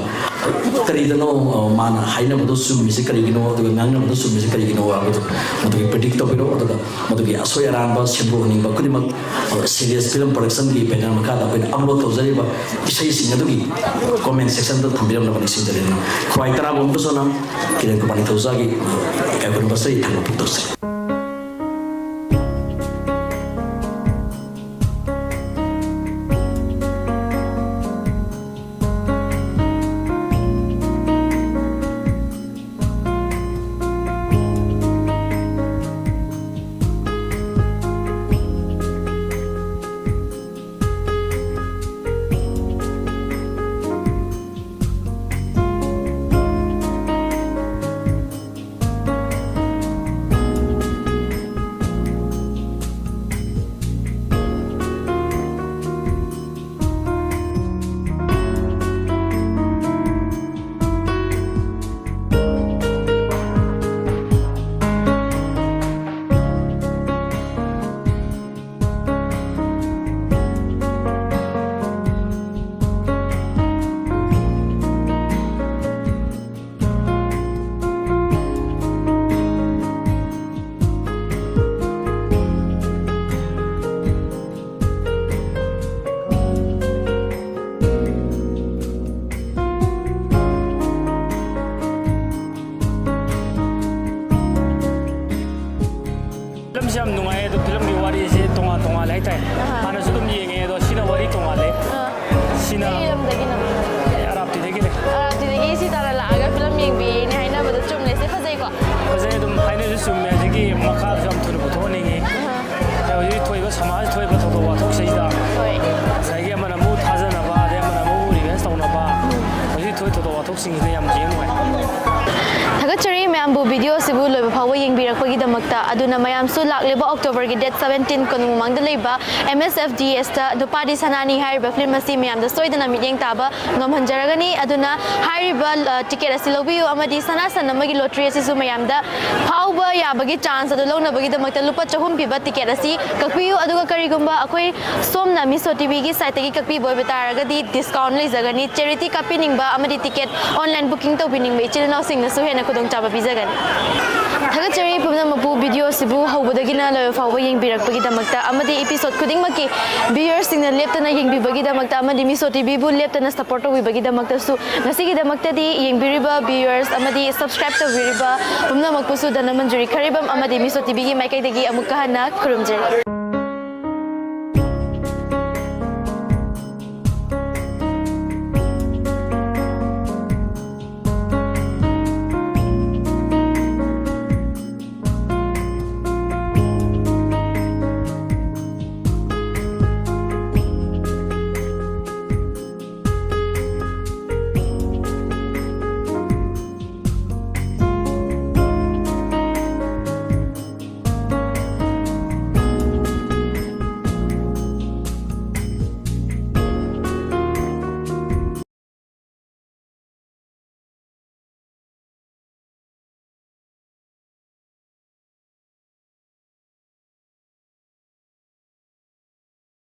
ꯀꯔꯤꯗꯅꯣ, ꯑ, ꯃꯥꯅ ꯍꯥꯏꯅꯕꯗꯣ ꯆꯨꯝꯃꯤꯁꯤ ꯀꯔꯤꯒꯤꯅꯣ, ꯑꯗꯨꯒ ꯉꯥꯡꯅꯕꯗꯣ ꯆꯨꯝꯃꯤꯁꯤ ꯀꯔꯤꯒꯤꯅꯣ ꯍꯥꯏꯕꯗꯨ ꯃꯗꯨꯒꯤ predict ꯇꯧꯕꯤꯔꯣ꯫ ꯑꯗꯨꯒ ꯃꯗꯨꯒꯤ ꯑꯁꯣꯏ ꯑꯔꯥꯟꯕ ꯁꯦꯝꯗꯣꯛꯍꯟꯅꯤꯡꯕ ꯈꯨꯗꯤꯡꯃꯛ, ꯑ, ꯁꯤꯔꯤꯌꯁ ꯐꯤꯂꯝ ꯄ꯭ꯔꯗꯛꯁꯟꯒꯤ banner ꯃꯈꯥꯗ ꯑꯩꯈꯣꯏꯅ upload ꯇꯧꯖꯔꯤꯕ ꯏꯁꯩꯁꯤꯡ ꯑꯗꯨꯒꯤ comment sectionꯗ ꯊꯝꯕꯤꯔꯝꯅꯕ ꯅꯤꯡꯁꯤꯡꯖꯔꯤ꯫ ꯈ꯭ꯋꯥꯏ ꯇꯔꯥꯕꯨ ꯑꯃꯨꯛꯀꯁꯨ ꯍꯟꯅ ꯀꯤꯔꯟ ꯀꯨꯃꯥꯔ ꯅꯤꯡꯊꯧꯖꯥꯒꯤ ꯏꯀꯥꯏ ꯈꯨꯝꯅꯕ ꯆꯩ ꯊꯥꯒꯠꯄ ꯐꯣꯡꯗꯣꯛꯆꯔꯤ꯫ ꯁꯤꯡꯁꯤꯅ ꯌꯥꯝ ꯌꯦꯡ ꯅꯨꯡꯉꯥꯏ꯫ ꯊꯥꯒꯠꯆꯔꯤ ꯃꯌꯥꯝꯕꯨ ꯚꯤꯗꯤꯑꯣ ꯑꯁꯤꯕꯨ ꯂꯣꯏꯕ ꯐꯥꯎꯕ ꯌꯦꯡꯕꯤꯔꯛꯄꯒꯤ ꯗꯃꯛꯇ꯫ ꯑꯗꯨꯅ ꯃꯌꯥꯝꯁꯨ ꯂꯥꯛꯂꯤꯕ ꯑꯣꯛꯇꯣꯕꯔꯒꯤ date seventeen, ꯀꯣꯅꯨꯡ ꯃꯃꯥꯡꯗ ꯂꯩꯕ M S F D S ꯇ ꯅꯨꯄꯥꯗꯤ ꯁꯅꯥꯅꯤ ꯍꯥꯏꯔꯤꯕ ꯐꯤꯂꯝ ꯑꯁꯤ ꯃꯌꯥꯝꯗ ꯁꯣꯏꯗꯅ ꯃꯤꯠꯌꯦꯡ ꯇꯥꯕ ꯉꯝꯍꯟꯖꯔꯒꯅꯤ꯫ ꯑꯗꯨꯅ ꯍꯥꯏꯔꯤꯕ, ꯑ, ꯇꯤꯀꯦꯠ ꯑꯁꯤ ꯂꯧꯕꯤꯌꯨ, ꯑꯃꯗꯤ ꯁꯅꯥ ꯁꯟ ꯑꯃꯒꯤ ꯂꯣꯇ꯭ꯔꯤ ꯑꯁꯤꯁꯨ ꯃꯌꯥꯝꯗ ꯐꯥꯎꯕ ꯌꯥꯕꯒꯤ ꯆꯥꯟꯁ ꯑꯗꯨ ꯂꯧꯅꯕꯒꯤꯗꯃꯛꯇ ꯂꯨꯄꯥ ꯆꯍꯨꯝ ꯄꯤꯕ ꯇꯤꯀꯦꯠ ꯑꯁꯤ ꯀꯛꯄꯤꯌꯨ꯫ ꯑꯗꯨꯒ ꯀꯔꯤꯒꯨꯝꯕ ꯑꯩꯈꯣꯏ ꯁꯣꯝꯅ Mizo T V ꯒꯤ site ꯇꯒꯤ ꯀꯛꯄꯤꯕ ꯑꯣꯏꯕ ꯇꯥꯔꯒꯗꯤ ꯗꯤꯁꯀꯥꯎꯟ ꯂꯩꯖꯒꯅꯤ꯫ ꯆꯦꯔꯤꯇꯤ ꯀꯥꯞꯄꯤꯅꯤꯡꯕ ꯑꯃꯗꯤ ꯇꯤꯀꯦꯠ ꯑꯣꯟꯂꯥꯏꯟ ꯕꯨꯀꯤꯡ ꯇꯧꯕꯤꯅꯤꯡꯕ ꯏꯆꯤꯜ ꯏꯅꯥꯎꯁꯤꯡꯅꯁꯨ ꯍꯦꯟꯅ ꯈꯨꯗꯣꯡꯆꯥꯕ ꯄꯤꯖꯒꯅꯤ꯫ ꯊꯥꯒꯠꯆꯔꯤ ꯄꯨꯝꯅꯃꯛꯄꯨ ꯚꯤꯗꯤꯑꯣ ꯑꯁꯤꯕꯨ ꯍꯧꯕꯗꯒꯤꯅ ꯂꯣꯏꯕ ꯐꯥꯎꯕ ꯌꯦꯡꯕꯤꯔꯛꯄꯒꯤꯗꯃꯛꯇ, ꯑꯃꯗꯤ episode ꯈꯨꯗꯤꯡꯃꯛꯀꯤ viewer ꯁꯤꯡꯅ ꯂꯦꯞꯇꯅ ꯌꯦꯡꯕꯤꯕꯒꯤꯗꯃꯛꯇ, ꯑꯃꯗꯤ Mizo T V ꯕꯨ ꯂꯦꯞꯇꯅ support ꯇꯧꯕꯤꯕꯒꯤꯗꯃꯛꯇꯁꯨ ꯉꯁꯤꯒꯤꯗꯃꯛꯇꯗꯤ ꯌꯦꯡꯕꯤꯔꯤꯕ viewers ꯑꯃꯗꯤ subscribe ꯇꯧꯕꯤꯔꯤꯕ ꯄꯨꯝꯅꯃꯛꯄꯨꯁꯨ ꯙꯅꯃꯟꯖꯨꯔꯤ ꯈꯔꯤꯕꯝ ꯑꯃꯗꯤ Mizo T V ꯒꯤ ꯃꯥꯏꯀꯩꯗꯒꯤ ꯑꯃꯨꯛꯀ ꯍꯟꯅ ꯈꯨꯔꯨꯝꯖꯔꯤ꯫